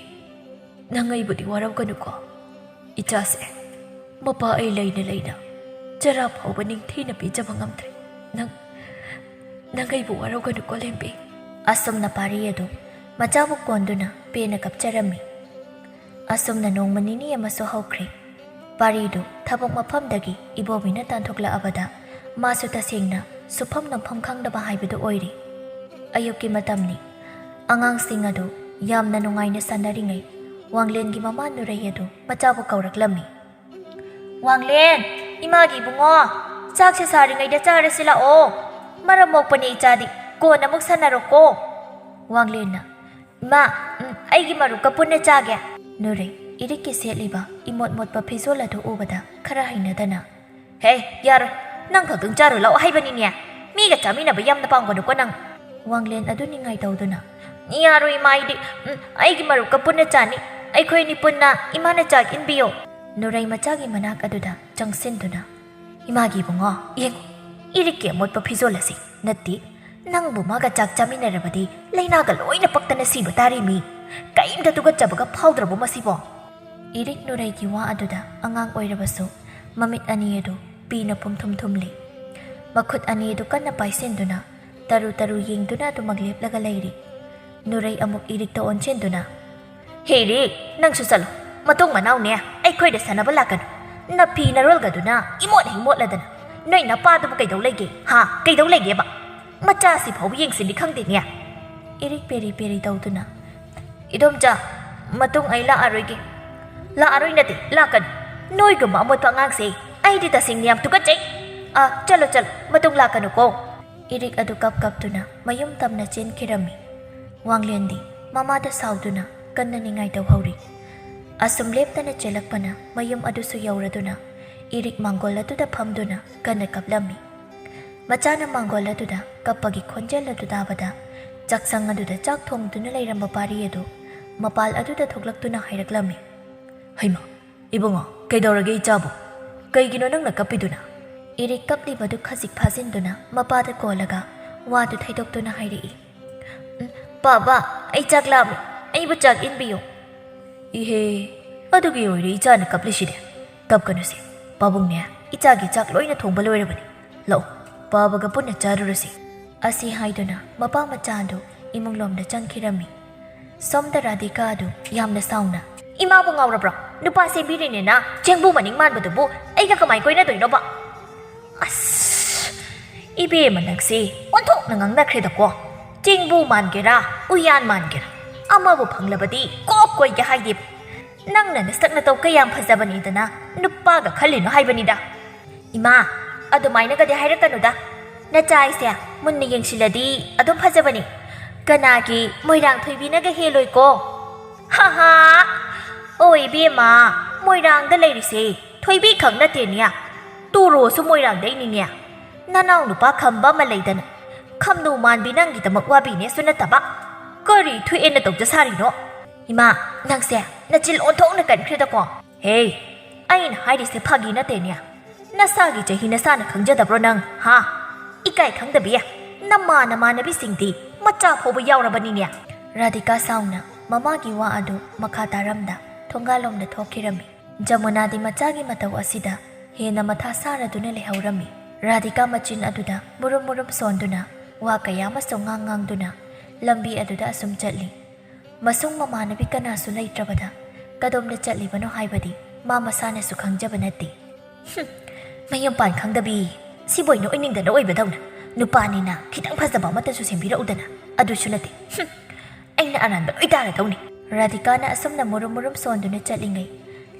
ꯅꯪ ꯑꯩꯕꯨꯗꯤ ꯋꯥꯔꯧꯒꯅꯨꯀꯣ꯫ ꯏꯆꯥꯁꯦ, ꯃꯄꯥ ꯑꯩ ꯂꯩꯅ ꯂꯩꯅ ꯆꯔꯥ ꯐꯥꯎꯕ ꯅꯤꯡꯊꯤꯅ ꯄꯤꯖꯕ ꯉꯝꯗ꯭ꯔꯦ꯫ ꯅꯪ, ꯅꯪ ꯑꯩꯕꯨ ꯋꯥꯔꯧꯒꯅꯨꯀꯣ, ꯂꯦꯝꯕꯤ꯫" ꯑꯁꯨꯝꯅ ꯄꯥꯔꯤ ꯑꯗꯨ ꯃꯆꯥꯕꯨ ꯀꯣꯟꯗꯨꯅ ꯄꯦꯟꯅ ꯀꯞꯆꯔꯝꯃꯤ꯫ ꯑꯁꯨꯝꯅ ꯅꯣꯡꯃ ꯅꯤꯅꯤ ꯑꯃꯁꯨ ꯍꯧꯈ꯭ꯔꯦ꯫ ꯄꯥꯔꯤꯗꯨ ꯊꯕꯛ ꯃꯐꯝꯗꯒꯤ ꯏꯕꯣꯕꯤꯅ ꯇꯥꯟꯊꯣꯛꯂꯛꯑꯕꯗ ꯃꯥꯁꯨ ꯇꯁꯦꯡꯅ ꯁꯨꯐꯝ ꯅꯣꯝꯐꯝ ꯈꯪꯗꯕ ꯍꯥꯏꯕꯗꯨ ꯑꯣꯏꯔꯦ꯫ ꯑꯌꯨꯛꯀꯤ ꯃꯇꯝꯅꯤ꯫ ꯑꯉꯥꯡꯁꯤꯡ ꯑꯗꯨ ꯌꯥꯝꯅ ꯅꯨꯡꯉꯥꯏꯅ ꯁꯥꯟꯅꯔꯤꯉꯩ ꯋꯥꯡꯂꯦꯟꯒꯤ ꯃꯃꯥ ꯅꯨꯔꯩ ꯑꯗꯨ ꯃꯆꯥꯕꯨ ꯀꯧꯔꯛꯂꯝꯃꯤ꯫ "ꯋꯥꯡꯂꯦꯟ, ꯏꯃꯥꯒꯤ ꯏꯕꯨꯡꯉꯣ, ꯆꯥꯛꯁꯦ ꯁꯥꯔꯤꯉꯩꯗ ꯆꯥꯔꯁꯤ ꯂꯥꯛꯑꯣ꯫ ꯃꯔꯝ ꯃꯣꯛꯄꯅꯦ ꯏꯆꯥꯗꯤ, ꯀꯣꯟꯅ ꯑꯃꯨꯛ ꯁꯥꯟꯅꯔꯣꯀꯣ꯫" ꯋꯥꯡꯂꯦꯟꯅ, "ꯏꯃꯥ, ꯎꯝ, ꯑꯩꯒꯤ ꯃꯔꯨꯞꯀ ꯄꯨꯟꯅ ꯆꯥꯒꯦ꯫" ꯅꯨꯔꯩ ꯏꯔꯤꯛꯀꯤ ꯁꯦꯠꯂꯤꯕ ꯏꯃꯣꯠ ꯃꯣꯠꯄ ꯐꯤꯖꯣꯜ ꯑꯗꯨ ꯎꯕꯗ ꯈꯔ ꯍꯩꯅꯗꯅ, "ꯍꯦ, ꯌꯥꯔꯣꯏ, ꯅꯪ ꯈꯛꯇꯪ ꯆꯥꯔꯨ ꯂꯥꯛꯑꯣ ꯍꯥꯏꯕꯅꯤꯅꯦ, ꯃꯤꯒ ꯆꯥꯃꯤꯟꯅꯕ ꯌꯥꯝꯅ ꯄꯥꯝꯒꯅꯨꯀꯣ ꯅꯪ꯫" ꯋꯥꯡꯂꯦꯟ ꯑꯗꯨ ꯅꯤꯡꯉꯥꯏ ꯇꯧꯗꯨꯅ, "ꯌꯥꯔꯣꯏ ꯏꯃꯥ, ꯑꯩꯗꯤ, ꯎꯝ, ꯑꯩꯒꯤ ꯃꯔꯨꯞꯀ ꯄꯨꯟꯅ ꯆꯥꯅꯤ, ꯑꯩꯈꯣꯏ ꯑꯅꯤ ꯄꯨꯟꯅ ꯏꯃꯥꯅ ꯆꯥꯛ ꯏꯟꯕꯤꯌꯣ꯫" ꯅꯨꯔꯩ ꯃꯆꯥꯒꯤ ꯃꯅꯥꯛ ꯑꯗꯨꯗ ꯆꯪꯁꯤꯟꯗꯨꯅ, "ꯏꯃꯥꯒꯤ ꯏꯕꯨꯡꯉꯣ, ꯌꯦꯡꯉꯨ, ꯏꯔꯤꯛꯀꯤ ꯑꯃꯣꯠꯄ ꯐꯤꯖꯣꯜ ꯑꯁꯤ꯫ ꯅꯠꯇꯦ, ꯅꯪꯕꯨ ꯃꯥꯒ ꯆꯥꯛ ꯆꯥꯃꯤꯟꯅꯔꯕꯗꯤ ꯂꯥꯏꯅꯥꯒ ꯂꯣꯏꯅ ꯄꯛꯇꯅ ꯁꯤꯕ ꯇꯥꯔꯦ ꯃꯤ꯫ ꯀꯔꯤꯝꯇ ꯇꯨꯀꯠꯆꯕꯒ ꯐꯥꯎꯗ꯭ꯔꯕꯣ ꯃꯁꯤꯕꯣ?" ꯏꯔꯤꯛ ꯅꯨꯔꯩꯒꯤ ꯋꯥ ꯑꯗꯨꯗ ꯑꯉꯥꯡ ꯑꯣꯏꯔꯕꯁꯨ ꯃꯃꯤꯠ ꯑꯅꯤ ꯑꯗꯨ ꯄꯤꯅ ꯄꯨꯝꯊꯨꯝ ꯊꯨꯝꯂꯤ꯫ ꯃꯈꯨꯠ ꯑꯅꯤ ꯑꯗꯨ ꯀꯟꯅ ꯄꯥꯏꯁꯤꯟꯗꯨꯅ ꯇꯔꯨ ꯇꯔꯨ ꯌꯦꯡꯗꯨꯅ ꯑꯗꯨꯃꯛ ꯂꯦꯞꯂꯒ ꯂꯩꯔꯤ꯫ ꯅꯨꯔꯩ ꯑꯃꯨꯛ ꯏꯔꯤꯛꯇ ꯑꯣꯟꯁꯤꯟꯗꯨꯅ, "ꯍꯦ ꯏꯔꯤꯛ, ꯅꯪꯁꯨ ꯆꯠꯂꯣ, ꯃꯇꯨꯡ ꯃꯅꯥꯎꯅꯦ ꯑꯩꯈꯣꯏꯗ ꯁꯥꯟꯅꯕ ꯂꯥꯛꯀꯅꯨ꯫ ꯅꯐꯤ ꯅꯔꯣꯜꯒꯗꯨꯅ ꯏꯃꯣꯠ ꯍꯦꯛ ꯃꯣꯠꯂꯗꯅ꯫ ꯅꯣꯏ ꯅꯄꯥꯗꯨꯕꯨ ꯀꯩꯗꯧ ꯂꯩꯒꯦ? ꯍꯥ? ꯀꯩꯗꯧ ꯂꯩꯒꯦꯕ? ꯃꯆꯥꯁꯤ ꯐꯥꯎꯕ ꯌꯦꯡꯁꯤꯟꯅꯤ ꯈꯪꯗꯦꯅꯦ꯫" ꯏꯔꯤꯛ ꯄꯦꯔꯤ ꯄꯦꯔꯤ ꯇꯧꯗꯨꯅ, "ꯏꯗꯣꯝꯆꯥ, ꯃꯇꯨꯡ ꯑꯩ ꯂꯥꯛꯑꯔꯣꯏꯒꯦ꯫" "ꯂꯥꯛꯑꯔꯣꯏ ꯅꯠꯇꯦ, ꯂꯥꯛꯀꯅꯤ꯫ ꯅꯣꯏꯒꯨꯝꯕ ꯑꯃꯣꯠꯄ ꯑꯉꯥꯡꯁꯦ ꯑꯩꯗꯤ ꯇꯁꯦꯡꯅ ꯌꯥꯝ ꯇꯨꯀꯠꯆꯩ꯫ ꯑꯥ, ꯆꯠꯂꯣ, ꯆꯠꯂꯣ, ꯃꯇꯨꯡ ꯂꯥꯛꯀꯅꯨꯀꯣ꯫" ꯏꯔꯤꯛ ꯑꯗꯨ ꯀꯞ ꯀꯞꯇꯨꯅ ꯃꯌꯨꯝ ꯇꯝꯅ ꯆꯦꯟꯈꯤꯔꯝꯃꯤ꯫ ꯋꯥꯡꯂꯦꯟꯗꯤ ꯃꯃꯥꯗ ꯁꯥꯎꯗꯨꯅ ꯀꯟꯅ ꯅꯤꯡꯉꯥꯏ ꯇꯧꯍꯧꯔꯤ꯫ ꯑꯁꯨꯝ ꯂꯦꯞꯇꯅ ꯆꯦꯜꯂꯛꯄꯅ ꯃꯌꯨꯝ ꯑꯗꯨꯁꯨ ꯌꯧꯔꯗꯨꯅ ꯏꯔꯤꯛ ꯃꯥꯡꯒꯣꯜ ꯑꯗꯨꯗ ꯐꯝꯗꯨꯅ ꯀꯟꯅ ꯀꯞꯂꯝꯃꯤ꯫ ꯃꯆꯥꯅ ꯃꯥꯡꯒꯣꯜ ꯑꯗꯨꯗ ꯀꯞꯄꯒꯤ ꯈꯣꯟꯖꯦꯜ ꯑꯗꯨ ꯇꯥꯕꯗ ꯆꯥꯛꯁꯪ ꯑꯗꯨꯗ ꯆꯥꯛ ꯊꯣꯡꯗꯨꯅ ꯂꯩꯔꯝꯕ ꯄꯥꯔꯤ ꯑꯗꯨ ꯃꯄꯥꯜ ꯑꯗꯨꯗ ꯊꯣꯛꯂꯛꯇꯨꯅ ꯍꯥꯏꯔꯛꯂꯝꯃꯤ, "ꯍꯩꯃꯥ, ꯏꯕꯨꯡꯉꯣ, ꯀꯩꯗꯧꯔꯒꯦ ꯏꯆꯥꯕꯨ? ꯀꯩꯒꯤꯅꯣ ꯅꯪꯅ ꯀꯞꯄꯤꯗꯨꯅ?" ꯏꯔꯤꯛ ꯀꯞꯂꯤꯕꯗꯨ ꯈꯖꯤꯛ ꯐꯥꯖꯤꯟꯗꯨꯅ ꯃꯄꯥꯗ ꯀꯣꯜꯂꯒ ꯋꯥꯗꯨ ꯊꯩꯗꯣꯛꯇꯨꯅ ꯍꯥꯏꯔꯛꯏ, "ꯎꯝ, ꯄꯥꯕ, ꯑꯩ ꯆꯥꯛ ꯂꯥꯝꯃꯤ, ꯑꯩꯕꯨ ꯆꯥꯛ ꯏꯟꯕꯤꯌꯨ꯫" "ꯏꯍꯦ, ꯑꯗꯨꯒꯤ ꯑꯣꯏꯔꯦ ꯏꯆꯥꯅ ꯀꯞꯂꯤꯁꯤꯗꯤ꯫ ꯀꯞꯀꯅꯨꯁꯦ, ꯄꯥꯕꯨꯡꯅꯦ ꯏꯆꯥꯒꯤ ꯆꯥꯛ ꯂꯣꯏꯅ ꯊꯣꯡꯕ ꯂꯣꯏꯔꯕꯅꯤ꯫ ꯂꯥꯛꯑꯣ, ꯄꯥꯕꯒ ꯄꯨꯟꯅ ꯆꯥꯔꯨꯔꯁꯤ꯫" ꯑꯁꯤ ꯍꯥꯏꯗꯨꯅ ꯃꯄꯥ ꯃꯆꯥ ꯑꯗꯨ ꯏꯃꯨꯡꯂꯣꯝꯗ ꯆꯪꯈꯤꯔꯝꯃꯤ꯫ ꯁꯣꯝꯗ ꯔꯥꯙꯤꯀꯥ ꯑꯗꯨ ꯌꯥꯝꯅ ꯁꯥꯎꯅ, ꯏꯃꯥꯕꯨ ꯉꯥꯎꯔꯕ꯭ꯔꯣ? ꯅꯨꯄꯥ ꯁꯦꯝꯕꯤꯔꯤꯅꯦꯅ ꯆꯦꯡꯕꯨ ꯃꯅꯤꯡ ꯃꯥꯟꯕꯗꯨꯕꯨ ꯑꯩꯒ ꯀꯃꯥꯏ ꯀꯣꯏꯅꯗꯣꯏꯅꯣꯕ? ꯑꯁ, ꯏꯕꯦꯝꯃ ꯅꯪꯁꯤ ꯑꯣꯟꯊꯣꯛꯅ ꯉꯥꯡꯅꯈ꯭ꯔꯦꯗꯀꯣ꯫ ꯆꯦꯡꯕꯨ ꯃꯥꯟꯒꯦꯔꯥ, ꯎꯌꯥꯟ ꯃꯥꯟꯒꯦꯔꯥ, ꯑꯃꯕꯨ ꯐꯪꯂꯕꯗꯤ ꯀꯣꯛ ꯀꯣꯏꯒꯦ ꯍꯥꯏꯗꯦꯕ꯫ ꯅꯪꯅ ꯅꯁꯛ ꯅꯇꯧ ꯀꯌꯥꯝ ꯐꯖꯕꯅꯤꯗꯅ ꯅꯨꯄꯥꯒ ꯈꯜꯂꯤꯅꯣ ꯍꯥꯏꯕꯅꯤꯗ꯫ ꯏꯃꯥ, ꯑꯗꯨꯃꯥꯏꯅꯒꯗꯤ ꯍꯥꯏꯔꯛꯀꯅꯨꯗ꯫ ꯅꯆꯥ ꯑꯩꯁꯦ ꯃꯨꯟꯅ ꯌꯦꯡꯁꯤꯜꯂꯗꯤ ꯑꯗꯨꯝ ꯐꯖꯕꯅꯤ꯫ ꯀꯅꯥꯒꯤ ꯃꯣꯏꯔꯥꯡ ꯊꯣꯏꯕꯤꯅꯒ ꯍꯦꯜꯂꯣꯏꯀꯣ? ꯍꯥ ꯍꯥ! ꯑꯣ ꯏꯕꯦꯝꯃ, ꯃꯣꯏꯔꯥꯡꯗ ꯂꯩꯔꯤꯁꯦ ꯊꯣꯏꯕꯤ ꯈꯛ ꯅꯠꯇꯦꯅꯦ꯫ ꯇꯣꯔꯣꯁꯨ ꯃꯣꯏꯔꯥꯡꯗꯩꯅꯤꯅꯦ꯫ ꯅꯅꯥꯎ ꯅꯨꯄꯥ ꯈꯝꯕ ꯑꯃ ꯂꯩꯗꯅ, ꯈꯝꯅꯨ ꯃꯥꯟꯕꯤ ꯅꯪꯒꯤꯗꯃꯛ ꯋꯥꯕꯤꯅꯦꯁꯨ ꯅꯠꯇꯕ꯫ ꯀꯔꯤ ꯊꯣꯛꯑꯦꯅ ꯇꯧꯖ ꯁꯥꯔꯤꯅꯣ? ꯏꯃꯥ, ꯅꯪꯁꯦ ꯅꯆꯤꯜ ꯑꯣꯟꯊꯣꯛꯅ ꯀꯟꯈ꯭ꯔꯦꯗꯀꯣ꯫ ꯍꯦ, ꯑꯩꯅ ꯍꯥꯏꯔꯤꯁꯦ ꯐꯥꯒꯤ ꯅꯠꯇꯦꯅꯦ꯫ ꯅꯁꯥꯒꯤ ꯆꯍꯤ ꯅꯁꯥꯅ ꯈꯪꯖꯗꯕ꯭ꯔꯣ ꯅꯪ, ꯍꯥ? ꯏꯀꯥꯏ ꯈꯪꯗꯕꯤ, ꯅꯃꯥ ꯅꯃꯥꯟꯅꯕꯤꯁꯤꯡꯗꯤ ꯃꯆꯥ ꯐꯥꯎꯕ ꯌꯥꯎꯔꯕꯅꯤꯅꯦ꯫ ꯔꯥꯙꯤꯀꯥ ꯁꯥꯎꯅ ꯃꯃꯥꯒꯤ ꯋꯥ ꯑꯗꯨ ꯃꯈꯥ ꯇꯥꯔꯝꯗ ꯊꯣꯡꯒꯥꯜꯂꯣꯝꯗ ꯊꯣꯛꯈꯤꯔꯝꯃꯤ꯫ ꯖꯃꯨꯅꯥꯗꯤ ꯃꯆꯥꯒꯤ ꯃꯇꯧ ꯑꯁꯤꯗ ꯍꯦꯟꯅ ꯃꯊꯥ ꯁꯥꯔꯗꯨꯅ ꯂꯩꯍꯧꯔꯝꯃꯤ꯫ ꯔꯥꯙꯤꯀꯥ ꯃꯆꯤꯟ ꯑꯗꯨꯗ ꯃꯨꯔꯨꯝ ꯃꯨꯔꯨꯝ ꯁꯣꯟꯗꯨꯅ ꯋꯥ ꯀꯌꯥ ꯑꯃꯁꯨ ꯉꯥꯡ ꯉꯥꯡꯗꯨꯅ ꯂꯝꯕꯤ ꯑꯗꯨꯗ ꯑꯁꯨꯝ ꯆꯠꯂꯤ꯫ ꯃꯁꯨꯡ ꯃꯃꯥꯟꯅꯕꯤ ꯀꯅꯥꯁꯨ ꯂꯩꯇ꯭ꯔꯕꯗ ꯀꯗꯣꯝꯗ ꯆꯠꯂꯤꯕꯅꯣ ꯍꯥꯏꯕꯗꯤ ꯃꯥ ꯃꯁꯥꯅꯁꯨ ꯈꯪꯖꯕ ꯅꯠꯇꯦ꯫ ꯍꯨꯝ, ꯃꯌꯨꯝ ꯄꯥꯟ ꯈꯪꯗꯕꯤ, ꯁꯤꯕꯣꯏꯅ ꯑꯣꯏꯅꯤꯡꯗꯅ ꯑꯣꯏꯕꯗꯧꯅ꯫ ꯅꯨꯄꯥꯅꯤꯅ ꯈꯤꯇꯪ ꯐꯖꯕ ꯑꯃꯇꯁꯨ ꯁꯦꯝꯕꯤꯔꯛꯎꯗꯅ꯫ ꯑꯗꯨꯁꯨ ꯅꯠꯇꯦ꯫ ꯍꯨꯝ, ꯑꯩꯅ ꯑꯔꯥꯟꯕ ꯂꯣꯏ ꯇꯥꯔꯗꯧꯅꯤ꯫ ꯔꯥꯙꯤꯀꯥꯅ ꯑꯁꯨꯝꯅ ꯃꯨꯔꯨꯝ ꯃꯨꯔꯨꯝ ꯁꯣꯟꯗꯨꯅ ꯆꯠꯂꯤꯉꯩ,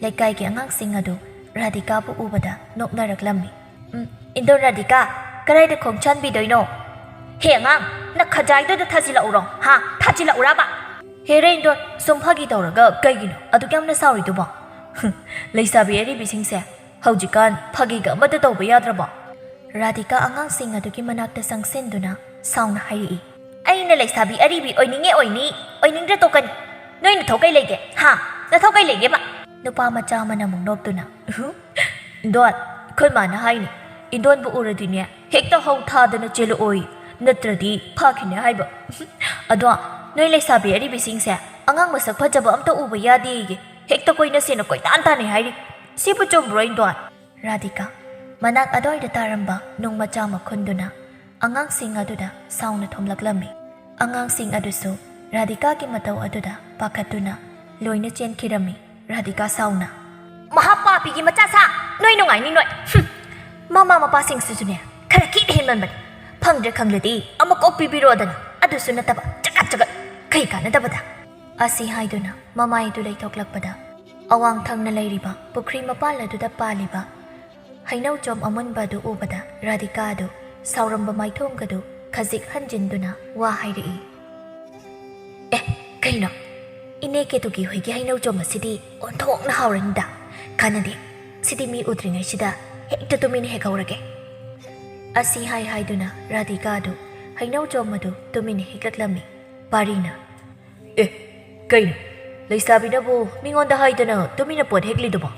ꯂꯩꯀꯥꯏꯒꯤ ꯑꯉꯥꯡꯁꯤꯡ ꯑꯗꯨ ꯔꯥꯙꯤꯀꯥꯕꯨ ꯎꯕꯗ ꯅꯣꯛꯅꯔꯛꯂꯝꯃꯤ꯫ "ꯎꯝ, ꯏꯟꯗꯣ ꯔꯥꯙꯤꯀꯥ, ꯀꯗꯥꯏꯗ ꯈꯣꯡꯁꯥꯟꯕꯤꯗꯣꯏꯅꯣ? ꯍꯦ ꯑꯉꯥꯡ, ꯅꯈꯖꯥꯏꯗꯨꯗ ꯊꯥꯖꯤꯜꯂꯛꯎꯔꯣ? ꯍꯥ? ꯊꯥꯖꯤꯜꯂꯛꯎꯔꯕ?" "ꯍꯦꯔꯦ ꯏꯟꯗꯣ, ꯁꯨꯝ ꯐꯥꯒꯤ ꯇꯧꯔꯒ ꯀꯩꯒꯤꯅꯣ ꯑꯗꯨꯛ ꯌꯥꯝꯅ ꯁꯥꯎꯔꯤꯗꯨꯕꯣ? ꯍꯨꯝ, ꯂꯩꯁꯥꯕꯤ ꯑꯔꯤꯕꯤꯁꯤꯡꯁꯦ ꯍꯧꯖꯤꯛꯀꯥꯟ ꯐꯥꯒꯤꯒ ꯑꯃꯠꯇ ꯇꯧꯕ ꯌꯥꯗ꯭ꯔꯕꯣ?" ꯔꯥꯙꯤꯀꯥ ꯑꯉꯥꯡꯁꯤꯡ ꯑꯗꯨꯒꯤ ꯃꯅꯥꯛꯇ ꯆꯪꯁꯤꯟꯗꯨꯅ ꯁꯥꯎꯅ ꯍꯥꯏꯔꯛꯏ꯫ "ꯑꯩꯅ ꯂꯩꯁꯥꯕꯤ ꯑꯔꯤꯕꯤ ꯑꯣꯏꯅꯤꯡꯉꯦ ꯑꯣꯏꯅꯤ, ꯑꯣꯏꯅꯤꯡꯗ꯭ꯔ ꯇꯣꯛꯀꯅꯤ꯫ ꯅꯣꯏ ꯅꯊꯧ ꯀꯩ ꯂꯩꯒꯦ? ꯍꯥ? ꯅꯊꯧ ꯀꯩ ꯂꯩꯒꯦꯕ?" ꯅꯨꯄꯥ ꯃꯆꯥ ꯑꯃꯅ ꯑꯃꯨꯛ ꯅꯣꯛꯇꯨꯅ, "ꯏꯟꯗꯣꯟ, ꯑꯩꯈꯣꯏ ꯃꯥꯅ ꯍꯥꯏꯅꯤ, ꯏꯟꯗꯣꯟꯕꯨ ꯎꯔꯗꯤꯅꯦ ꯍꯦꯛꯇ ꯍꯧ ꯊꯥꯗꯅ ꯆꯦꯜꯂꯛꯑꯣꯏ, ꯅꯠꯇ꯭ꯔꯗꯤ ꯐꯥꯈꯤꯅꯤ ꯍꯥꯏꯕ꯫ ꯑꯗꯣ ꯅꯣꯏ ꯂꯩꯁꯥꯕꯤ ꯑꯔꯤꯕꯤꯁꯤꯡꯁꯦ ꯑꯉꯥꯡ ꯃꯁꯛ ꯐꯖꯕ ꯑꯝꯇ ꯎꯕ ꯌꯥꯗꯦꯌꯦ, ꯍꯦꯛꯇ ꯀꯣꯏꯅꯁꯦꯅ ꯀꯣꯏꯇꯥꯟ ꯇꯥꯟꯅꯩ ꯍꯥꯏꯔꯤ꯫ ꯁꯤꯕꯨ ꯆꯨꯝꯕ꯭ꯔꯣ, ꯏꯟꯗꯣꯟ?" ꯔꯥꯙꯤꯀꯥ ꯃꯅꯥꯛ ꯑꯗ꯭ꯋꯥꯏꯗ ꯇꯥꯔꯝꯕ ꯅꯨꯡ ꯃꯆꯥ ꯃꯈꯨꯟꯗꯨꯅ ꯑꯉꯥꯡꯁꯤꯡ ꯑꯗꯨꯗ ꯁꯥꯎꯅ ꯊꯣꯝꯂꯛꯂꯝꯃꯤ꯫ ꯑꯉꯥꯡꯁꯤꯡ ꯑꯗꯨꯁꯨ ꯔꯥꯙꯤꯀꯥꯒꯤ ꯃꯇꯧ ꯑꯗꯨꯗ ꯄꯥꯈꯠꯇꯨꯅ ꯂꯣꯏꯅ ꯆꯦꯟꯈꯤꯔꯝꯃꯤ꯫ ꯔꯥꯙꯤꯀꯥ ꯁꯥꯎꯅ, "ꯃꯍꯥ ꯄꯥꯄꯤꯒꯤ ꯃꯆꯥ ꯁꯥ! ꯅꯣꯏ ꯅꯨꯡꯉꯥꯏꯅꯤ ꯅꯣꯏ! ꯍꯨꯝ! ꯃꯃꯥ ꯃꯄꯥꯁꯤꯡꯁꯤꯁꯨꯅꯦ, ꯈꯔ ꯈꯤꯠ ꯍꯦꯟꯃꯟꯕꯅꯤ꯫ ꯐꯪꯗ꯭ꯔꯦ ꯈꯪꯂꯗꯤ ꯑꯃꯨꯛ ꯀꯣꯛ ꯄꯤꯕꯤꯔꯣꯗꯅ, ꯑꯗꯨꯁꯨ ꯅꯠꯇꯕ ꯆꯒꯠ ꯆꯒꯠ, ꯀꯩ ꯀꯥꯟꯅꯗꯕꯗ!" ꯑꯁꯤ ꯍꯥꯏꯗꯨꯅ ꯃꯃꯥꯏꯗꯨ ꯂꯩꯊꯣꯛꯂꯛꯄꯗ, ꯑꯋꯥꯡ ꯊꯪꯅ ꯂꯩꯔꯤꯕ ꯄꯨꯈ꯭ꯔꯤ ꯃꯄꯥꯜ ꯑꯗꯨꯗ ꯄꯥꯜꯂꯤꯕ ꯍꯩꯅꯧꯖꯣꯝ ꯑꯃꯨꯟꯕ ꯑꯗꯨ ꯎꯕꯗ ꯔꯥꯙꯤꯀꯥ ꯑꯗꯨ ꯁꯥꯎꯔꯝꯕ ꯃꯥꯏꯊꯣꯡꯒꯗꯨ ꯈꯖꯤꯛ ꯍꯟꯖꯤꯟꯗꯨꯅ ꯋꯥ ꯍꯥꯏꯔꯛꯏ꯫ "ꯑꯦ, ꯀꯩꯅꯣ? ꯏꯅꯦ ꯀꯦꯇꯨꯀꯤ ꯍꯣꯏꯒꯤ ꯍꯩꯅꯧꯖꯣꯝ ꯑꯁꯤꯗꯤ ꯑꯣꯟꯊꯣꯛꯅ ꯍꯥꯎꯔꯅꯤꯗ꯫ ꯀꯥꯟꯅꯗꯦ, ꯁꯤꯗꯤ ꯃꯤ ꯎꯗ꯭ꯔꯤꯉꯩꯁꯤꯗ ꯍꯦꯛꯇ ꯇꯨꯃꯤꯟꯅ ꯍꯦꯛꯍꯧꯔꯒꯦ꯫" ꯑꯁꯤ ꯍꯥꯏ ꯍꯥꯏꯗꯨꯅ ꯔꯥꯙꯤꯀꯥ ꯑꯗꯨ ꯍꯩꯅꯧꯖꯣꯝ ꯑꯗꯨ ꯇꯨꯃꯤꯟꯅ ꯍꯦꯛꯂꯛꯂꯝꯃꯤ꯫ ꯄꯥꯔꯤꯅ, "ꯑꯦ, ꯀꯩꯅꯣ? ꯂꯩꯁꯥꯕꯤꯅꯕꯨ ꯃꯤꯉꯣꯟꯗ ꯍꯥꯏꯗꯅ ꯇꯨꯃꯤꯟꯅ ꯄꯣꯠ ꯍꯦꯛꯂꯤꯗꯨꯕꯣ?"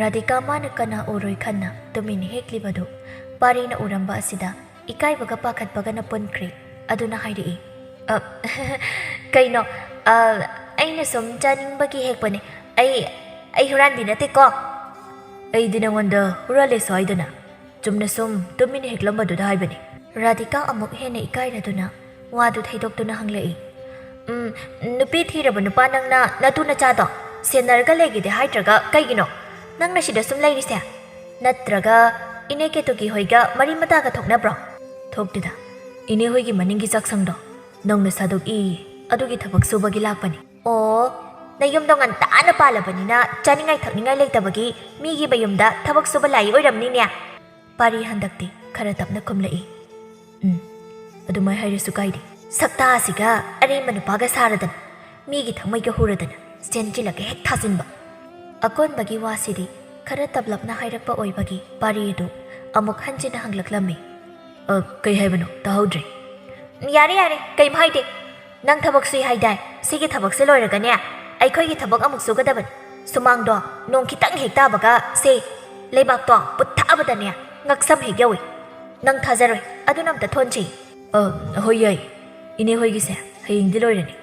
ꯔꯥꯙꯤꯀꯥ ꯃꯥꯅ ꯀꯅꯥ ꯎꯔꯣꯏ ꯈꯟꯅ ꯇꯨꯃꯤꯟꯅ ꯍꯦꯛꯂꯤꯕꯗꯨ ꯄꯥꯔꯤꯅ ꯎꯔꯝꯕ ꯑꯁꯤꯗ ꯏꯀꯥꯏꯕꯒ ꯄꯥꯈꯠꯄꯒꯅ ꯄꯨꯟꯈ꯭ꯔꯦ꯫ ꯑꯗꯨꯅ ꯍꯥꯏꯔꯛꯏ, "ꯑ, ꯀꯩꯅꯣ? ꯑ, ꯑꯩꯅ ꯁꯨꯝ ꯆꯥꯅꯤꯡꯕꯒꯤ ꯍꯦꯛꯄꯅꯦ꯫ ꯑꯩ, ꯑꯩ ꯍꯨꯔꯥꯟꯕꯤ ꯅꯠꯇꯦꯀꯣ꯫" "ꯑꯩꯗꯤ ꯅꯉꯣꯟꯗ ꯍꯨꯔꯥꯜꯂꯦꯁꯨ ꯍꯥꯏꯗꯅ, ꯆꯨꯝꯅ ꯁꯨꯝ ꯇꯨꯃꯤꯟꯅ ꯍꯦꯛꯂꯝꯕꯗꯨꯗ ꯍꯥꯏꯕꯅꯤ꯫" ꯔꯥꯙꯤꯀꯥ ꯑꯃꯨꯛ ꯍꯦꯟꯅ ꯏꯀꯥꯏꯔꯗꯨꯅ ꯋꯥꯗꯨ ꯊꯩꯗꯣꯛꯇꯨꯅ ꯍꯪꯂꯛꯏ, "ꯎꯝ, ꯅꯨꯄꯤ ꯊꯤꯔꯕ ꯅꯨꯄꯥ ꯅꯪꯅ ꯅꯇꯨ ꯅꯆꯥꯗꯣ ꯁꯦꯟꯅꯔꯒ ꯂꯩꯒꯦꯗꯤ ꯍꯥꯏꯗ꯭ꯔꯒ ꯀꯩꯒꯤꯅꯣ ꯅꯪꯅ ꯁꯤꯗ ꯁꯨꯝ ꯂꯩꯔꯤꯁꯦ? ꯅꯠꯇ꯭ꯔꯒ ꯏꯅꯦ ꯀꯦꯇꯨꯀꯤ ꯍꯣꯏꯒ ꯃꯔꯤ ꯃꯇꯥꯒ ꯊꯣꯛꯅꯕ꯭ꯔꯣ?" "ꯊꯣꯛꯇꯦꯗ, ꯏꯅꯦ ꯍꯣꯏꯒꯤ ꯃꯅꯤꯡꯒꯤ ꯆꯥꯛꯁꯪꯗꯣ ꯅꯧꯅ ꯁꯥꯗꯣꯛꯏ, ꯑꯗꯨꯒꯤ ꯊꯕꯛ ꯁꯨꯕꯒꯤ ꯂꯥꯛꯄꯅꯤ꯫" "ꯑꯣ, ꯅꯌꯨꯝꯗꯣ ꯉꯟꯇꯥꯅ ꯄꯥꯜꯂꯕꯅꯤꯅ ꯆꯥꯅꯤꯡꯉꯥꯏ ꯊꯛꯅꯤꯡꯉꯥꯏ ꯂꯩꯇꯕꯒꯤ ꯃꯤꯒꯤ ꯃꯌꯨꯝꯗ ꯊꯕꯛ ꯁꯨꯕ ꯂꯥꯛꯏ ꯑꯣꯏꯔꯝꯅꯤꯅꯦ?" ꯄꯥꯔꯤ ꯍꯟꯗꯛꯇꯤ ꯈꯔ ꯇꯞꯅ ꯈꯨꯝꯂꯛꯏ꯫ "ꯎꯝ, ꯑꯗꯨꯃꯥꯏ ꯍꯥꯏꯔꯁꯨ ꯀꯥꯏꯗꯦ꯫ ꯁꯛꯇꯥ ꯑꯁꯤꯒ ꯑꯔꯦꯝꯕ ꯅꯨꯄꯥꯒ ꯁꯥꯔꯗꯅ, ꯃꯤꯒꯤ ꯊꯃꯣꯏꯒ ꯍꯨꯔꯗꯅ, ꯆꯦꯟꯁꯤꯜꯂꯒ ꯍꯦꯛ ꯊꯥꯖꯤꯟꯕ꯫" ꯑꯀꯣꯟꯕꯒꯤ ꯋꯥꯁꯤꯗꯤ ꯈꯔ ꯇꯞꯂꯞꯅ ꯍꯥꯏꯔꯛꯄ ꯑꯣꯏꯕꯒꯤ ꯄꯥꯔꯤ ꯑꯗꯨ ꯑꯃꯨꯛ ꯍꯟꯖꯤꯟꯅ ꯍꯪꯂꯛꯂꯝꯃꯤ꯫ "ꯑ, ꯀꯩ ꯍꯥꯏꯕꯅꯣ? ꯇꯥꯍꯧꯗ꯭ꯔꯦ꯫" "ꯌꯥꯔꯦ, ꯌꯥꯔꯦ, ꯀꯩꯝ ꯍꯥꯏꯗꯦ꯫ ꯅꯪ ꯊꯕꯛ ꯁꯨꯏ ꯍꯥꯏꯗꯥꯏ? ꯁꯤꯒꯤ ꯊꯕꯛꯁꯦ ꯂꯣꯏꯔꯒꯅꯦ, ꯑꯩꯈꯣꯏꯒꯤ ꯊꯕꯛ ꯑꯃꯨꯛ ꯁꯨꯒꯗꯕꯅꯤ꯫ ꯁꯨꯃꯥꯡꯗꯣ ꯅꯣꯡ ꯈꯤꯇꯪ ꯍꯦꯛ ꯇꯥꯕꯒ, ꯁꯦ, ꯂꯩꯕꯥꯛꯇꯣ ꯄꯨꯠꯊꯕꯗꯅꯦ, ꯉꯛꯁꯝ ꯍꯦꯛ ꯌꯧꯏ꯫ ꯅꯪ ꯊꯥꯖꯔꯣꯏ, ꯑꯗꯨꯅ ꯑꯝꯇ ꯊꯣꯟꯁꯤ꯫" "ꯑ, ꯍꯣꯏ, ꯌꯥꯏ꯫ ꯏꯅꯦ ꯍꯣꯏꯒꯤꯁꯦ ꯍꯌꯦꯡꯗꯤ ꯂꯣꯏꯔꯅꯤ꯫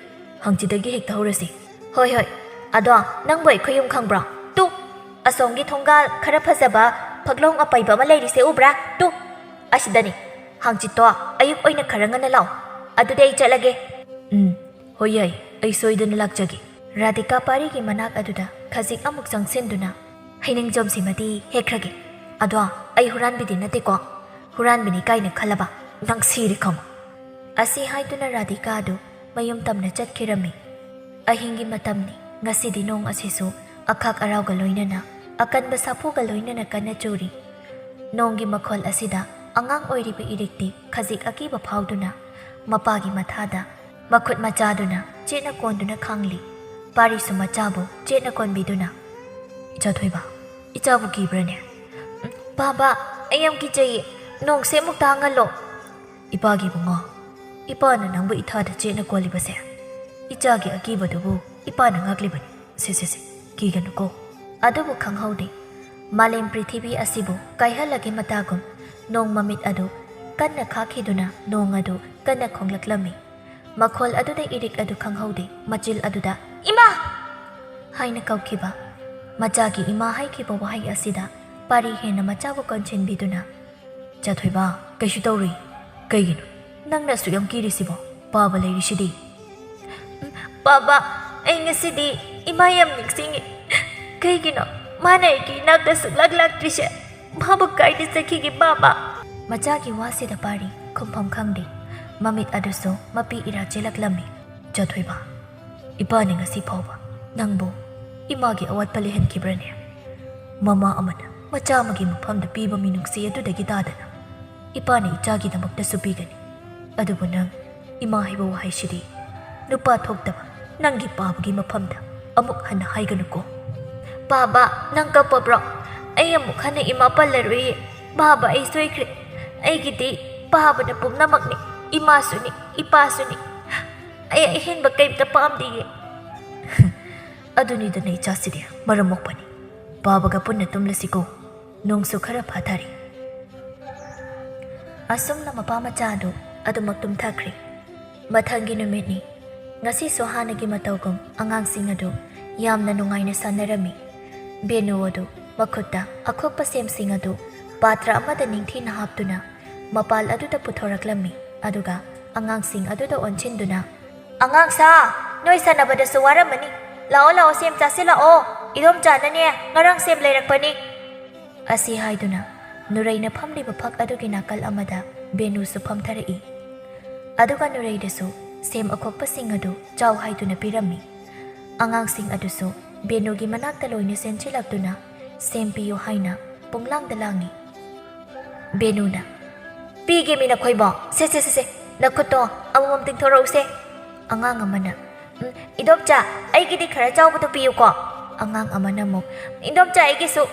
ꯍꯪꯆꯤꯠꯇꯒꯤ ꯍꯦꯛꯇ ꯍꯧꯔꯁꯤ꯫" "ꯍꯣꯏ, ꯍꯣꯏ꯫ ꯑꯗꯣ ꯅꯪꯕꯨ ꯑꯩꯈꯣꯏ ꯌꯨꯝ ꯈꯪꯕ꯭ꯔꯣ? ꯇꯨ, ꯑꯁꯣꯝꯒꯤ ꯊꯣꯡꯒꯥꯜ ꯈꯔ ꯐꯖꯕ ꯐꯛꯂꯣꯡ ꯑꯄꯩꯕ ꯑꯃ ꯂꯩꯔꯤꯁꯦ ꯎꯕ꯭ꯔꯥ? ꯇꯨ, ꯑꯁꯤꯗꯅꯤ꯫ ꯍꯪꯆꯤꯠꯇꯣ ꯑꯌꯨꯛ ꯑꯣꯏꯅ ꯈꯔ ꯉꯟꯅ ꯂꯥꯛꯑꯣ꯫ ꯑꯗꯨꯗꯤ ꯑꯩ ꯆꯠꯂꯒꯦ꯫" "ꯎꯝ, ꯍꯣꯏ, ꯌꯥꯏ꯫ ꯑꯩ ꯁꯣꯏꯗꯅ ꯂꯥꯛꯆꯒꯦ꯫" ꯔꯥꯙꯤꯀꯥ ꯄꯥꯔꯤꯒꯤ ꯃꯅꯥꯛ ꯑꯗꯨꯗ ꯈꯖꯤꯛ ꯑꯃꯨꯛ ꯆꯪꯁꯤꯟꯗꯨꯅ, "ꯍꯩꯅꯤꯡꯖꯣꯝꯁꯤꯃꯗꯤ ꯍꯦꯛꯈ꯭ꯔꯒꯦ꯫ ꯑꯗꯣ ꯑꯩ ꯍꯨꯔꯥꯟꯕꯤꯗꯤ ꯅꯠꯇꯦꯀꯣ? ꯍꯨꯔꯥꯟꯕꯤꯅꯤ ꯀꯥꯏꯅ ꯈꯜꯂꯕ? ꯅꯪ ꯁꯤꯔꯦ ꯈꯪꯉꯨ!" ꯑꯁꯤ ꯍꯥꯏꯗꯨꯅ ꯔꯥꯙꯤꯀꯥ ꯑꯗꯨ ꯃꯌꯨꯝ ꯇꯝꯅ ꯆꯠꯈꯤꯔꯝꯃꯤ꯫ ꯑꯍꯤꯡꯒꯤ ꯃꯇꯝꯅꯤ꯫ ꯉꯁꯤꯗꯤ ꯅꯣꯡ ꯑꯁꯤꯁꯨ ꯑꯈꯥꯛ ꯑꯔꯥꯎꯒ ꯂꯣꯏꯅꯅ, ꯑꯀꯟꯕ ꯁꯥꯐꯨꯒ ꯂꯣꯏꯅꯅ ꯀꯟꯅ ꯆꯨꯔꯤ꯫ ꯅꯣꯡꯒꯤ ꯃꯈꯣꯜ ꯑꯁꯤꯗ ꯑꯉꯥꯡ ꯑꯣꯏꯔꯤꯕ ꯏꯔꯤꯛꯇꯤ ꯈꯖꯤꯛ ꯑꯀꯤꯕ ꯐꯥꯎꯗꯨꯅ ꯃꯄꯥꯒꯤ ꯃꯊꯥꯗ ꯃꯈꯨꯠ ꯃꯆꯥꯗꯨꯅ ꯆꯦꯠꯅ ꯀꯣꯟꯗꯨꯅ ꯈꯥꯡꯂꯤ꯫ ꯄꯥꯔꯤꯁꯨ ꯃꯆꯥꯕꯨ ꯆꯦꯠꯅ ꯀꯣꯟꯕꯤꯗꯨꯅ, "ꯏꯆꯥ ꯊꯣꯏꯕ, ꯏꯆꯥꯕꯨ ꯀꯤꯕ꯭ꯔꯅꯦ?" "ꯎꯝ, ꯕꯥꯕꯥ, ꯑꯩ ꯌꯥꯝ ꯀꯤꯖꯩꯌꯦ꯫ ꯅꯣꯡꯁꯦ ꯑꯃꯨꯛ ꯇꯥꯡꯍꯜꯂꯣ꯫" "ꯏꯄꯥꯒꯤ ꯏꯕꯨꯡꯉꯣ, ꯏꯄꯥꯅ ꯅꯪꯕꯨ ꯏꯊꯥꯗ ꯆꯦꯠꯅ ꯀꯣꯜꯂꯤꯕꯁꯦ, ꯏꯆꯥꯒꯤ ꯑꯀꯤꯕꯗꯨꯕꯨ ꯏꯄꯥꯅ ꯉꯥꯛꯂꯤꯕꯅꯤ꯫ ꯁꯦ, ꯁꯦ, ꯁꯦ, ꯀꯤꯒꯅꯨꯀꯣ꯫" ꯑꯗꯨꯕꯨ ꯈꯪꯍꯧꯗꯦ꯫ ꯃꯥꯂꯦꯝ ꯄ꯭ꯔꯤꯊꯤꯕꯤ ꯑꯁꯤꯕꯨ ꯀꯥꯏꯍꯜꯂꯒꯦ ꯃꯇꯥꯒꯨꯝ ꯅꯣꯡ ꯃꯃꯤꯠ ꯑꯗꯨ ꯀꯟꯅ ꯈꯥꯛꯈꯤꯗꯨꯅ ꯅꯣꯡ ꯑꯗꯨ ꯀꯟꯅ ꯈꯣꯡꯂꯛꯂꯝꯃꯤ꯫ ꯃꯈꯣꯜ ꯑꯗꯨꯗ ꯏꯔꯤꯛ ꯑꯗꯨ ꯈꯪꯍꯧꯗꯦ꯫ ꯃꯆꯤꯜ ꯑꯗꯨꯗ, "ꯏꯃꯥ!" ꯍꯥꯏꯅ ꯀꯧꯈꯤꯕ꯫ ꯃꯆꯥꯒꯤ "ꯏꯃꯥ" ꯍꯥꯏꯈꯤꯕ ꯋꯥꯍꯩ ꯑꯁꯤꯗ ꯄꯥꯔꯤ ꯍꯦꯟꯅ ꯃꯆꯥꯕꯨ ꯀꯣꯟꯁꯤꯟꯕꯤꯗꯨꯅ, "ꯏꯆꯥ ꯊꯣꯏꯕ, ꯀꯩꯁꯨ ꯇꯧꯔꯨꯏ꯫ ꯀꯩꯒꯤꯅꯣ ꯅꯪꯅ ꯑꯁꯨꯛ ꯌꯥꯝ ꯀꯤꯔꯤꯁꯤꯕꯣ? ꯄꯥꯕ ꯂꯩꯔꯤꯁꯤꯗꯤ꯫" "ꯎꯝ, ꯕꯥꯕꯥ, ꯑꯩ ꯉꯁꯤꯗꯤ ꯏꯃꯥ ꯌꯥꯝ ꯅꯤꯡꯁꯤꯡꯉꯤ꯫ ꯀꯩꯒꯤꯅꯣ ꯃꯥꯅ ꯑꯩꯒꯤ ꯏꯅꯥꯛꯇ ꯁꯨꯛꯂꯥꯛ ꯂꯥꯛꯇ꯭ꯔꯤꯁꯦ? ꯃꯥꯕꯨ ꯀꯥꯏꯗ ꯆꯠꯈꯤꯒꯦ, ꯕꯥꯕꯥ?" ꯃꯆꯥꯒꯤ ꯋꯥꯁꯤꯗ ꯄꯥꯔꯤ ꯈꯨꯝꯐꯝ ꯈꯪꯗꯦ꯫ ꯃꯃꯤꯠ ꯑꯗꯨꯁꯨ ꯃꯄꯤ ꯏꯔꯥ ꯆꯦꯜꯂꯛꯂꯝꯃꯤ꯫ "ꯏꯆꯥ ꯊꯣꯏꯕ, ꯏꯄꯥꯅ ꯉꯁꯤ ꯐꯥꯎꯕ ꯅꯪꯕꯨ ꯏꯃꯥꯒꯤ ꯑꯋꯥꯠꯄ ꯂꯩꯍꯟꯈꯤꯕ꯭ꯔꯅꯦ? ꯃꯃꯥ ꯑꯃꯅ ꯃꯆꯥ ꯑꯃꯒꯤ ꯃꯐꯝꯗ ꯄꯤꯕ ꯃꯤꯅꯨꯡꯁꯤ ꯑꯗꯨꯗꯒꯤ ꯇꯥꯗꯅ ꯏꯄꯥꯅ ꯏꯆꯥꯒꯤꯗꯃꯛꯇꯁꯨ ꯄꯤꯒꯅꯤ꯫ ꯑꯗꯨꯕꯨ ꯅꯪ ꯏꯃꯥ ꯍꯥꯏꯕ ꯋꯥꯍꯩꯁꯤꯗꯤ ꯅꯨꯄꯥ ꯊꯣꯛꯇꯕ ꯅꯪꯒꯤ ꯄꯥꯕꯒꯤ ꯃꯐꯝꯗ ꯑꯃꯨꯛ ꯍꯟꯅ ꯍꯥꯏꯒꯅꯨꯀꯣ꯫" "ꯕꯥꯕꯥ, ꯅꯪ ꯀꯞꯄꯕ꯭ꯔꯣ? ꯑꯩ ꯑꯃꯨꯛ ꯍꯟꯅ ꯏꯃꯥ ꯄꯜꯂꯔꯣꯏꯌꯦ꯫ ꯕꯥꯕꯥ, ꯑꯩ ꯁꯣꯏꯈ꯭ꯔꯦ꯫ ꯑꯩꯒꯤꯗꯤ ꯄꯥꯕꯅ ꯄꯨꯝꯅꯃꯛꯅꯤ꯫ ꯏꯃꯥꯁꯨꯅꯤ, ꯏꯄꯥꯁꯨꯅꯤ꯫ ꯑꯩ ꯑꯍꯦꯟꯕ ꯀꯩꯝꯇ ꯄꯥꯝꯗꯤꯌꯦ꯫" "ꯑꯗꯨꯅꯤꯗꯅ ꯏꯆꯥꯁꯤꯗꯤ ꯃꯔꯝ ꯃꯣꯛꯄꯅꯤ꯫ ꯄꯥꯕꯒ ꯄꯨꯟꯅ ꯇꯨꯝꯂꯁꯤꯀꯣ꯫ ꯅꯣꯡꯁꯨ ꯈꯔ ꯐꯥꯊꯔꯦ꯫" ꯑꯁꯨꯝꯅ ꯃꯄꯥ ꯃꯆꯥ ꯑꯗꯨ ꯑꯗꯨꯃꯛ ꯇꯨꯝꯊꯈ꯭ꯔꯦ꯫ ꯃꯊꯪꯒꯤ ꯅꯨꯃꯤꯠꯅꯤ꯫ ꯉꯁꯤꯁꯨ ꯍꯥꯟꯅꯒꯤ ꯃꯇꯧꯒꯨꯝ ꯑꯉꯥꯡꯁꯤꯡ ꯑꯗꯨ ꯌꯥꯝꯅ ꯅꯨꯡꯉꯥꯏꯅ ꯁꯥꯟꯅꯔꯝꯃꯤ꯫ ꯕꯦꯅꯨ ꯑꯗꯨ ꯃꯈꯨꯠꯇ ꯑꯈꯣꯛꯄ ꯁꯦꯝꯁꯤꯡ ꯑꯗꯨ ꯄꯥꯇ꯭ꯔ ꯑꯃꯗ ꯅꯤꯡꯊꯤꯅ ꯍꯥꯞꯇꯨꯅ ꯃꯄꯥꯜ ꯑꯗꯨꯗ ꯄꯨꯊꯣꯔꯛꯂꯝꯃꯤ꯫ ꯑꯗꯨꯒ ꯑꯉꯥꯡꯁꯤꯡ ꯑꯗꯨꯗ ꯑꯣꯟꯁꯤꯟꯗꯨꯅ, "ꯑꯉꯥꯡꯁꯥ, ꯅꯣꯏ ꯁꯥꯟꯅꯕꯗꯁꯨ ꯋꯥꯔꯝꯃꯅꯤ꯫ ꯂꯥꯛꯑꯣ, ꯂꯥꯛꯑꯣ, ꯁꯦꯝ ꯆꯥꯁꯤꯜꯂꯛꯑꯣ꯫ ꯏꯗꯣꯝꯆꯥꯅꯅꯦ, ꯉꯔꯥꯡ ꯁꯦꯝ ꯂꯩꯔꯛꯄꯅꯤ꯫ ꯑꯁꯤ ꯍꯥꯏꯗꯨꯅ ꯅꯨꯔꯩꯅ ꯐꯝꯂꯤꯕ ꯐꯛ ꯑꯗꯨꯒꯤ ꯅꯥꯀꯜ ꯑꯃꯗ ꯕꯦꯅꯨꯁꯨ ꯐꯝꯊꯔꯛꯏ꯫ ꯑꯗꯨꯒ ꯅꯨꯔꯩꯗꯁꯨ ꯁꯦꯝ ꯑꯈꯣꯛꯄꯁꯤꯡ ꯑꯗꯨ ꯆꯥꯎ ꯍꯥꯏꯗꯨꯅ ꯄꯤꯔꯝꯃꯤ꯫ ꯑꯉꯥꯡꯁꯤꯡ ꯑꯗꯨꯁꯨ ꯕꯦꯅꯨꯒꯤ ꯃꯅꯥꯛꯇ ꯂꯣꯏꯅ ꯆꯦꯟꯁꯤꯜꯂꯛꯇꯨꯅ ꯁꯦꯝ ꯄꯤꯌꯨ ꯍꯥꯏꯅ ꯄꯨꯡꯂꯥꯡꯗ ꯂꯥꯡꯉꯤ꯫ ꯕꯦꯅꯨꯅ, "ꯄꯤꯒꯦ ꯃꯤ ꯅꯈꯣꯏꯕꯣ, ꯁꯦ, ꯁꯦ, ꯁꯦ, ꯁꯦ, ꯅꯈꯨꯠꯇꯣ ꯑꯃꯃꯝ ꯇꯤꯡꯊꯣꯔꯛꯎꯁꯦ꯫" ꯑꯉꯥꯡ ꯑꯃꯅ, "ꯎꯝ, ꯏꯗꯣꯝꯆꯥ, ꯑꯩꯒꯤꯗꯤ ꯈꯔ ꯆꯥꯎꯕꯗꯣ ꯄꯤꯌꯨꯀꯣ꯫" ꯑꯉꯥꯡ ꯑꯃꯅ ꯑꯃꯨꯛ, "ꯏꯗꯣꯝꯆꯥ, ꯑꯩꯒꯤꯁꯨ꯫"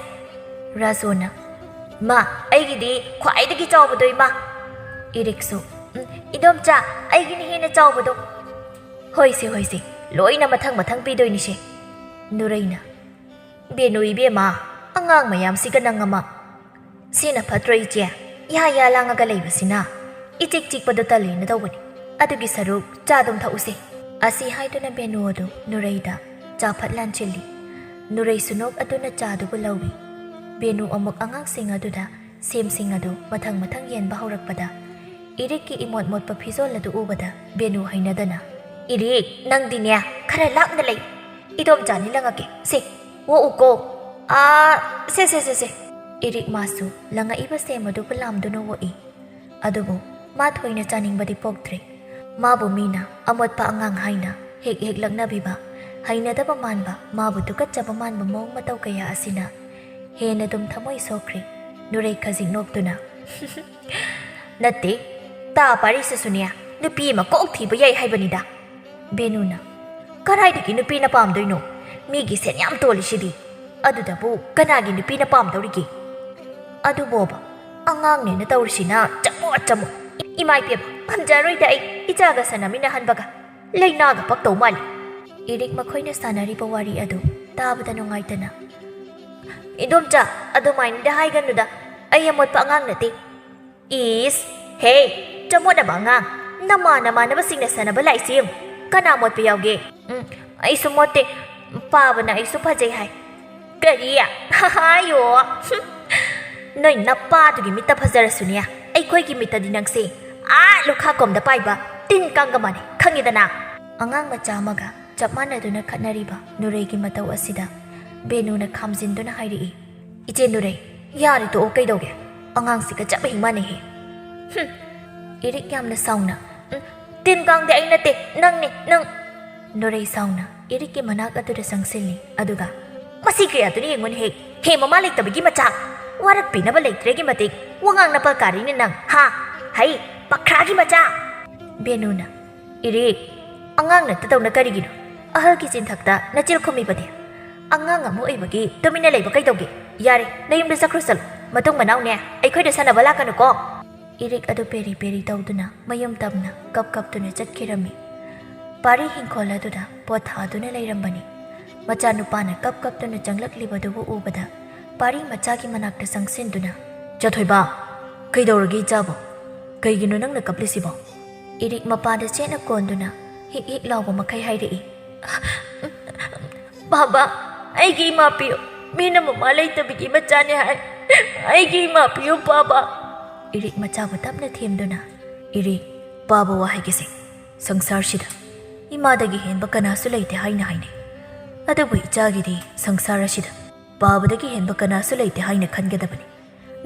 ꯔꯥꯖꯨꯅ, "ꯃꯥ, ꯑꯩꯒꯤꯗꯤ ꯈ꯭ꯋꯥꯏꯗꯒꯤ ꯆꯥꯎꯕꯗꯣ, ꯏꯃꯥ꯫" ꯏꯔꯤꯛꯁꯨ, "ꯎꯝ, ꯏꯗꯣꯝꯆꯥ, ꯑꯩꯒꯤꯅ ꯍꯦꯟꯅ ꯆꯥꯎꯕꯗꯣ꯫" "ꯍꯣꯏꯁꯦ, ꯍꯣꯏꯁꯦ, ꯂꯣꯏꯅ ꯃꯊꯪ ꯃꯊꯪ ꯄꯤꯗꯣꯏꯅꯤꯁꯦ꯫" ꯅꯨꯔꯩꯅ, "ꯕꯦꯅꯨ ꯏꯕꯦꯝꯃ, ꯑꯉꯥꯡ ꯃꯌꯥꯝꯁꯤꯒ ꯅꯪ ꯑꯃ꯫ ꯁꯤꯅ ꯐꯠꯇ꯭ꯔꯣ ꯏꯆꯦ? ꯌꯥ ꯌꯥ ꯂꯥꯡꯉꯒ ꯂꯩꯕꯁꯤꯅ ꯏꯆꯤꯛ ꯆꯤꯛꯄꯗꯣ ꯇꯜꯂꯦꯅ ꯇꯧꯕꯅꯤ꯫ ꯑꯗꯨꯒꯤ ꯁꯔꯨꯛ ꯆꯥ ꯑꯗꯨꯝ ꯊꯛꯎꯁꯦ꯫" ꯑꯁꯤ ꯍꯥꯏꯗꯨꯅ ꯕꯦꯅꯨ ꯑꯗꯨ ꯅꯨꯔꯩꯗ ꯆꯥ ꯐꯠ ꯂꯥꯟꯁꯤꯜꯂꯤ꯫ ꯅꯨꯔꯩ ꯁꯨꯅꯣꯛ ꯑꯗꯨꯅ ꯆꯥꯗꯨꯕꯨ ꯂꯧꯏ꯫ ꯕꯦꯅꯨ ꯑꯃꯨꯛ ꯑꯉꯥꯡꯁꯤꯡ ꯑꯗꯨꯗ ꯁꯦꯝꯁꯤꯡ ꯑꯗꯨ ꯃꯊꯪ ꯃꯊꯪ ꯌꯦꯟꯕ ꯍꯧꯔꯛꯄꯗ ꯏꯔꯤꯛꯀꯤ ꯏꯃꯣꯠ ꯃꯣꯠꯄ ꯐꯤꯖꯣꯜ ꯑꯗꯨ ꯎꯕꯗ ꯕꯦꯅꯨ ꯍꯩꯅꯗꯅ, "ꯏꯔꯤꯛ, ꯅꯪꯗꯤꯅꯦ ꯈꯔ ꯂꯥꯞꯅ ꯂꯩ꯫ ꯏꯗꯣꯝꯆꯥꯅꯤ ꯂꯪꯉꯛꯀꯦ꯫ ꯁꯦ, ꯑꯣꯛꯎꯀꯣ꯫ ꯑꯥ, ꯁꯦ, ꯁꯦ, ꯁꯦ, ꯁꯦ꯫" ꯏꯔꯤꯛ ꯃꯥꯁꯨ ꯂꯪꯉꯛꯏꯕ ꯁꯦꯝ ꯑꯗꯨꯕꯨ ꯂꯥꯝꯗꯨꯅ ꯑꯣꯛꯏ꯫ ꯑꯗꯨꯕꯨ ꯃꯥ ꯊꯣꯏꯅ ꯆꯥꯅꯤꯡꯕꯗꯤ ꯄꯣꯛꯇ꯭ꯔꯦ꯫ ꯃꯥꯕꯨ ꯃꯤꯅ ꯑꯃꯣꯠꯄ ꯑꯉꯥꯡ ꯍꯥꯏꯅ ꯍꯦꯛ ꯍꯦꯛ ꯂꯛꯅꯕꯤꯕ, ꯍꯩꯅꯗꯕ ꯃꯥꯟꯕ, ꯃꯥꯕꯨ ꯇꯨꯀꯠꯆꯕ ꯃꯥꯟꯕ ꯃꯑꯣꯡ ꯃꯇꯧ ꯀꯌꯥ ꯑꯁꯤꯅ ꯍꯦꯟꯅ ꯑꯗꯨꯝ ꯊꯃꯣꯏ ꯁꯣꯛꯈ꯭ꯔꯦ꯫ ꯅꯨꯔꯩ ꯈꯖꯤꯛ ꯅꯣꯛꯇꯨꯅ, "ꯅꯠꯇꯦ, ꯇꯥ ꯄꯥꯔꯤꯁꯤꯁꯨꯅꯦ ꯅꯨꯄꯤ ꯑꯃ ꯀꯣꯛ ꯊꯤꯕ ꯌꯥꯏ ꯍꯥꯏꯕꯅꯤꯗ꯫" ꯕꯦꯅꯨꯅ, "ꯀꯗꯥꯏꯗꯒꯤ ꯅꯨꯄꯤꯅ ꯄꯥꯝꯗꯣꯏꯅꯣ? ꯃꯤꯒꯤ ꯁꯦꯟ ꯌꯥꯝ ꯇꯣꯜꯂꯤꯁꯤꯗꯤ꯫ ꯑꯗꯨꯗꯕꯨ ꯀꯅꯥꯒꯤ ꯅꯨꯄꯤꯅ ꯄꯥꯝꯗꯧꯔꯤꯒꯦ? ꯑꯗꯨꯕꯣꯕ, ꯑꯉꯥꯡꯅꯦꯅ ꯇꯧꯔꯤꯁꯤꯅ ꯆꯃꯣꯠ ꯆꯃꯣꯠ꯫ ꯏꯃꯥ ꯏꯕꯦꯝꯃ, ꯉꯝꯖꯔꯣꯏꯗ ꯑꯩ ꯏꯆꯥꯒ ꯁꯥꯟꯅꯃꯤꯟꯅꯍꯟꯕꯒ꯫ ꯂꯩꯅꯥꯒ ꯄꯛꯇꯧ ꯃꯥꯜꯂꯤ꯫" ꯏꯔꯤꯛ ꯃꯈꯣꯏꯅ ꯁꯥꯟꯅꯔꯤꯕ ꯋꯥꯔꯤ ꯑꯗꯨ ꯇꯥꯕꯗ ꯅꯨꯡꯉꯥꯏꯇꯅ, "ꯏꯗꯣꯝꯆꯥ, ꯑꯗꯨꯃꯥꯏꯅꯗꯤ ꯍꯥꯏꯒꯅꯨꯗ꯫ ꯑꯩ ꯑꯃꯣꯠꯄ ꯑꯉꯥꯡ ꯅꯠꯇꯦ꯫" "ꯏꯁ, ꯍꯦ, ꯆꯃꯣꯠꯅꯕ ꯑꯉꯥꯡ, ꯅꯃꯥ ꯅꯃꯥꯟꯅꯕꯁꯤꯡꯅ ꯁꯥꯟꯅꯕ ꯂꯥꯛꯏꯁꯤ ꯌꯦꯡꯉꯨ, ꯀꯅꯥ ꯃꯣꯠꯄ ꯌꯥꯎꯒꯦ?" "ꯎꯝ, ꯑꯩꯁꯨ ꯃꯣꯠꯇꯦ, ꯄꯥꯕꯅ ꯑꯩꯁꯨ ꯐꯖꯩ ꯍꯥꯏ꯫" "ꯀꯔꯤ? ꯍꯥꯏꯌꯣ꯫" "ꯍꯨꯝ, ꯅꯣꯏ ꯅꯄꯥꯗꯨꯒꯤ ꯃꯤꯠꯇ ꯐꯖꯔꯁꯨꯅꯦ, ꯑꯩꯈꯣꯏꯒꯤ ꯃꯤꯠꯇꯗꯤ ꯅꯪꯁꯦ ꯑꯥ ꯂꯨꯈꯥ ꯀꯣꯝꯗ ꯄꯥꯏꯕ ꯇꯤꯟ ꯀꯥꯡꯒ ꯃꯥꯟꯅꯩ, ꯈꯪꯉꯤꯗꯅ?" ꯑꯉꯥꯡ ꯃꯆꯥ ꯑꯃꯒ ꯆꯞ ꯃꯥꯟꯅꯗꯨꯅ ꯈꯠꯅꯔꯤꯕ ꯅꯨꯔꯩꯒꯤ ꯃꯇꯧ ꯑꯁꯤꯗ ꯕꯦꯅꯨꯅ ꯈꯥꯝꯖꯤꯟꯗꯨꯅ ꯍꯥꯏꯔꯛꯏ, "ꯏꯆꯦ ꯅꯨꯔꯩ, ꯌꯥꯔꯦ ꯇꯣꯛꯑꯣ, ꯀꯩꯗꯧꯒꯦ? ꯑꯉꯥꯡꯁꯤꯒ ꯆꯞ ꯍꯦꯛ ꯃꯥꯟꯅꯩꯍꯦ꯫" "ꯍꯨꯝ!" ꯏꯔꯤꯛ ꯌꯥꯝꯅ ꯁꯥꯎꯅ, "ꯎꯝ, ꯇꯤꯟ ꯀꯥꯡꯗꯤ ꯑꯩ ꯅꯠꯇꯦ, ꯅꯪꯅꯤ, ꯅꯪ!" ꯅꯨꯔꯩ ꯁꯥꯎꯅ ꯏꯔꯤꯛꯀꯤ ꯃꯅꯥꯛ ꯑꯗꯨꯗ ꯆꯪꯁꯤꯜꯂꯤ, ꯑꯗꯨꯒ, "ꯃꯁꯤ ꯀꯌꯥꯗꯨꯅ ꯌꯦꯡꯉꯨꯅꯦ ꯍꯦꯛ, ꯍꯦ ꯃꯃꯥ ꯂꯩꯇꯕꯒꯤ ꯃꯆꯥ, ꯋꯥꯔꯛꯄꯤꯅꯕ ꯂꯩꯇ꯭ꯔꯦꯒꯤ ꯃꯇꯤꯛ ꯋꯥꯉꯥꯡ ꯅꯄꯜ ꯀꯥꯔꯤꯅꯦ ꯅꯪ, ꯍꯥ? ꯍꯩ, ꯄꯈ꯭ꯔꯥꯒꯤ ꯃꯆꯥ!" ꯕꯦꯅꯨꯅ, "ꯏꯔꯤꯛ, ꯑꯉꯥꯡ ꯅꯠꯇꯗꯧꯅ ꯀꯔꯤꯒꯤꯅꯣ ꯑꯍꯜꯒꯤ ꯆꯤꯟꯊꯛꯇ ꯅꯆꯤꯜ ꯈꯨꯝꯃꯤꯕꯗꯤ? ꯑꯉꯥꯡ ꯑꯃ ꯑꯣꯏꯕꯒꯤ ꯇꯨꯃꯤꯟꯅ ꯂꯩꯕ ꯀꯩꯗꯧꯒꯦ? ꯌꯥꯔꯦ, ꯅꯌꯨꯝꯗ ꯆꯠꯈ꯭ꯔꯣ ꯆꯠꯂꯣ꯫ ꯃꯇꯨꯡ ꯃꯅꯥꯎꯅꯦ ꯑꯩꯈꯣꯏꯗ ꯁꯥꯟꯅꯕ ꯂꯥꯛꯀꯅꯨꯀꯣ꯫" ꯏꯔꯤꯛ ꯑꯗꯨ ꯄꯦꯔꯤ ꯄꯦꯔꯤ ꯇꯧꯗꯨꯅ ꯃꯌꯨꯝ ꯇꯝꯅ ꯀꯞ ꯀꯞꯇꯨꯅ ꯆꯠꯈꯤꯔꯝꯃꯤ꯫ ꯄꯥꯔꯤ ꯍꯤꯡꯈꯣꯜ ꯑꯗꯨꯗ ꯄꯣꯠ ꯊꯥꯗꯨꯅ ꯂꯩꯔꯝꯕꯅꯤ꯫ ꯃꯆꯥꯅꯨꯄꯥꯅ ꯀꯞ ꯀꯞꯇꯨꯅ ꯆꯪꯂꯛꯂꯤꯕꯗꯨꯕꯨ ꯎꯕꯗ ꯄꯥꯔꯤ ꯃꯆꯥꯒꯤ ꯃꯅꯥꯛꯇ ꯆꯪꯁꯤꯟꯗꯨꯅ, "ꯆꯥꯊꯣꯏꯕ, ꯀꯩꯗꯧꯔꯒꯦ ꯏꯆꯥꯕꯣ? ꯀꯩꯒꯤꯅꯣ ꯅꯪꯅ ꯀꯞꯂꯤꯁꯤꯕꯣ?" ꯏꯔꯤꯛ ꯃꯄꯥꯗ ꯆꯦꯠꯅ ꯀꯣꯟꯗꯨꯅ ꯍꯤꯛ ꯍꯤꯛ ꯂꯥꯎꯕ ꯃꯈꯩ ꯍꯥꯏꯔꯛꯏ, "ꯕꯥꯕꯥ, ꯑꯩꯒꯤ ꯏꯃꯥ ꯄꯤꯌꯨ꯫ ꯃꯤꯅ ꯃꯃꯥ ꯂꯩꯇꯕꯒꯤ ꯃꯆꯥꯅꯦ ꯍꯥꯏ꯫ ꯑꯩꯒꯤ ꯏꯃꯥ ꯄꯤꯌꯨ, ꯕꯥꯕꯥ꯫" ꯏꯔꯤꯛ ꯃꯆꯥꯕꯨ ꯇꯞꯅ ꯊꯦꯝꯗꯨꯅ, "ꯏꯔꯤꯛ, ꯄꯥꯕ ꯋꯥ ꯍꯥꯏꯒꯦꯁꯦ꯫ ꯁꯪꯁꯥꯔꯁꯤꯗ ꯏꯃꯥꯗꯒꯤ ꯍꯦꯟꯕ ꯀꯅꯥꯁꯨ ꯂꯩꯇꯦ ꯍꯥꯏꯅ ꯍꯥꯏꯅꯩ꯫ ꯑꯗꯨꯕꯨ ꯏꯆꯥꯒꯤꯗꯤ ꯁꯪꯁꯥꯔ ꯑꯁꯤꯗ ꯄꯥꯕꯗꯒꯤ ꯍꯦꯟꯕ ꯀꯅꯥꯁꯨ ꯂꯩꯇꯦ ꯍꯥꯏꯅ ꯈꯟꯒꯗꯕꯅꯤ꯫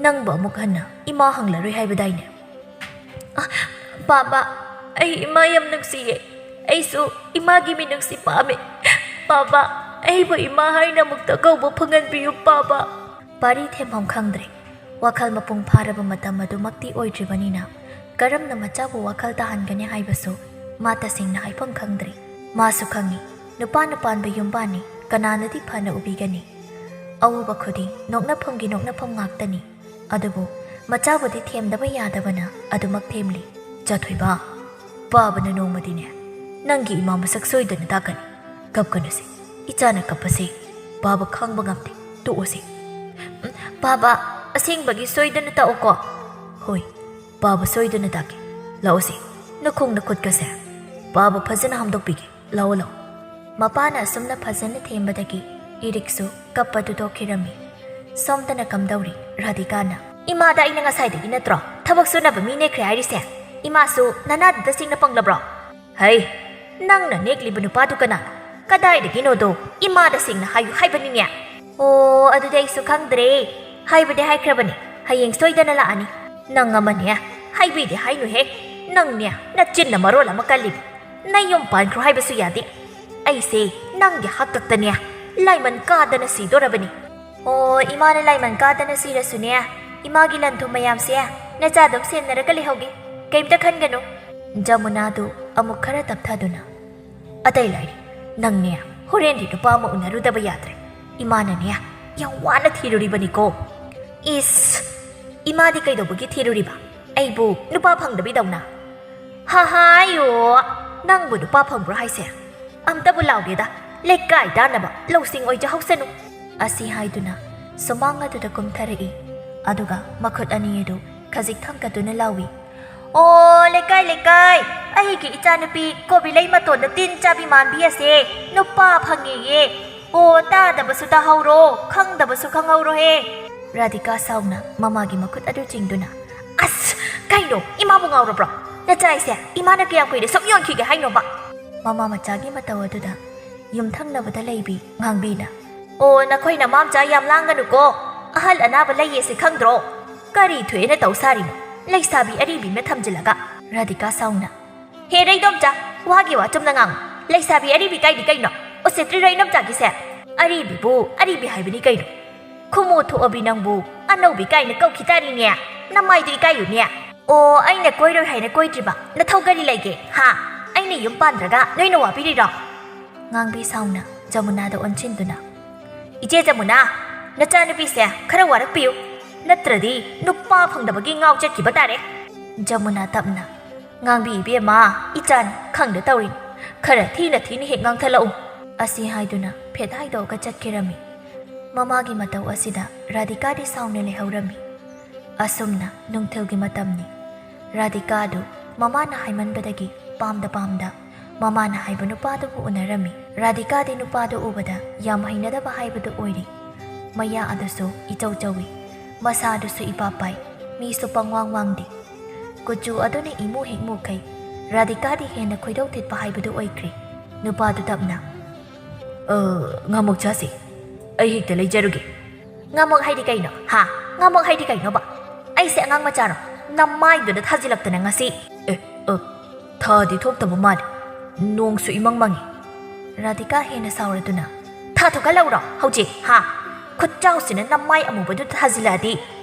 ꯅꯪꯕꯨ ꯑꯃꯨꯛ ꯍꯟꯅ ꯏꯃꯥ ꯍꯪꯂꯔꯣꯏ ꯍꯥꯏꯕꯗꯥꯏꯅꯦ?" "ꯑ, ꯕꯥꯕꯥ, ꯑꯩ ꯏꯃꯥ ꯌꯥꯝ ꯅꯨꯡꯁꯤꯌꯦ꯫ ꯑꯩꯁꯨ ꯏꯃꯥꯒꯤ ꯃꯤꯅꯨꯡꯁꯤ ꯄꯥꯝꯃꯦ꯫ ꯕꯥꯕꯥ, ꯑꯩꯕꯨ ꯏꯃꯥ ꯍꯥꯏꯅ ꯑꯃꯨꯛꯇ ꯀꯧꯕ ꯐꯪꯍꯟꯕꯤꯌꯨ, ꯕꯥꯕꯥ꯫" ꯄꯥꯔꯤ ꯊꯦꯝꯐꯝ ꯈꯪꯗ꯭ꯔꯦ꯫ ꯋꯥꯈꯜ ꯃꯄꯨꯡ ꯐꯥꯔꯕ ꯃꯇꯝ ꯑꯗꯨꯃꯛꯇꯤ ꯑꯣꯏꯗ꯭ꯔꯤꯕꯅꯤꯅ ꯀꯔꯝꯅ ꯃꯆꯥꯕꯨ ꯋꯥꯈꯜ ꯇꯥꯍꯟꯒꯅꯤ ꯍꯥꯏꯕꯁꯨ ꯃꯥ ꯇꯁꯦꯡꯅ ꯍꯥꯏꯐꯝ ꯈꯪꯗ꯭ꯔꯤ꯫ ꯃꯥꯁꯨ ꯈꯪꯏ, ꯅꯨꯄꯥꯅ ꯄꯥꯟꯕ ꯌꯨꯝꯕꯥꯟꯅꯤ, ꯀꯅꯥꯅꯗꯤ ꯐꯅ ꯎꯕꯤꯒꯅꯤ? ꯑꯎꯕ ꯈꯨꯗꯤꯡ ꯅꯣꯛꯅꯐꯝꯒꯤ ꯅꯣꯛꯅꯐꯝ ꯉꯥꯛꯇꯅꯤ꯫ ꯑꯗꯨꯕꯨ ꯃꯆꯥꯕꯨꯗꯤ ꯊꯦꯝꯗꯕ ꯌꯥꯗꯕꯅ ꯑꯗꯨꯃꯛ ꯊꯦꯝꯂꯤ꯫ "ꯆꯥꯊꯣꯏꯕ, ꯄꯥꯕꯅ ꯅꯣꯡꯃꯗꯤꯅꯦ ꯅꯪꯒꯤ ꯏꯃꯥ ꯃꯁꯛ ꯁꯣꯏꯗꯅ ꯇꯥꯛꯀꯅꯤ꯫ ꯀꯞꯀꯅꯨꯁꯦ, ꯏꯆꯥꯅ ꯀꯞꯄꯁꯦ ꯄꯥꯕ ꯈꯥꯡꯕ ꯉꯝꯗꯦ, ꯇꯣꯛꯑꯣꯁꯦ꯫" "ꯎꯝ, ꯕꯥꯕꯥ, ꯑꯁꯦꯡꯕꯒꯤ ꯁꯣꯏꯗꯅ ꯇꯥꯛꯎꯀꯣ?" "ꯍꯣꯏ, ꯄꯥꯕ ꯁꯣꯏꯗꯅ ꯇꯥꯛꯀꯦ꯫ ꯂꯥꯛꯑꯣꯁꯦ, ꯅꯈꯣꯡ ꯅꯈꯨꯠꯀꯁꯦ ꯄꯥꯕ ꯐꯖꯅ ꯍꯥꯝꯗꯣꯛꯄꯤꯒꯦ꯫ ꯂꯥꯛꯑꯣ, ꯂꯥꯛꯑꯣ꯫" ꯃꯄꯥꯅ ꯑꯁꯨꯝꯅ ꯐꯖꯅ ꯊꯦꯝꯕꯗꯒꯤ ꯏꯔꯤꯛꯁꯨ ꯀꯞꯄꯗꯨ ꯇꯣꯛꯈꯤꯔꯝꯃꯤ꯫ ꯁꯣꯝꯗꯅ ꯀꯝꯗꯧꯔꯤ? ꯔꯥꯙꯤꯀꯥꯅ, "ꯏꯃꯥꯗ ꯑꯩꯅ ꯉꯁꯥꯏꯗꯒꯤ ꯅꯠꯇ꯭ꯔꯣ ꯊꯕꯛ ꯁꯨꯅꯕ ꯃꯤ ꯅꯦꯛꯈ꯭ꯔꯦ ꯍꯥꯏꯔꯤꯁꯦ? ꯏꯃꯥꯁꯨ ꯅꯅꯥꯗꯨꯗ ꯆꯤꯡꯅ ꯄꯪꯂꯕ꯭ꯔꯣ?" "ꯍꯩ, "ꯅꯪꯅ ꯅꯦꯛꯂꯤꯕ ꯅꯨꯄꯥꯗꯨ ꯀꯅꯥꯅꯣ? ꯀꯗꯥꯏꯗꯒꯤꯅꯣꯗꯣ ꯏꯃꯥꯗ ꯁꯦꯡꯅ ꯍꯥꯏꯌꯨ ꯍꯥꯏꯕꯅꯤꯅꯦ?" "ꯑꯣ, ꯑꯗꯨꯗꯤ ꯑꯩꯁꯨ ꯈꯪꯗ꯭ꯔꯦ꯫ ꯍꯥꯏꯕꯗꯤ ꯍꯥꯏꯈ꯭ꯔꯕꯅꯤ, ꯍꯌꯦꯡ ꯁꯣꯏꯗꯅ ꯂꯥꯛꯑꯅꯤ꯫ ꯅꯪ ꯑꯃꯅꯦ, ꯍꯥꯏꯕꯤꯗꯦ ꯍꯥꯏꯅꯨꯍꯦ꯫ ꯅꯪꯅꯦ, ꯅꯆꯤꯟꯅ ꯃꯔꯣꯜ ꯑꯃ ꯀꯜꯂꯤꯕ꯫ ꯅꯌꯨꯝ ꯄꯥꯟꯈ꯭ꯔꯣ ꯍꯥꯏꯕꯁꯨ ꯌꯥꯗꯦ꯫ ꯑꯩꯁꯦ ꯅꯪꯒꯤ ꯍꯥꯛꯇꯛꯇꯅꯦ ꯂꯥꯏꯃꯟ ꯀꯥꯗꯅ ꯁꯤꯗꯣꯔꯕꯅꯤ꯫" "ꯑꯣ, ꯏꯃꯥꯅ ꯂꯥꯏꯃꯟ ꯀꯥꯗꯅ ꯁꯤꯔꯁꯨꯅꯦ, ꯏꯃꯥꯒꯤ ꯂꯟ ꯊꯨꯝ ꯃꯌꯥꯝꯁꯦ ꯅꯆꯥ ꯑꯗꯨꯝ ꯁꯦꯟꯅꯔꯒ ꯂꯩꯍꯧꯒꯦ꯫ ꯀꯩꯝꯇ ꯈꯟꯒꯅꯨ꯫" ꯖꯃꯨꯅꯥꯗꯨ ꯑꯃꯨꯛ ꯈꯔ ꯇꯞꯊꯗꯨꯅ, "ꯑꯇꯩ ꯂꯥꯏꯔꯤ, ꯅꯪꯅꯦ, ꯍꯣꯔꯦꯟꯗꯤ ꯅꯨꯄꯥ ꯑꯃ ꯎꯅꯔꯨꯗꯕ ꯌꯥꯗ꯭ꯔꯦ꯫ ꯏꯃꯥꯅꯅꯦ, ꯌꯥꯝ ꯋꯥꯅ ꯊꯤꯔꯨꯔꯤꯕꯅꯤꯀꯣ꯫" "ꯏꯁ, ꯏꯃꯥꯗꯤ ꯀꯩꯗꯧꯕꯒꯤ ꯊꯤꯔꯨꯔꯤꯕ? ꯑꯩꯕꯨ ꯅꯨꯄꯥ ꯐꯪꯗꯕꯤꯗꯧꯅ?" "ꯍꯥ ꯍꯥꯏꯌꯣ, ꯅꯪꯕꯨ ꯅꯨꯄꯥ ꯐꯪꯕ꯭ꯔꯣ ꯍꯥꯏꯁꯦ? ꯑꯝꯇꯕꯨ ꯂꯥꯎꯒꯦꯗ, ꯂꯩꯀꯥꯏ ꯇꯥꯟꯅꯕ ꯂꯧꯁꯤꯡ ꯑꯣꯏꯖꯍꯧꯁꯅꯨ꯫" ꯑꯁꯤ ꯍꯥꯏꯗꯨꯅ ꯁꯨꯃꯥꯡ ꯑꯗꯨꯗ ꯀꯨꯝꯊꯔꯛꯏ꯫ ꯑꯗꯨꯒ ꯃꯈꯨꯠ ꯑꯅꯤ ꯑꯗꯨ ꯈꯖꯤꯛ ꯊꯥꯡꯒꯠꯇꯨꯅ ꯂꯥꯎꯏ, "ꯑꯣ, ꯂꯩꯀꯥꯏ, ꯂꯩꯀꯥꯏ, ꯑꯩꯒꯤ ꯏꯆꯥꯅꯨꯄꯤ ꯀꯣꯕꯤ ꯂꯩ ꯃꯇꯣꯟꯗ ꯇꯤꯟ ꯆꯥꯕꯤ ꯃꯥꯟꯕꯤ ꯑꯁꯦ ꯅꯨꯄꯥ ꯐꯪꯉꯦꯌꯦ꯫ ꯑꯣ, ꯇꯥꯗꯕꯁꯨ ꯇꯥꯍꯧꯔꯣ, ꯈꯪꯗꯕꯁꯨ ꯈꯪꯍꯧꯔꯣꯍꯦ꯫" ꯔꯥꯙꯤꯀꯥ ꯁꯥꯎꯅ ꯃꯃꯥꯒꯤ ꯃꯈꯨꯠ ꯑꯗꯨ ꯆꯤꯡꯗꯨꯅ, "ꯑꯁ! ꯀꯩꯅꯣ, ꯏꯃꯥꯕꯨ ꯉꯥꯎꯔꯕ꯭ꯔꯣ? ꯅꯆꯥ ꯑꯩꯁꯦ ꯏꯃꯥꯅ ꯀꯌꯥꯝ ꯀꯨꯏꯅ ꯁꯨꯝ ꯌꯣꯟꯈꯤꯒꯦ ꯍꯥꯏꯅꯣꯕ?" ꯃꯃꯥ ꯃꯆꯥꯒꯤ ꯃꯇꯧ ꯑꯗꯨꯗ ꯌꯨꯝꯊꯪꯅꯕꯗ ꯂꯩꯕꯤ ꯉꯥꯡꯕꯤꯅ, "ꯑꯣ, ꯅꯈꯣꯏ ꯅꯃꯥ ꯃꯆꯥ ꯌꯥꯝ ꯂꯥꯡꯒꯅꯨꯀꯣ꯫ ꯑꯍꯜ ꯑꯅꯥꯕ ꯂꯩꯌꯦꯁꯦ ꯈꯪꯗ꯭ꯔꯣ? ꯀꯔꯤ ꯊꯣꯛꯑꯦꯅ ꯇꯧ ꯁꯥꯔꯤꯅꯣ? ꯂꯩꯁꯥꯕꯤ ꯑꯔꯤꯕꯤ ꯑꯃ ꯊꯝꯖꯤꯜꯂꯒ꯫" ꯔꯥꯙꯤꯀꯥ ꯁꯥꯎꯅ, "ꯍꯦ ꯔꯩꯗꯣꯝꯆꯥ, ꯋꯥꯒꯤ ꯋꯥ ꯆꯨꯝꯅ ꯉꯥꯡꯉꯨ꯫ ꯂꯩꯁꯥꯕꯤ ꯑꯔꯤꯕꯤ ꯀꯥꯏꯗꯤ ꯀꯩꯅꯣ? ꯎꯁꯤꯠꯇ꯭ꯔꯤꯔꯣ ꯏꯅꯣꯝꯆꯥꯒꯤꯁꯦ? ꯑꯔꯤꯕꯤꯕꯨ ꯑꯔꯤꯕꯤ ꯍꯥꯏꯕꯅꯤ ꯀꯩꯅꯣ? ꯈꯨꯃꯨ ꯊꯣꯛꯑꯕꯤ ꯅꯪꯕꯨ ꯑꯅꯧꯕꯤ ꯀꯥꯏꯅ ꯀꯧꯈꯤ ꯇꯥꯔꯤꯅꯦ꯫ ꯅꯃꯥꯏꯗꯨ ꯏꯀꯥꯏꯌꯨꯅꯦ꯫ ꯑꯣ, ꯑꯩꯅ ꯀꯣꯏꯔꯣꯏ ꯍꯥꯏꯅ ꯀꯣꯏꯗ꯭ꯔꯤꯕ ꯅꯊꯧ ꯀꯔꯤ ꯂꯩꯒꯦ, ꯍꯥ? ꯑꯩꯅ ꯌꯨꯝ ꯄꯥꯟꯗ꯭ꯔꯒ ꯅꯣꯏꯅ ꯋꯥꯕꯤꯔꯤꯔꯣ?" ꯉꯥꯡꯕꯤ ꯁꯥꯎꯅ ꯖꯃꯨꯅꯥꯗ ꯑꯣꯟꯁꯤꯟꯗꯨꯅ, "ꯏꯆꯦ ꯖꯃꯨꯅꯥ, ꯅꯆꯥꯅꯨꯄꯤꯁꯦ ꯈꯔ ꯋꯥꯔꯛꯄꯤꯌꯨ, ꯅꯠꯇ꯭ꯔꯗꯤ ꯅꯨꯄꯥ ꯐꯪꯗꯕꯒꯤ ꯉꯥꯎ ꯆꯠꯈꯤꯕ ꯇꯥꯔꯦ꯫" ꯖꯃꯨꯅꯥ ꯇꯞꯅ, "ꯉꯥꯡꯕꯤ ꯏꯕꯦꯝꯃ, ꯏꯆꯥꯅꯤ, ꯈꯪꯗ ꯇꯧꯔꯤꯅꯤ꯫ ꯈꯔ ꯊꯤꯅ ꯊꯤꯅ ꯍꯦꯛ ꯉꯥꯡꯊꯠꯂꯛꯎ꯫" ꯑꯁꯤ ꯍꯥꯏꯗꯨꯅ ꯐꯦꯠ ꯍꯥꯏꯗꯣꯛꯑꯒ ꯆꯠꯈꯤꯔꯝꯃꯤ꯫ ꯃꯃꯥꯒꯤ ꯃꯇꯧ ꯑꯁꯤꯗ ꯔꯥꯙꯤꯀꯥꯗꯤ ꯁꯥꯎꯅ ꯂꯩꯍꯧꯔꯝꯃꯤ꯫ ꯑꯁꯨꯝꯅ ꯅꯨꯡꯊꯤꯜꯒꯤ ꯃꯇꯝꯅꯤ꯫ ꯔꯥꯙꯤꯀꯥꯗꯨ ꯃꯃꯥꯅ ꯍꯥꯏꯃꯟꯕꯗꯒꯤ ꯄꯥꯝꯗ ꯄꯥꯝꯗ ꯃꯃꯥꯅ ꯍꯥꯏꯕ ꯅꯨꯄꯥꯗꯨꯕꯨ ꯎꯅꯔꯝꯃꯤ꯫ ꯔꯥꯙꯤꯀꯥꯗꯤ ꯅꯨꯄꯥꯗꯨ ꯎꯕꯗ ꯌꯥꯝ ꯍꯩꯅꯗꯕ ꯍꯥꯏꯕꯗꯨ ꯑꯣꯏꯔꯤ꯫ ꯃꯌꯥ ꯑꯗꯨꯁꯨ ꯏꯆꯧ ꯆꯧꯏ, ꯃꯁꯥ ꯑꯗꯨꯁꯨ ꯏꯄꯥ ꯄꯥꯏ, ꯃꯤꯁꯨ ꯄꯪꯋꯥꯡ ꯋꯥꯡꯗꯦ꯫ ꯀꯨꯆꯨ ꯑꯗꯨꯅ ꯏꯃꯨ ꯍꯦꯛ ꯃꯨꯈꯩ ꯔꯥꯙꯤꯀꯥꯗꯤ ꯍꯦꯟꯅ ꯈꯣꯏꯗꯧ ꯊꯤꯠꯄ ꯍꯥꯏꯕꯗꯨ ꯑꯣꯏꯈ꯭ꯔꯦ꯫ ꯅꯨꯄꯥꯗꯨ ꯇꯞꯅ, "ꯑ, ꯉꯥꯃꯣꯛ ꯆꯥꯁꯤ꯫ ꯑꯩ ꯍꯦꯛꯇ ꯂꯩꯖꯔꯨꯒꯦ꯫" "ꯉꯥꯃꯣꯛ ꯍꯥꯏꯗꯤ ꯀꯩꯅꯣ? ꯍꯥ? ꯉꯥꯃꯣꯛ ꯍꯥꯏꯗꯤ ꯀꯩꯅꯣꯕ? ꯑꯩꯁꯦ ꯑꯉꯥꯡ ꯃꯆꯥꯔꯣ? ꯅꯃꯥꯏꯗꯨꯗ ꯊꯥꯖꯤꯜꯂꯛꯇꯅ ꯉꯁꯤ꯫" "ꯑꯦ, ꯑ, ꯊꯥꯗꯤ ꯊꯣꯛꯇꯕ ꯃꯥꯜꯂꯤ꯫ ꯅꯣꯡꯁꯨ ꯏꯃꯪ ꯃꯪꯉꯤ꯫" ꯔꯥꯙꯤꯀꯥ ꯍꯦꯟꯅ ꯁꯥꯎꯔꯗꯨꯅ, "ꯊꯥ ꯊꯣꯛꯍꯜꯂꯛꯎꯔꯣ ꯍꯧꯖꯤꯛ? ꯍꯥ? ꯈꯨꯠꯆꯥꯎꯁꯤꯅ ꯅꯃꯥꯏ ꯑꯃꯨꯕꯗꯨꯗ ꯊꯥꯖꯤꯜꯂꯛꯑꯗꯤ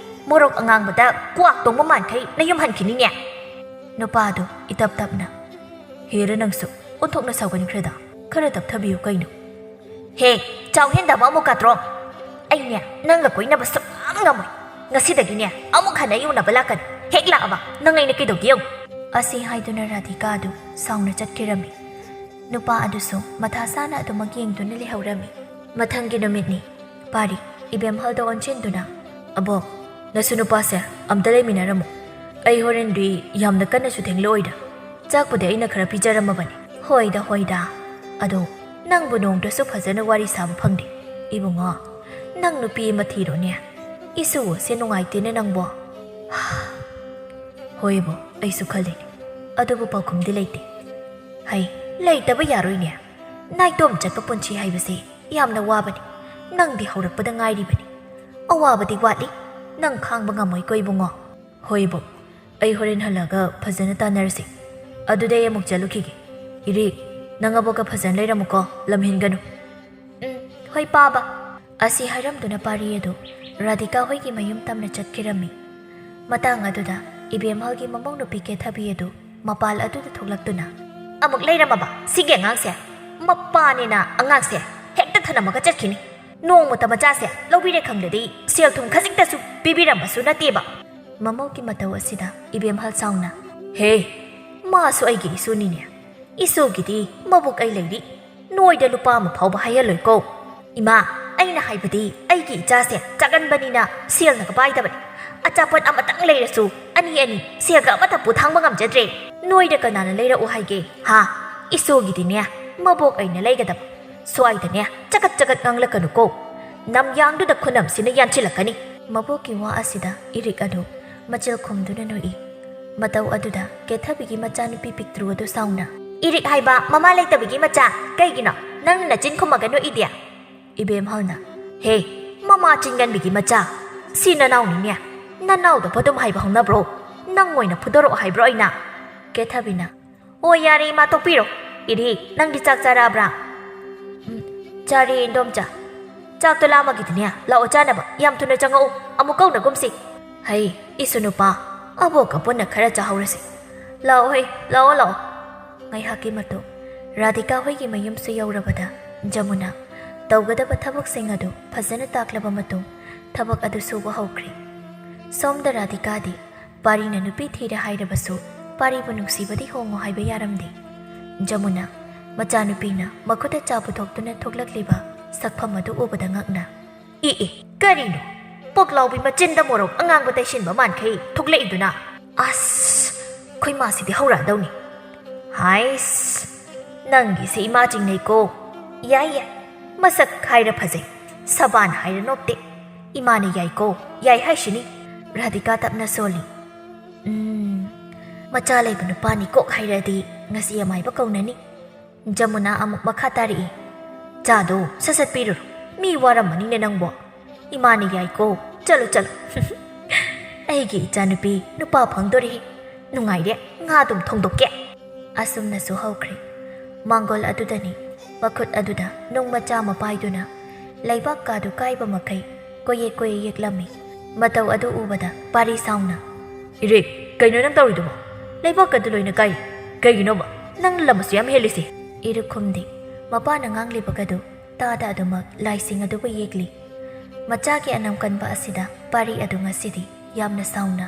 ꯃꯣꯔꯣꯛ ꯑꯉꯥꯡꯕꯗ ꯀ꯭ꯋꯥꯛ ꯇꯣꯡꯕ ꯃꯥꯟꯈꯩ ꯅꯌꯨꯝ ꯍꯟꯈꯤꯅꯤꯅꯦ꯫" ꯅꯨꯄꯥꯗꯨ ꯏꯇꯞ ꯇꯞꯅ, "ꯍꯦꯔꯥ ꯅꯪꯁꯨ ꯑꯣꯟꯊꯣꯛꯅ ꯁꯥꯎꯒꯟꯈ꯭ꯔꯦꯗ꯫ ꯈꯔ ꯇꯞꯊꯕꯤꯌꯨ ꯀꯩꯅꯣ꯫" "ꯍꯦ, ꯆꯥꯎ ꯍꯦꯟꯗꯕ ꯑꯃꯨꯛ ꯀꯥꯇ꯭ꯔꯣ? ꯑꯩꯅꯦ ꯅꯪꯒ ꯀꯣꯏꯅꯕ ꯁꯨꯛꯉꯝ ꯉꯝꯃꯣꯏ꯫ ꯉꯁꯤꯗꯒꯤꯅꯦ ꯑꯃꯨꯛ ꯍꯟꯅ ꯑꯩ ꯎꯅꯕ ꯂꯥꯛꯀꯅꯤ꯫ ꯍꯦꯛ ꯂꯥꯛꯑꯕ ꯅꯪ ꯑꯩꯅ ꯀꯩꯗꯧꯒꯦ ꯌꯦꯡꯉꯨ꯫" ꯑꯁꯤ ꯍꯥꯏꯗꯨꯅ ꯔꯥꯙꯤꯀꯥꯗꯨ ꯁꯥꯎꯅ ꯆꯠꯈꯤꯔꯝꯃꯤ꯫ ꯅꯨꯄꯥ ꯑꯗꯨꯁꯨ ꯃꯊꯥ ꯁꯥꯅ ꯑꯗꯨꯃꯛ ꯌꯦꯡꯗꯨꯅ ꯂꯩꯍꯧꯔꯝꯃꯤ꯫ ꯃꯊꯪꯒꯤ ꯅꯨꯃꯤꯠꯅꯤ꯫ ꯄꯥꯔꯤ ꯏꯕꯦꯝꯍꯜꯗ ꯑꯣꯟꯁꯤꯟꯗꯨꯅ, "ꯑꯕꯣꯛ, ꯅꯁꯨ ꯅꯨꯄꯥꯁꯦ ꯑꯝꯇ ꯂꯩꯃꯤꯟꯅꯔꯝꯃꯨ꯫ ꯑꯩ ꯍꯣꯔꯦꯟꯗꯤ ꯌꯥꯝꯅ ꯀꯟꯅꯁꯨ ꯊꯦꯡꯂꯛꯑꯣꯏꯗ꯫ ꯆꯥꯛꯄꯨꯗꯤ ꯑꯩꯅ ꯈꯔ ꯄꯤꯖꯔꯝꯃꯕꯅꯤ꯫" "ꯍꯣꯏꯗ, ꯍꯣꯏꯗ꯫ ꯑꯗꯣ ꯅꯪꯕꯨ ꯅꯣꯡꯃꯇꯁꯨ ꯐꯖꯅ ꯋꯥꯔꯤ ꯁꯥꯕ ꯐꯪꯗꯦ꯫ ꯏꯕꯨꯡꯉꯣ, ꯅꯪ ꯅꯨꯄꯤ ꯑꯃ ꯊꯤꯔꯣꯅꯦ꯫ ꯏꯁꯨꯁꯦ ꯅꯨꯡꯉꯥꯏꯇꯦꯅꯦ ꯅꯪꯕꯣ꯫" "ꯍꯣꯏꯕꯣ, ꯑꯩꯁꯨ ꯈꯜꯂꯤꯅꯦ꯫ ꯑꯗꯨꯕꯨ ꯄꯥꯎꯈꯨꯝꯗꯤ ꯂꯩꯇꯦ꯫" "ꯍꯩ, ꯂꯩꯇꯕ ꯌꯥꯔꯣꯏꯅꯦ꯫ ꯅꯥꯏꯇꯣꯝ ꯆꯠꯄ ꯄꯨꯟꯁꯤ ꯍꯥꯏꯕꯁꯦ ꯌꯥꯝꯅ ꯋꯥꯕꯅꯤ꯫ ꯅꯪꯗꯤ ꯍꯧꯔꯛꯄꯗ ꯉꯥꯏꯔꯤꯕꯅꯤ꯫ ꯑꯋꯥꯕꯗꯤ ꯋꯥꯠꯂꯤ꯫ ꯅꯪ ꯈꯥꯡꯕ ꯉꯝꯃꯣꯏꯀꯣ ꯏꯕꯨꯡꯉꯣ꯫" "ꯍꯣꯏꯕꯣ, ꯑꯩ ꯍꯣꯔꯦꯟ ꯍꯜꯂꯛꯑꯒ ꯐꯖꯅ ꯇꯥꯟꯅꯔꯁꯤ꯫ ꯑꯗꯨꯗꯤ ꯑꯩ ꯑꯃꯨꯛ ꯆꯠꯂꯨꯈꯤꯒꯦ꯫ ꯏꯔꯤꯛ, ꯅꯪ ꯑꯕꯣꯛꯀ ꯐꯖꯅ ꯂꯩꯔꯝꯃꯨꯀꯣ, ꯂꯝꯍꯦꯟꯒꯅꯨ꯫" "ꯎꯝ, ꯍꯣꯏ ꯄꯥꯕ꯫" ꯑꯁꯤ ꯍꯥꯏꯔꯝꯗꯨꯅ ꯄꯥꯔꯤ ꯑꯗꯨ ꯔꯥꯙꯤꯀꯥ ꯍꯣꯏꯒꯤ ꯃꯌꯨꯝ ꯇꯝꯅ ꯆꯠꯈꯤꯔꯝꯃꯤ꯫ ꯃꯇꯥꯡ ꯑꯗꯨꯗ ꯏꯕꯦꯝꯍꯜꯒꯤ ꯃꯃꯧ ꯅꯨꯄꯤ ꯀꯦꯊꯕꯤ ꯑꯗꯨ ꯃꯄꯥꯜ ꯑꯗꯨꯗ ꯊꯣꯛꯂꯛꯇꯨꯅ, "ꯑꯃꯨꯛ ꯂꯩꯔꯝꯃꯕ ꯁꯤꯒꯤ ꯑꯉꯥꯡꯁꯦ? ꯃꯄꯥꯅꯤꯅ ꯑꯉꯥꯡꯁꯦ ꯍꯦꯛꯇ ꯊꯅꯝꯃꯒ ꯆꯠꯈꯤꯅꯤ꯫ ꯅꯣꯡꯃꯇ ꯃꯆꯥꯁꯦ ꯂꯧꯕꯤꯔꯦ ꯈꯪꯂꯗꯤ ꯁꯦꯜ ꯊꯨꯝ ꯈꯖꯤꯛꯇꯁꯨ ꯄꯤꯕꯤꯔꯝꯕꯁꯨ ꯅꯠꯇꯦꯕ꯫" ꯃꯃꯧꯒꯤ ꯃꯇꯧ ꯑꯁꯤꯗ ꯏꯕꯦꯝꯍꯜ ꯆꯥꯎꯅ, "ꯍꯦ, ꯃꯥꯁꯨ ꯑꯩꯒꯤ ꯏꯁꯨꯅꯤꯅꯦ꯫ ꯏꯁꯨꯒꯤꯗꯤ ꯃꯕꯨꯛ ꯑꯩ ꯂꯩꯔꯤ꯫ ꯅꯣꯏꯗ ꯂꯨꯄꯥ ꯑꯃ ꯐꯥꯎꯕ ꯍꯥꯏꯍꯜꯂꯣꯏꯀꯣ꯫ ꯏꯃꯥ, ꯑꯩꯅ ꯍꯥꯏꯕꯗꯤ ꯑꯩꯒꯤ ꯏꯆꯥꯁꯦ ꯆꯥꯒꯟꯕꯅꯤꯅ ꯁꯦꯜꯅꯒ ꯄꯥꯏꯗꯕꯅꯤ꯫ ꯑꯆꯥꯄꯣꯠ ꯑꯃꯇꯪ ꯂꯩꯔꯁꯨ ꯑꯅꯤ ꯑꯅꯤ ꯁꯦꯜꯒ ꯑꯃꯠꯇ ꯄꯨꯊꯥꯡꯕ ꯉꯝꯖꯗ꯭ꯔꯦ꯫ ꯅꯣꯏꯗ ꯀꯅꯥꯅ ꯂꯩꯔꯛꯎ ꯍꯥꯏꯒꯦ? ꯍꯥ? ꯏꯁꯨꯒꯤꯗꯤꯅꯦ ꯃꯕꯣꯛ ꯑꯩꯅ ꯂꯩꯒꯗꯕ꯫ ꯁ꯭ꯋꯥꯏꯗꯅꯦ ꯆꯒꯠ ꯆꯒꯠ ꯉꯥꯡꯂꯛꯀꯅꯨꯀꯣ꯫ ꯅꯝꯌꯥꯡꯗꯨꯗ ꯈꯨꯅꯝꯁꯤꯅ ꯌꯥꯟꯁꯤꯜꯂꯛꯀꯅꯤ꯫" ꯃꯕꯣꯛꯀꯤ ꯋꯥ ꯑꯁꯤꯗ ꯏꯔꯤꯛ ꯑꯗꯨ ꯃꯆꯤꯜ ꯈꯨꯝꯗꯨꯅ ꯅꯣꯛꯏ꯫ ꯃꯇꯧ ꯑꯗꯨꯗ ꯀꯦꯊꯕꯤꯒꯤ ꯃꯆꯥꯅꯨꯄꯤ ꯄꯤꯛꯇ꯭ꯔꯨ ꯑꯗꯨ ꯁꯥꯎꯅ, "ꯏꯔꯤꯛ ꯍꯥꯏꯕ ꯃꯃꯥ ꯂꯩꯇꯕꯤꯒꯤ ꯃꯆꯥ, ꯀꯩꯒꯤꯅꯣ ꯅꯪꯅ ꯅꯆꯤꯟ ꯈꯨꯝꯃꯒ ꯅꯣꯛꯏꯗꯤ?" ꯏꯕꯦꯝꯍꯜꯅ, "ꯍꯦ, ꯃꯃꯥ ꯆꯤꯟꯒꯟꯕꯤꯒꯤ ꯃꯆꯥ, ꯁꯤ ꯅꯅꯥꯎꯅꯤꯅꯦ, ꯅꯅꯥꯎꯗꯕꯨ ꯑꯗꯨꯝ ꯍꯥꯏꯕ ꯍꯧꯅꯕ꯭ꯔꯣ? ꯅꯪ ꯑꯣꯏꯅ ꯐꯨꯗꯣꯔꯛꯑꯣ ꯍꯥꯏꯕ꯭ꯔꯣ ꯑꯩꯅ?" ꯀꯦꯊꯕꯤꯅ, "ꯑꯣ, ꯌꯥꯔꯦ ꯏꯃꯥ, ꯇꯣꯛꯄꯤꯔꯣ꯫ ꯏꯔꯤꯛ, ꯅꯪꯗꯤ ꯆꯥꯛ ꯆꯥꯔꯛꯑꯕ꯭ꯔꯥ?" "ꯎꯝ, ꯆꯥꯔꯦ ꯏꯟꯗꯣꯝꯆꯥ꯫ ꯆꯥꯛꯇꯣ ꯂꯥꯝꯃꯒꯤꯗꯤꯅꯦ, ꯂꯥꯛꯑꯣ ꯆꯥꯅꯕ, ꯌꯥꯝ ꯊꯨꯅ ꯆꯪꯉꯛꯎ, ꯑꯃꯨꯛ ꯀꯧꯅꯒꯨꯝꯁꯤ꯫ ꯍꯩ, ꯏꯁꯨ ꯅꯨꯄꯥ, ꯑꯕꯣꯛꯀ ꯄꯨꯟꯅ ꯈꯔ ꯆꯥꯍꯧꯔꯁꯤ꯫ ꯂꯥꯛꯑꯣ ꯍꯩ, ꯂꯥꯛꯑꯣ, ꯂꯥꯛꯑꯣ꯫" ꯉꯥꯏꯍꯥꯛꯀꯤ ꯃꯇꯨꯡ ꯔꯥꯙꯤꯀꯥ ꯍꯣꯏꯒꯤ ꯃꯌꯨꯝꯁꯨ ꯌꯧꯔꯕꯗ ꯖꯃꯨꯅꯥ ꯇꯧꯒꯗꯕ ꯊꯕꯛꯁꯤꯡ ꯑꯗꯨ ꯐꯖꯅ ꯇꯥꯛꯂꯕ ꯃꯇꯨꯡ ꯊꯕꯛ ꯑꯗꯨ ꯁꯨꯕ ꯍꯧꯈ꯭ꯔꯦ꯫ ꯁꯣꯝꯗ ꯔꯥꯙꯤꯀꯥꯗꯤ ꯄꯥꯔꯤꯅ ꯅꯨꯄꯤ ꯊꯤꯔꯦ ꯍꯥꯏꯔꯕꯁꯨ ꯄꯥꯔꯤꯕꯨ ꯅꯨꯡꯁꯤꯕꯗꯤ ꯍꯣꯡꯉꯣ ꯍꯥꯏꯕ ꯌꯥꯔꯝꯗꯦ꯫ ꯖꯃꯨꯅꯥ ꯃꯆꯥꯅꯨꯄꯤꯅ ꯃꯈꯨꯠꯇ ꯆꯥ ꯄꯨꯊꯣꯛꯇꯨꯅ ꯊꯣꯛꯂꯛꯂꯤꯕ ꯁꯛꯐꯝ ꯑꯗꯨ ꯎꯕꯗ ꯉꯛꯅ, "ꯏ ꯏ, ꯀꯔꯤꯅꯣ? ꯄꯣꯛꯂꯥꯎꯕꯤ ꯃꯆꯤꯟꯗ ꯃꯣꯔꯣꯛ ꯑꯉꯥꯡꯕ ꯇꯩꯁꯤꯟꯕ ꯃꯥꯟꯈꯩ ꯊꯣꯛꯂꯛꯏꯗꯨꯅ? ꯑꯁ, ꯈꯣꯏꯃꯥꯁꯤꯗꯤ ꯍꯧꯔꯛꯑꯗꯧꯅꯤ꯫ ꯍꯥꯏꯁ, ꯅꯪꯒꯤꯁꯦ ꯏꯃꯥ ꯆꯤꯡꯅꯩꯀꯣ꯫ ꯌꯥꯏ ꯌꯥꯏ, ꯃꯁꯛ ꯍꯥꯏꯔ ꯐꯖꯩ, ꯁꯕꯥꯟ ꯍꯥꯏꯔ ꯅꯣꯞꯇꯦ꯫ ꯏꯃꯥꯅ ꯌꯥꯏꯀꯣ, ꯌꯥꯏ ꯍꯥꯏꯁꯤꯅꯤ꯫" ꯔꯥꯙꯤꯀꯥ ꯇꯞꯅ ꯁꯣꯜꯂꯤ꯫ "ꯎꯝ, ꯃꯆꯥ ꯂꯩꯕ ꯅꯨꯄꯥꯅꯤ ꯀꯣꯛ ꯍꯥꯏꯔꯗꯤ ꯉꯁꯤ ꯑꯃꯥꯏꯕ ꯀꯧꯅꯅꯤ꯫" ꯖꯃꯨꯅꯥ ꯑꯃꯨꯛ ꯃꯈꯥ ꯇꯥꯔꯛꯏ, "ꯆꯥꯗꯣ ꯁꯠ ꯁꯠ ꯄꯤꯔꯨꯔꯣ, ꯃꯤ ꯋꯥꯔꯝꯃꯅꯤꯅꯦ ꯅꯪꯕꯣ꯫ ꯏꯃꯥꯅ ꯌꯥꯏꯀꯣ, ꯆꯠꯂꯨ ꯆꯠꯂꯨ꯫" "ꯑꯩꯒꯤ ꯏꯆꯥꯅꯨꯄꯤ ꯅꯨꯄꯥ ꯐꯪꯗꯣꯔꯦ, ꯅꯨꯡꯉꯥꯏꯔꯦ, ꯉꯥ ꯑꯗꯨꯝ ꯊꯣꯡꯗꯣꯛꯀꯦ꯫" ꯑꯁꯨꯝꯅꯁꯨ ꯍꯧꯈ꯭ꯔꯦ꯫ ꯃꯥꯡꯒꯣꯜ ꯑꯗꯨꯗꯅꯤ ꯃꯈꯨꯠ ꯑꯗꯨꯗ ꯅꯨꯡ ꯃꯆꯥ ꯑꯃ ꯄꯥꯏꯗꯨꯅ ꯂꯩꯕꯥꯛ ꯀꯥꯗꯨ ꯀꯥꯏꯕ ꯃꯈꯩ ꯀꯣꯏꯌꯦꯛ ꯀꯣꯏꯌꯦꯛ ꯌꯦꯛꯂꯝꯃꯤ꯫ ꯃꯇꯧ ꯑꯗꯨ ꯎꯕꯗ ꯄꯥꯔꯤ ꯁꯥꯎꯅ, "ꯏꯔꯤꯛ, ꯀꯩꯅꯣ ꯅꯪ ꯇꯧꯔꯤꯗꯨꯕꯣ? ꯂꯩꯕꯥꯛ ꯑꯗꯨ ꯂꯣꯏꯅ ꯀꯥꯏꯔꯤ꯫ ꯀꯩꯒꯤꯅꯣꯕ? ꯅꯪ ꯂꯝ ꯑꯁꯨ ꯌꯥꯝ ꯍꯦꯜꯂꯤꯁꯦ?" ꯏꯔꯤꯛ ꯈꯨꯝꯗꯦ꯫ ꯃꯄꯥꯅ ꯉꯥꯡꯂꯤꯕꯒꯗꯨ ꯇꯥꯗ ꯑꯗꯨꯃꯛ ꯂꯥꯏꯁꯤꯡ ꯑꯗꯨꯕꯨ ꯌꯦꯛꯂꯤ꯫ ꯃꯆꯥꯒꯤ ꯑꯅꯝ ꯀꯟꯕ ꯑꯁꯤꯗ ꯄꯥꯔꯤ ꯑꯗꯨ ꯉꯁꯤꯗꯤ ꯌꯥꯝꯅ ꯁꯥꯎꯅ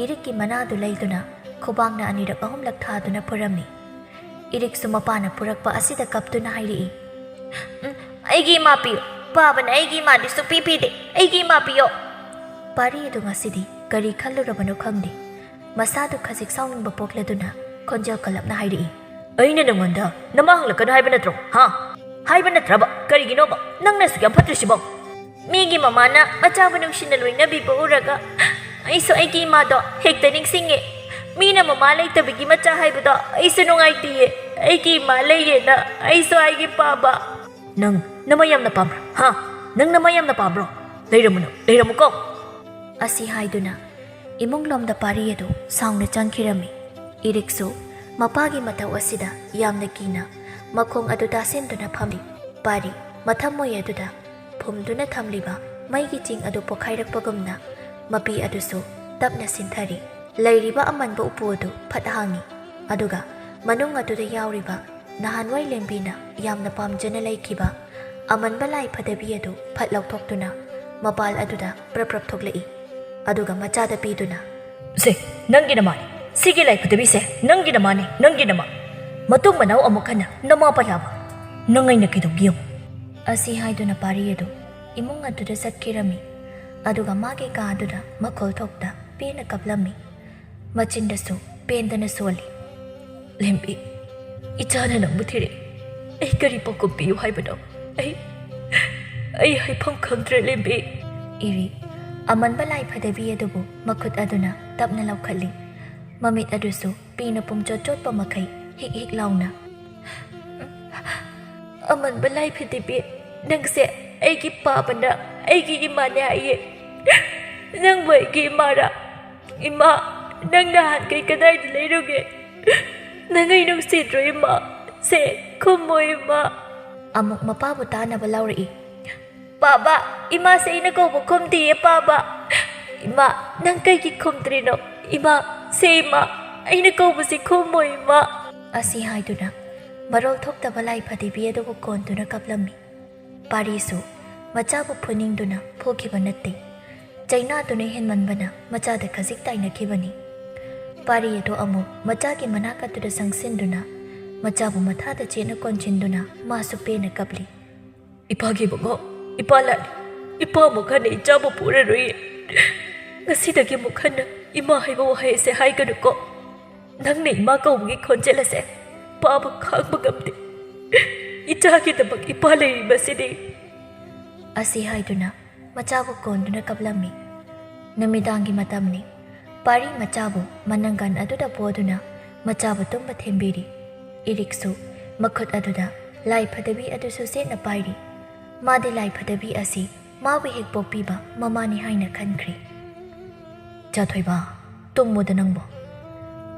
ꯏꯔꯤꯛꯀꯤ ꯃꯅꯥꯗꯨ ꯂꯩꯗꯨꯅ ꯈꯨꯕꯥꯡꯅ ꯑꯅꯤꯔꯛ ꯑꯍꯨꯝꯂꯛ ꯊꯥꯗꯨꯅ ꯐꯨꯔꯝꯃꯤ꯫ ꯏꯔꯤꯛꯁꯨ ꯃꯄꯥꯅ ꯐꯨꯔꯛꯄ ꯑꯁꯤꯗ ꯀꯞꯇꯨꯅ ꯍꯥꯏꯔꯛꯏ, "ꯎꯝ, ꯑꯩꯒꯤ ꯏꯃꯥ ꯄꯤꯌꯨ꯫ ꯄꯥꯕꯅ ꯑꯩꯒꯤ ꯏꯃꯥꯗꯤ ꯁꯨꯛꯄꯤ ꯄꯤꯗꯦ꯫ ꯑꯩꯒꯤ ꯏꯃꯥ ꯄꯤꯌꯣ꯫" ꯄꯥꯔꯤ ꯑꯗꯨ ꯉꯁꯤꯗꯤ ꯀꯔꯤ ꯈꯜꯂꯨꯔꯕꯅꯣ ꯈꯪꯗꯦ꯫ ꯃꯁꯥꯗꯨ ꯈꯖꯤꯛ ꯁꯥꯎꯅꯤꯡꯕ ꯄꯣꯛꯂꯗꯨꯅ ꯈꯣꯟꯖꯦꯜ ꯀꯜꯂꯞꯅ ꯍꯥꯏꯔꯛꯏ, "ꯑꯩꯅ ꯅꯉꯣꯟꯗ ꯅꯃꯥ ꯍꯪꯂꯛꯀꯅꯨ ꯍꯥꯏꯕ ꯅꯠꯇ꯭ꯔꯣ? ꯍꯥ? ꯍꯥꯏꯕ ꯅꯠꯇ꯭ꯔꯕ? ꯀꯔꯤꯒꯤꯅꯣꯕ ꯅꯪꯅ ꯑꯁꯨꯛ ꯌꯥꯝ ꯐꯠꯇ꯭ꯔꯤꯁꯤꯕꯣ?" "ꯃꯤꯒꯤ ꯃꯃꯥꯅ ꯃꯆꯥꯕꯨ ꯅꯨꯡꯁꯤꯅ ꯂꯣꯏꯅꯕꯤꯕ ꯎꯔꯒ ꯑꯩꯁꯨ ꯑꯩꯒꯤ ꯏꯃꯥꯗꯣ ꯍꯦꯛꯇ ꯅꯤꯡꯁꯤꯡꯉꯦ꯫ ꯃꯤꯅ ꯃꯃꯥ ꯂꯩꯇꯕꯒꯤ ꯃꯆꯥ ꯍꯥꯏꯕꯗꯣ ꯑꯩꯁꯨ ꯅꯨꯡꯉꯥꯏꯇꯤꯌꯦ꯫ ꯑꯩꯒꯤ ꯏꯃꯥ ꯂꯩꯌꯦꯅ ꯑꯩꯁꯨ ꯍꯥꯏꯒꯦ ꯄꯥꯕ꯫ ꯅꯪ ꯅꯃꯥ ꯌꯥꯝꯅ ꯄꯥꯝꯕ꯭ꯔꯥ? ꯍꯥ? ꯅꯪ ꯅꯃꯥ ꯌꯥꯝꯅ ꯄꯥꯝꯕ꯭ꯔꯣ? ꯂꯩꯔꯝꯃꯨꯅꯨ, ꯂꯩꯔꯝꯃꯨꯀꯣ꯫ ꯑꯁꯤ ꯍꯥꯏꯗꯨꯅ ꯏꯃꯨꯡꯂꯣꯝꯗ ꯄꯥꯔꯤ ꯑꯗꯨ ꯁꯥꯎꯅ ꯆꯪꯈꯤꯔꯝꯃꯤ꯫ ꯏꯔꯤꯛꯁꯨ ꯃꯄꯥꯒꯤ ꯃꯇꯧ ꯑꯁꯤꯗ ꯌꯥꯝꯅ ꯀꯤꯅ ꯃꯈꯣꯡ ꯑꯗꯨ ꯇꯥꯁꯤꯟꯗꯨꯅ ꯐꯝꯂꯤ꯫ ꯄꯥꯔꯤ ꯃꯊꯃꯣꯏ ꯑꯗꯨꯗ ꯐꯨꯝꯗꯨꯅ ꯊꯝꯂꯤꯕ ꯃꯩꯒꯤ ꯆꯤꯡ ꯑꯗꯨ ꯄꯣꯈꯥꯏꯔꯛꯄꯒꯨꯝꯅ ꯃꯄꯤ ꯑꯗꯨꯁꯨ ꯇꯞꯅ ꯁꯤꯟꯊꯔꯤ꯫ ꯂꯩꯔꯤꯕ ꯑꯃꯟꯕ ꯎꯄꯨ ꯑꯗꯨ ꯐꯠ ꯍꯥꯡꯉꯤ, ꯑꯗꯨꯒ ꯃꯅꯨꯡ ꯑꯗꯨꯗ ꯌꯥꯎꯔꯤꯕ ꯅꯍꯥꯟꯋꯥꯏ ꯂꯦꯝꯕꯤꯅ ꯌꯥꯝꯅ ꯄꯥꯝꯖꯅ ꯂꯩꯈꯤꯕ ꯑꯃꯟꯕ ꯂꯥꯏ ꯐꯗꯕꯤ ꯑꯗꯨ ꯐꯠ ꯂꯧꯊꯣꯛꯇꯨꯅ ꯃꯄꯥꯜ ꯑꯗꯨꯗ ꯄ꯭ꯔꯞ ꯄ꯭ꯔꯞ ꯊꯣꯛꯂꯛꯏ꯫ ꯑꯗꯨꯒ ꯃꯆꯥꯗ ꯄꯤꯗꯨꯅ, "ꯁꯦ, ꯅꯪꯒꯤ ꯅꯃꯥꯅꯤ꯫ ꯁꯤꯒꯤ ꯂꯥꯏ ꯐꯗꯕꯤꯁꯦ ꯅꯪꯒꯤ ꯅꯃꯥꯅꯤ, ꯅꯪꯒꯤ ꯅꯃꯥ꯫ ꯃꯇꯨꯡ ꯃꯅꯥꯎ ꯑꯃꯨꯛ ꯍꯟꯅ ꯅꯃꯥ ꯄꯜꯂꯥꯕ ꯅꯪ ꯑꯩꯅ ꯀꯩꯗꯧꯒꯦ ꯌꯦꯡꯉꯨ꯫" ꯑꯁꯤ ꯍꯥꯏꯗꯨꯅ ꯄꯥꯔꯤ ꯑꯗꯨ ꯏꯃꯨꯡ ꯑꯗꯨꯗ ꯆꯠꯈꯤꯔꯝꯃꯤ꯫ ꯑꯗꯨꯒ ꯃꯥꯒꯤ ꯀꯥ ꯑꯗꯨꯗ ꯃꯈꯣꯜ ꯊꯣꯛꯇ ꯄꯦꯟꯅ ꯀꯞꯂꯝꯃꯤ꯫ ꯃꯆꯤꯟꯗꯁꯨ ꯄꯦꯟꯗꯅ ꯁꯣꯜꯂꯤ꯫ "ꯂꯦꯝꯕꯤ, ꯏꯆꯥꯅ ꯅꯪꯕꯨ ꯊꯤꯔꯛꯏ꯫ ꯑꯩ ꯀꯔꯤ ꯄꯥꯎꯈꯨꯝ ꯄꯤꯌꯨ ꯍꯥꯏꯕꯅꯣ? ꯑꯩ, ꯑꯩ ꯍꯥꯏꯐꯝ ꯈꯪꯗ꯭ꯔꯦ, ꯂꯦꯝꯕꯤ꯫" ꯏꯔꯤ꯫ ꯑꯃꯟꯕ ꯂꯥꯏ ꯐꯗꯕꯤ ꯑꯗꯨꯕꯨ ꯃꯈꯨꯠ ꯑꯗꯨꯅ ꯇꯞꯅ ꯂꯧꯈꯠꯂꯤ꯫ ꯃꯃꯤꯠ ꯑꯗꯨꯁꯨ ꯄꯤꯅ ꯄꯨꯝꯆꯣꯠ ꯆꯣꯠꯄ ꯃꯈꯩ ꯍꯤꯛ ꯍꯤꯛ ꯂꯥꯎꯅ, "ꯑꯃꯟꯕ ꯂꯥꯏ ꯐꯗꯤꯕꯤ, ꯅꯪꯁꯦ ꯑꯩꯒꯤ ꯄꯥꯕꯅ ꯑꯩꯒꯤ ꯏꯃꯥꯅꯦ ꯍꯥꯏꯌꯦ꯫ ꯅꯪꯕꯨ ꯑꯩꯒꯤ ꯏꯃꯥꯔꯥ? ꯏꯃꯥ, ꯅꯪ ꯅꯍꯥꯟꯈꯩ ꯀꯗꯥꯏꯗ ꯂꯩꯔꯨꯒꯦ? ꯅꯪ ꯑꯩ ꯅꯨꯡꯁꯤꯗ꯭ꯔꯣ ꯏꯃꯥ? ꯁꯦ, ꯈꯨꯝꯃꯣ ꯏꯃꯥ꯫" ꯑꯃꯨꯛ ꯃꯄꯥꯕꯨ ꯇꯥꯅꯕ ꯂꯥꯎꯔꯛꯏ꯫ "ꯄꯥꯕ, ꯏꯃꯥꯁꯦ ꯑꯩꯅ ꯀꯧꯕ ꯈꯨꯝꯗꯤꯌꯦ ꯄꯥꯕ꯫ ꯏꯃꯥ, ꯅꯪ ꯀꯩꯒꯤ ꯈꯨꯝꯗ꯭ꯔꯤꯅꯣ? ꯏꯃꯥ, ꯁꯦ ꯏꯃꯥ, ꯑꯩꯅ ꯀꯧꯕꯁꯤ ꯈꯨꯝꯃꯣ ꯏꯃꯥ꯫" ꯑꯁꯤ ꯍꯥꯏꯗꯨꯅ ꯃꯔꯣꯜ ꯊꯣꯛꯇꯕ ꯂꯥꯏ ꯐꯗꯤꯕꯤ ꯑꯗꯨꯕꯨ ꯀꯣꯟꯗꯨꯅ ꯀꯞꯂꯝꯃꯤ꯫ ꯄꯥꯔꯤꯁꯨ ꯃꯆꯥꯕꯨ ꯐꯨꯅꯤꯡꯗꯨꯅ ꯐꯨꯈꯤꯕ ꯅꯠꯇꯦ꯫ ꯆꯩꯅꯥꯗꯨꯅ ꯍꯦꯟꯃꯟꯕꯅ ꯃꯆꯥꯗ ꯈꯖꯤꯛ ꯇꯥꯏꯅꯈꯤꯕꯅꯤ꯫ ꯄꯥꯔꯤ ꯑꯗꯨ ꯑꯃꯨꯛ ꯃꯆꯥꯒꯤ ꯃꯅꯥꯛ ꯑꯗꯨꯗ ꯆꯪꯁꯤꯟꯗꯨꯅ ꯃꯆꯥꯕꯨ ꯃꯊꯥꯗ ꯆꯦꯠꯅ ꯀꯣꯟꯁꯤꯟꯗꯨꯅ ꯃꯥꯁꯨ ꯄꯦꯟꯅ ꯀꯞꯂꯤ꯫ "ꯏꯄꯥꯒꯤ ꯃꯉꯣ, ꯏꯄꯥ ꯂꯥꯠꯂꯤ꯫ ꯏꯄꯥ ꯑꯃꯨꯛ ꯍꯟꯅ ꯏꯆꯥꯕꯨ ꯄꯨꯔꯔꯣꯏꯌꯦ꯫ ꯉꯁꯤꯗꯒꯤ ꯑꯃꯨꯛ ꯍꯟꯅ ꯏꯃꯥ ꯍꯥꯏꯕ ꯋꯥꯍꯩ ꯑꯁꯦ ꯍꯥꯏꯒꯅꯨꯀꯣ꯫ ꯅꯪꯅ ꯏꯃꯥ ꯀꯧꯕꯒꯤ ꯈꯣꯟꯖꯦꯜ ꯑꯁꯦ ꯄꯥꯕ ꯈꯥꯡꯕ ꯉꯝꯗꯦ꯫ ꯏꯆꯥꯒꯤꯗꯃꯛ ꯏꯄꯥ ꯂꯩꯔꯤꯕꯁꯤꯗꯤ꯫" ꯑꯁꯤ ꯍꯥꯏꯗꯨꯅ ꯃꯆꯥꯕꯨ ꯀꯣꯟꯗꯨꯅ ꯀꯞꯂꯝꯃꯤ꯫ ꯅꯨꯃꯤꯗꯥꯡꯒꯤ ꯃꯇꯝꯅꯤ꯫ ꯄꯥꯔꯤ ꯃꯆꯥꯕꯨ ꯃꯅꯪꯒꯟ ꯑꯗꯨꯗ ꯄꯣꯗꯨꯅ ꯃꯆꯥꯕꯨ ꯇꯨꯝꯕ ꯊꯦꯝꯕꯤꯔꯤ꯫ ꯏꯔꯤꯛꯁꯨ ꯃꯈꯨꯠ ꯑꯗꯨꯗ ꯂꯥꯏ ꯐꯗꯕꯤ ꯑꯗꯨꯁꯨ ꯆꯦꯠꯅ ꯄꯥꯏꯔꯤ꯫ ꯃꯥꯗꯤ ꯂꯥꯏ ꯐꯗꯕꯤ ꯑꯁꯤ ꯃꯥꯕꯨ ꯍꯦꯛ ꯄꯣꯛꯄꯤꯕ ꯃꯃꯥꯅꯤ ꯍꯥꯏꯅ ꯈꯟꯈ꯭ꯔꯦ꯫ "ꯆꯥꯊꯣꯏꯕ, ꯇꯨꯝꯃꯨꯗ ꯅꯪꯕꯣ꯫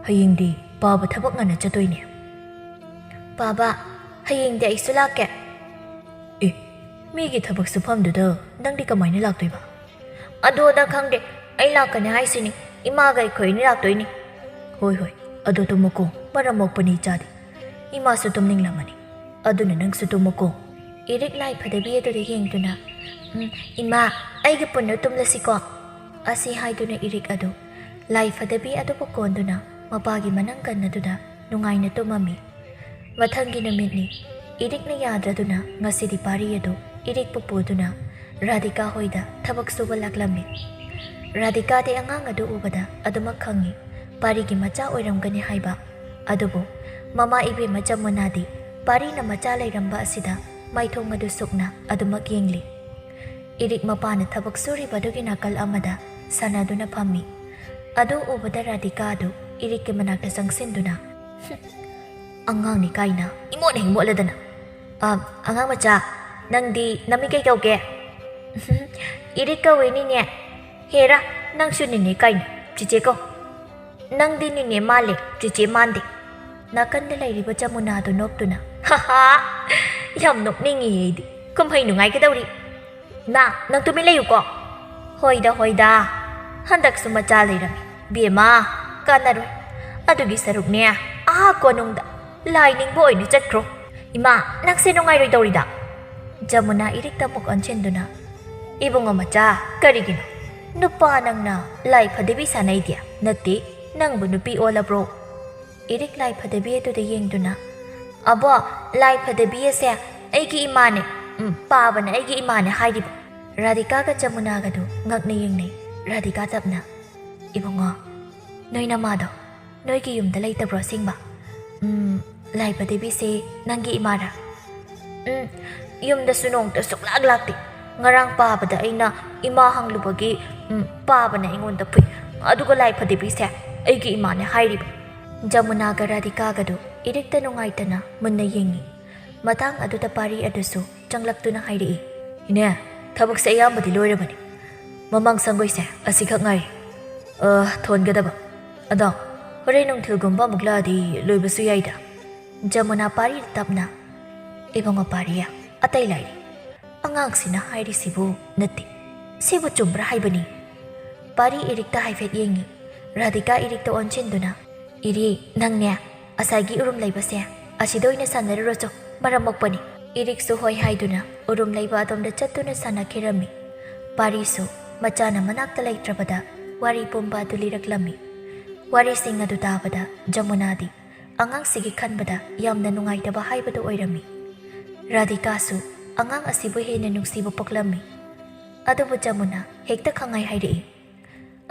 ꯍꯌꯦꯡꯗꯤ ꯄꯥꯕ ꯊꯕꯛ ꯉꯟꯅ ꯆꯠꯇꯣꯏꯅꯦ꯫" "ꯄꯥꯕ, ꯍꯌꯦꯡꯗꯤ ꯑꯩꯁꯨ ꯂꯥꯛꯀꯦ꯫" "ꯑꯦ, ꯃꯤꯒꯤ ꯊꯕꯛ ꯁꯨꯐꯝꯗꯨꯗ ꯅꯪꯗꯤ ꯀꯃꯥꯏꯅ ꯂꯥꯛꯇꯣꯏꯕ?" "ꯑꯗꯣ ꯅꯪ ꯈꯪꯗꯦ, ꯑꯩ ꯂꯥꯛꯀꯅꯤ ꯍꯥꯏꯁꯤꯅꯤ꯫ ꯏꯃꯥꯒ ꯑꯩꯈꯣꯏ ꯑꯅꯤ ꯂꯥꯛꯇꯣꯏꯅꯤ꯫" "ꯍꯣꯏ ꯍꯣꯏ, ꯑꯗꯣ ꯇꯨꯝꯃꯨꯀꯣ, ꯃꯔꯝ ꯃꯣꯛꯄꯅꯤ ꯏꯆꯥꯗꯤ꯫ ꯏꯃꯥꯁꯨ ꯇꯨꯝꯅꯤꯡꯂꯝꯃꯅꯤ, ꯑꯗꯨꯅ ꯅꯪꯁꯨ ꯇꯨꯝꯃꯨꯀꯣ꯫" ꯏꯔꯤꯛ ꯂꯥꯏ ꯐꯗꯕꯤ ꯑꯗꯨꯗ ꯌꯦꯡꯗꯨꯅ, "ꯎꯝ, ꯏꯃꯥ, ꯑꯩꯒ ꯄꯨꯟꯅ ꯇꯨꯝꯂꯁꯤꯀꯣ?" ꯑꯁꯤ ꯍꯥꯏꯗꯨꯅ ꯏꯔꯤꯛ ꯑꯗꯨ ꯂꯥꯏ ꯐꯗꯕꯤ ꯑꯗꯨꯕꯨ ꯀꯣꯟꯗꯨꯅ ꯃꯄꯥꯒꯤ ꯃꯅꯪꯒꯟ ꯑꯗꯨꯗ ꯅꯨꯡꯉꯥꯏꯅ ꯇꯨꯝꯃꯝꯃꯤ꯫ ꯃꯊꯪꯒꯤ ꯅꯨꯃꯤꯠꯅꯤ꯫ ꯏꯔꯤꯛꯅ ꯌꯥꯗ꯭ꯔꯗꯨꯅ ꯉꯁꯤꯗꯤ ꯄꯥꯔꯤ ꯑꯗꯨ ꯏꯔꯤꯛꯄꯨ ꯄꯨꯗꯨꯅ ꯔꯥꯙꯤꯀꯥ ꯍꯣꯏꯗ ꯊꯕꯛ ꯁꯨꯕ ꯂꯥꯛꯂꯝꯃꯤ꯫ ꯔꯥꯙꯤꯀꯥꯗꯤ ꯑꯉꯥꯡ ꯑꯗꯨ ꯎꯕꯗ ꯑꯗꯨꯃꯛ ꯈꯪꯏ, ꯄꯥꯔꯤꯒꯤ ꯃꯆꯥ ꯑꯣꯏꯔꯝꯒꯅꯤ ꯍꯥꯏꯕ꯫ ꯑꯗꯨꯕꯨ ꯃꯃꯥ ꯏꯕꯦꯝꯃ ꯖꯃꯨꯅꯥꯗꯤ ꯄꯥꯔꯤꯅ ꯃꯆꯥ ꯂꯩꯔꯝꯕ ꯑꯁꯤꯗ ꯃꯥꯏꯊꯣꯡ ꯑꯗꯨ ꯁꯨꯛꯅ ꯑꯗꯨꯃꯛ ꯌꯦꯡꯂꯤ꯫ ꯏꯔꯤꯛ ꯃꯄꯥꯅ ꯊꯕꯛ ꯁꯨꯔꯤꯕ ꯑꯗꯨꯒꯤ ꯅꯥꯀꯜ ꯑꯃꯗ ꯁꯥꯟꯅꯗꯨꯅ ꯐꯝꯃꯤ꯫ ꯑꯗꯨ ꯎꯕꯗ ꯔꯥꯙꯤꯀꯥ ꯑꯗꯨ ꯏꯔꯤꯛꯀꯤ ꯃꯅꯥꯛꯇ ꯆꯪꯁꯤꯟꯗꯨꯅ, "ꯍꯨꯝ, ꯑꯉꯥꯡꯅꯤ ꯀꯥꯏꯅ ꯏꯃꯣꯠ ꯍꯦꯛ ꯃꯣꯠꯂꯗꯅ꯫ ꯑ, ꯑꯉꯥꯡ ꯃꯆꯥ, ꯅꯪꯗꯤ ꯅꯃꯤꯡ ꯀꯩ ꯀꯧꯒꯦ?" "ꯏꯔꯤꯛ ꯀꯧꯋꯦ ꯅꯤꯅꯦ꯫" "ꯍꯦꯔꯥ, ꯅꯪꯁꯨ ꯅꯤꯅꯦ ꯀꯥꯏꯅ, ꯆꯤꯆꯦ ꯀꯧ꯫ ꯅꯪꯗꯤ ꯅꯤꯅꯦ ꯃꯥꯜꯂꯦ, ꯆꯤꯆꯦ ꯃꯥꯟꯗꯦ꯫" ꯅꯥꯀꯟꯗ ꯂꯩꯔꯤꯕ ꯖꯃꯨꯅꯥꯗꯨ ꯅꯣꯛꯇꯨꯅ, "ꯍꯥ ꯍꯥ, ꯌꯥꯝ ꯅꯣꯛꯅꯤꯡꯉꯤ ꯑꯩꯗꯤ꯫ ꯀꯨꯝꯍꯩ ꯅꯨꯡꯉꯥꯏꯒꯗꯧꯔꯤ꯫ ꯅꯥ, ꯅꯪ ꯇꯨꯃꯤꯟ ꯂꯩꯌꯨꯀꯣ꯫" "ꯍꯣꯏꯗ, ꯍꯣꯏꯗ, ꯍꯟꯗꯛꯁꯨ ꯃꯆꯥ ꯂꯩꯔꯝꯃꯤ꯫ ꯕꯦꯝꯃ, ꯀꯥꯟꯅꯔꯣꯏ꯫ ꯑꯗꯨꯒꯤ ꯁꯔꯨꯛꯅꯦ, ꯑꯥ ꯀꯣꯅꯨꯡꯗ ꯂꯥꯏ ꯅꯤꯡꯕ ꯑꯣꯏꯅ ꯆꯠꯈ꯭ꯔꯣ꯫" "ꯏꯃꯥ, ꯅꯪꯁꯦ ꯅꯨꯡꯉꯥꯏꯔꯣꯏꯗꯧꯔꯤꯗ꯫" ꯖꯃꯨꯅꯥ ꯏꯔꯤꯛꯇ ꯑꯃꯨꯛ ꯑꯣꯟꯁꯤꯟꯗꯨꯅ, "ꯏꯕꯨꯡꯉꯣ ꯃꯆꯥ, ꯀꯔꯤꯒꯤꯅꯣ ꯅꯨꯄꯥ ꯅꯪꯅ ꯂꯥꯏ ꯐꯗꯤꯕꯤ ꯁꯥꯟꯅꯩꯗꯤ? ꯅꯠꯇꯦ, ꯅꯪꯕꯨ ꯅꯨꯄꯤ ꯑꯣꯜꯂꯕ꯭ꯔꯣ?" ꯏꯔꯤꯛ ꯂꯥꯏ ꯐꯗꯤꯕꯤ ꯑꯗꯨꯗ ꯌꯦꯡꯗꯨꯅ, "ꯑꯕꯣ, ꯂꯥꯏ ꯐꯗꯤꯕꯤ ꯑꯁꯦ ꯑꯩꯒꯤ ꯏꯃꯥꯅꯦ꯫ ꯎꯝ, ꯄꯥꯕꯅ ꯑꯩꯒꯤ ꯏꯃꯥꯅꯦ ꯍꯥꯏꯔꯤꯕ꯫" ꯔꯥꯙꯤꯀꯥꯒ ꯖꯃꯨꯅꯥꯒꯗꯨ ꯉꯛꯅ ꯌꯦꯡꯅꯩ꯫ ꯔꯥꯙꯤꯀꯥ ꯇꯞꯅ, "ꯏꯕꯨꯡꯉꯣ, ꯅꯣꯏ ꯅꯃꯥꯗꯣ ꯅꯣꯏꯒꯤ ꯌꯨꯝꯗ ꯂꯩꯇꯕ꯭ꯔꯣ ꯑꯁꯦꯡꯕ? ꯎꯝ, ꯂꯥꯏ ꯐꯗꯤꯕꯤꯁꯦ ꯅꯪꯒꯤ ꯏꯃꯥꯔꯥ?" "ꯎꯝ, ꯌꯨꯝꯗꯁꯨ ꯅꯣꯡꯇ ꯁꯨꯛꯂꯥꯛ ꯂꯥꯛꯇꯦ꯫ ꯉꯔꯥꯡ ꯄꯥꯕꯗ ꯑꯩꯅ ꯏꯃꯥ ꯍꯪꯂꯨꯕꯒꯤ, ꯎꯝ, ꯄꯥꯕꯅ ꯑꯩꯉꯣꯟꯗ ꯐꯨꯏ꯫ ꯑꯗꯨꯒ ꯂꯥꯏ ꯐꯗꯤꯕꯤꯁꯦ ꯑꯩꯒꯤ ꯏꯃꯥꯅꯦ ꯍꯥꯏꯔꯤꯕ꯫ ꯖꯃꯨꯅꯥꯒ ꯔꯥꯙꯤꯀꯥꯒꯗꯨ ꯏꯔꯤꯛꯇ ꯅꯨꯡꯉꯥꯏꯇꯅ ꯃꯨꯟꯅ ꯌꯦꯡꯉꯤ꯫ ꯃꯇꯥꯡ ꯑꯗꯨꯗ ꯄꯥꯔꯤ ꯑꯗꯨꯁꯨ ꯆꯪꯂꯛꯇꯨꯅ ꯍꯥꯏꯔꯛꯏ, "ꯏꯅꯦ, ꯊꯕꯛꯁꯦ ꯑꯌꯥꯝꯕꯗꯤ ꯂꯣꯏꯔꯕꯅꯤ꯫ ꯃꯃꯥꯡ ꯁꯪꯒꯣꯏꯁꯦ ꯑꯁꯤꯈꯛ ꯉꯥꯏꯔꯦ, ꯑ, ꯊꯣꯟꯒꯗꯕ꯫ ꯑꯗꯣ ꯍꯣꯔꯦꯟ ꯅꯨꯡꯊꯤꯜꯒꯨꯝꯕ ꯑꯃꯨꯛ ꯂꯥꯛꯑꯗꯤ ꯂꯣꯏꯕꯁꯨ ꯌꯥꯏꯗ"꯫ ꯖꯃꯨꯅꯥ ꯄꯥꯔꯤꯗ ꯇꯞꯅ, "ꯏꯕꯨꯡꯉꯣ ꯄꯥꯔꯤ, ꯑꯇꯩ ꯂꯥꯏꯔꯤ, ꯑꯉꯥꯡꯁꯤꯅ ꯍꯥꯏꯔꯤꯁꯤꯕꯨ ꯅꯠꯇꯦ, ꯁꯤꯕꯨ ꯆꯨꯝꯕ꯭ꯔꯥ ꯍꯥꯏꯕꯅꯤ"꯫ ꯄꯥꯔꯤ ꯏꯔꯤꯛꯇ ꯍꯥꯏꯐꯦꯠ ꯌꯦꯡꯉꯤ꯫ ꯔꯥꯙꯤꯀꯥ ꯏꯔꯤꯛꯇ ꯑꯣꯟꯁꯤꯟꯗꯨꯅ, "ꯏꯔꯤ, ꯅꯪꯅꯦ, ꯑꯁꯥꯏꯒꯤ ꯎꯔꯨꯝ ꯂꯩꯕꯁꯦ ꯑꯁꯤꯗ ꯑꯣꯏꯅ ꯁꯥꯟꯅꯔꯨꯔꯣꯆꯣ, ꯃꯔꯝ ꯃꯣꯛꯄꯅꯤ"꯫ ꯏꯔꯤꯛꯁꯨ ꯍꯣꯏ ꯍꯥꯏꯗꯨꯅ ꯎꯔꯨꯝ ꯂꯩꯕ ꯑꯗꯣꯝꯗ ꯆꯠꯇꯨꯅ ꯁꯥꯟꯅꯈꯤꯔꯝꯃꯤ꯫ ꯄꯥꯔꯤꯁꯨ ꯃꯆꯥꯅ ꯃꯅꯥꯛꯇ ꯂꯩꯇ꯭ꯔꯕꯗ ꯋꯥꯔꯤ ꯄꯨꯝꯕ ꯑꯗꯨ ꯂꯤꯔꯛꯂꯝꯃꯤ꯫ ꯋꯥꯔꯤꯁꯤꯡ ꯑꯗꯨ ꯇꯥꯕꯗ ꯖꯃꯨꯅꯥꯗꯤ ꯑꯉꯥꯡꯁꯤꯒꯤ ꯈꯟꯕꯗ ꯌꯥꯝꯅ ꯅꯨꯡꯉꯥꯏꯇꯕ ꯍꯥꯏꯕꯗꯨ ꯑꯣꯏꯔꯝꯃꯤ꯫ ꯔꯥꯙꯤꯀꯥꯁꯨ ꯑꯉꯥꯡ ꯑꯁꯤꯕꯨ ꯍꯦꯟꯅ ꯅꯨꯡꯁꯤꯕ ꯄꯣꯛꯂꯝꯃꯤ꯫ ꯑꯗꯨꯕꯨ ꯖꯃꯨꯅꯥ ꯍꯦꯛꯇ ꯈꯪꯍꯥꯏ ꯍꯥꯏꯔꯛꯏ,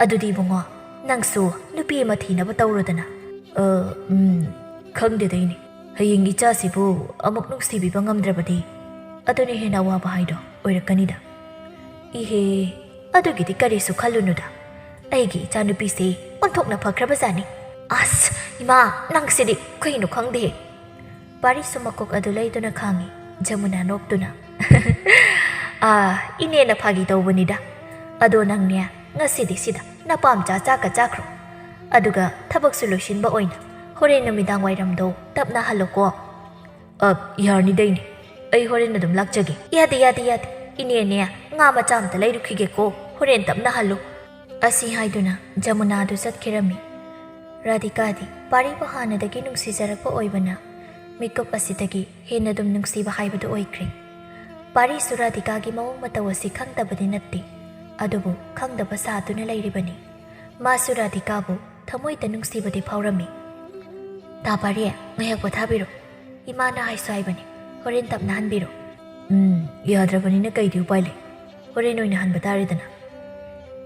"ꯑꯗꯨꯗꯤ ꯏꯕꯨꯡꯉꯣ, ꯅꯪꯁꯨ ꯅꯨꯄꯤ ꯑꯃ ꯊꯤꯅꯕ ꯇꯧꯔꯣꯗꯅ"꯫ "ꯑ, ꯎꯝ, ꯈꯪꯗꯦꯗ ꯏꯅꯦ꯫ ꯍꯌꯦꯡ ꯏꯆꯥꯁꯤꯕꯨ ꯑꯃꯨꯛ ꯅꯨꯡꯁꯤꯕꯤꯕ ꯉꯝꯗ꯭ꯔꯕꯗꯤ ꯑꯗꯨꯅ ꯍꯦꯟꯅ ꯑꯋꯥꯕ ꯍꯥꯏꯗꯣ ꯑꯣꯏꯔꯛꯀꯅꯤꯗ"꯫ "ꯏꯍꯦ, ꯑꯗꯨꯒꯤꯗꯤ ꯀꯔꯤꯁꯨ ꯈꯜꯂꯨꯅꯨꯗ꯫ ꯑꯩꯒꯤ ꯏꯆꯥꯅꯨꯄꯤꯁꯦ ꯑꯣꯟꯊꯣꯛꯅ ꯐꯈ꯭ꯔꯕꯖꯥꯠꯅꯤ"꯫ "ꯑꯁ, ꯏꯃꯥ, ꯅꯪꯁꯤꯗꯤ ꯀꯩꯅꯣ ꯈꯪꯗꯦ"꯫ ꯄꯥꯔꯤꯁꯨ ꯃꯀꯣꯛ ꯑꯗꯨ ꯂꯩꯗꯨꯅ ꯈꯥꯡꯉꯤ꯫ ꯖꯃꯨꯅꯥ ꯅꯣꯛꯇꯨꯅ, "ꯑꯥ, ꯏꯅꯦꯅ ꯐꯥꯒꯤ ꯇꯧꯕꯅꯤꯗ꯫ ꯑꯗꯣ ꯅꯪꯅꯦ, ꯉꯁꯤꯗꯤ ꯁꯤꯗ ꯅꯄꯥꯝꯆꯥ ꯆꯥꯛꯀ ꯆꯥꯈ꯭ꯔꯣ꯫ ꯑꯗꯨꯒ ꯊꯕꯛꯁꯨ ꯂꯣꯏꯁꯤꯟꯕ ꯑꯣꯏꯅ ꯍꯣꯔꯦꯟ ꯅꯨꯃꯤꯗꯥꯡ ꯋꯥꯏꯔꯝꯗꯣ ꯇꯞꯅ ꯍꯜꯂꯣꯀꯣ"꯫ "ꯑ, ꯌꯥꯔꯅꯤꯗ ꯏꯅꯦ, ꯑꯩ ꯍꯣꯔꯦꯟ ꯑꯗꯨꯝ ꯂꯥꯛꯆꯒꯦ"꯫ "ꯌꯥꯗꯦ, ꯌꯥꯗꯦ, ꯌꯥꯗꯦ꯫ ꯏꯅꯦꯅꯦ, ꯉꯥ ꯃꯆꯥ ꯑꯝꯇ ꯂꯩꯔꯨꯈꯤꯒꯦꯀꯣ, ꯍꯣꯔꯦꯟ ꯇꯞꯅ ꯍꯜꯂꯨ"꯫ ꯑꯁꯤ ꯍꯥꯏꯗꯨꯅ ꯖꯃꯨꯅꯥ ꯑꯗꯨ ꯆꯠꯈꯤꯔꯝꯃꯤ꯫ ꯔꯥꯙꯤꯀꯥꯗꯤ ꯄꯥꯔꯤꯕꯨ ꯍꯥꯟꯅꯗꯒꯤ ꯅꯨꯡꯁꯤꯖꯔꯛꯄ ꯑꯣꯏꯕꯅ ꯃꯤꯀꯨꯞ ꯑꯁꯤꯗꯒꯤ ꯍꯦꯟꯅ ꯑꯗꯨꯝ ꯅꯨꯡꯁꯤꯕ ꯍꯥꯏꯕꯗꯨ ꯑꯣꯏꯈ꯭ꯔꯦ꯫ ꯄꯥꯔꯤꯁꯨ ꯔꯥꯙꯤꯀꯥꯒꯤ ꯃꯑꯣꯡ ꯃꯇꯧ ꯑꯁꯤ ꯈꯪꯗꯕꯗꯤ ꯅꯠꯇꯦ, ꯑꯗꯨꯕꯨ ꯈꯪꯗꯕ ꯁꯥꯗꯨꯅ ꯂꯩꯔꯤꯕꯅꯤ꯫ ꯃꯥꯁꯨ ꯔꯥꯙꯤꯀꯥꯕꯨ ꯊꯃꯣꯏꯗ ꯅꯨꯡꯁꯤꯕꯗꯤ ꯐꯥꯎꯔꯝꯃꯤ꯫ "ꯇꯥ ꯄꯥꯔꯤ, ꯉꯥꯏꯍꯥꯛ ꯄꯣꯊꯥꯕꯤꯔꯣ꯫ ꯏꯃꯥꯅ ꯍꯥꯏꯁꯨ ꯍꯥꯏꯕꯅꯤ, ꯍꯣꯔꯦꯟ ꯇꯞꯅ ꯍꯟꯕꯤꯔꯣ"꯫ "ꯎꯝ, ꯌꯥꯗ꯭ꯔꯕꯅꯤꯅ ꯀꯩꯗꯤ ꯎꯄꯥꯏ ꯂꯩ? ꯍꯣꯔꯦꯟ ꯑꯣꯏꯅ ꯍꯟꯕ ꯇꯥꯔꯦꯗꯅ"꯫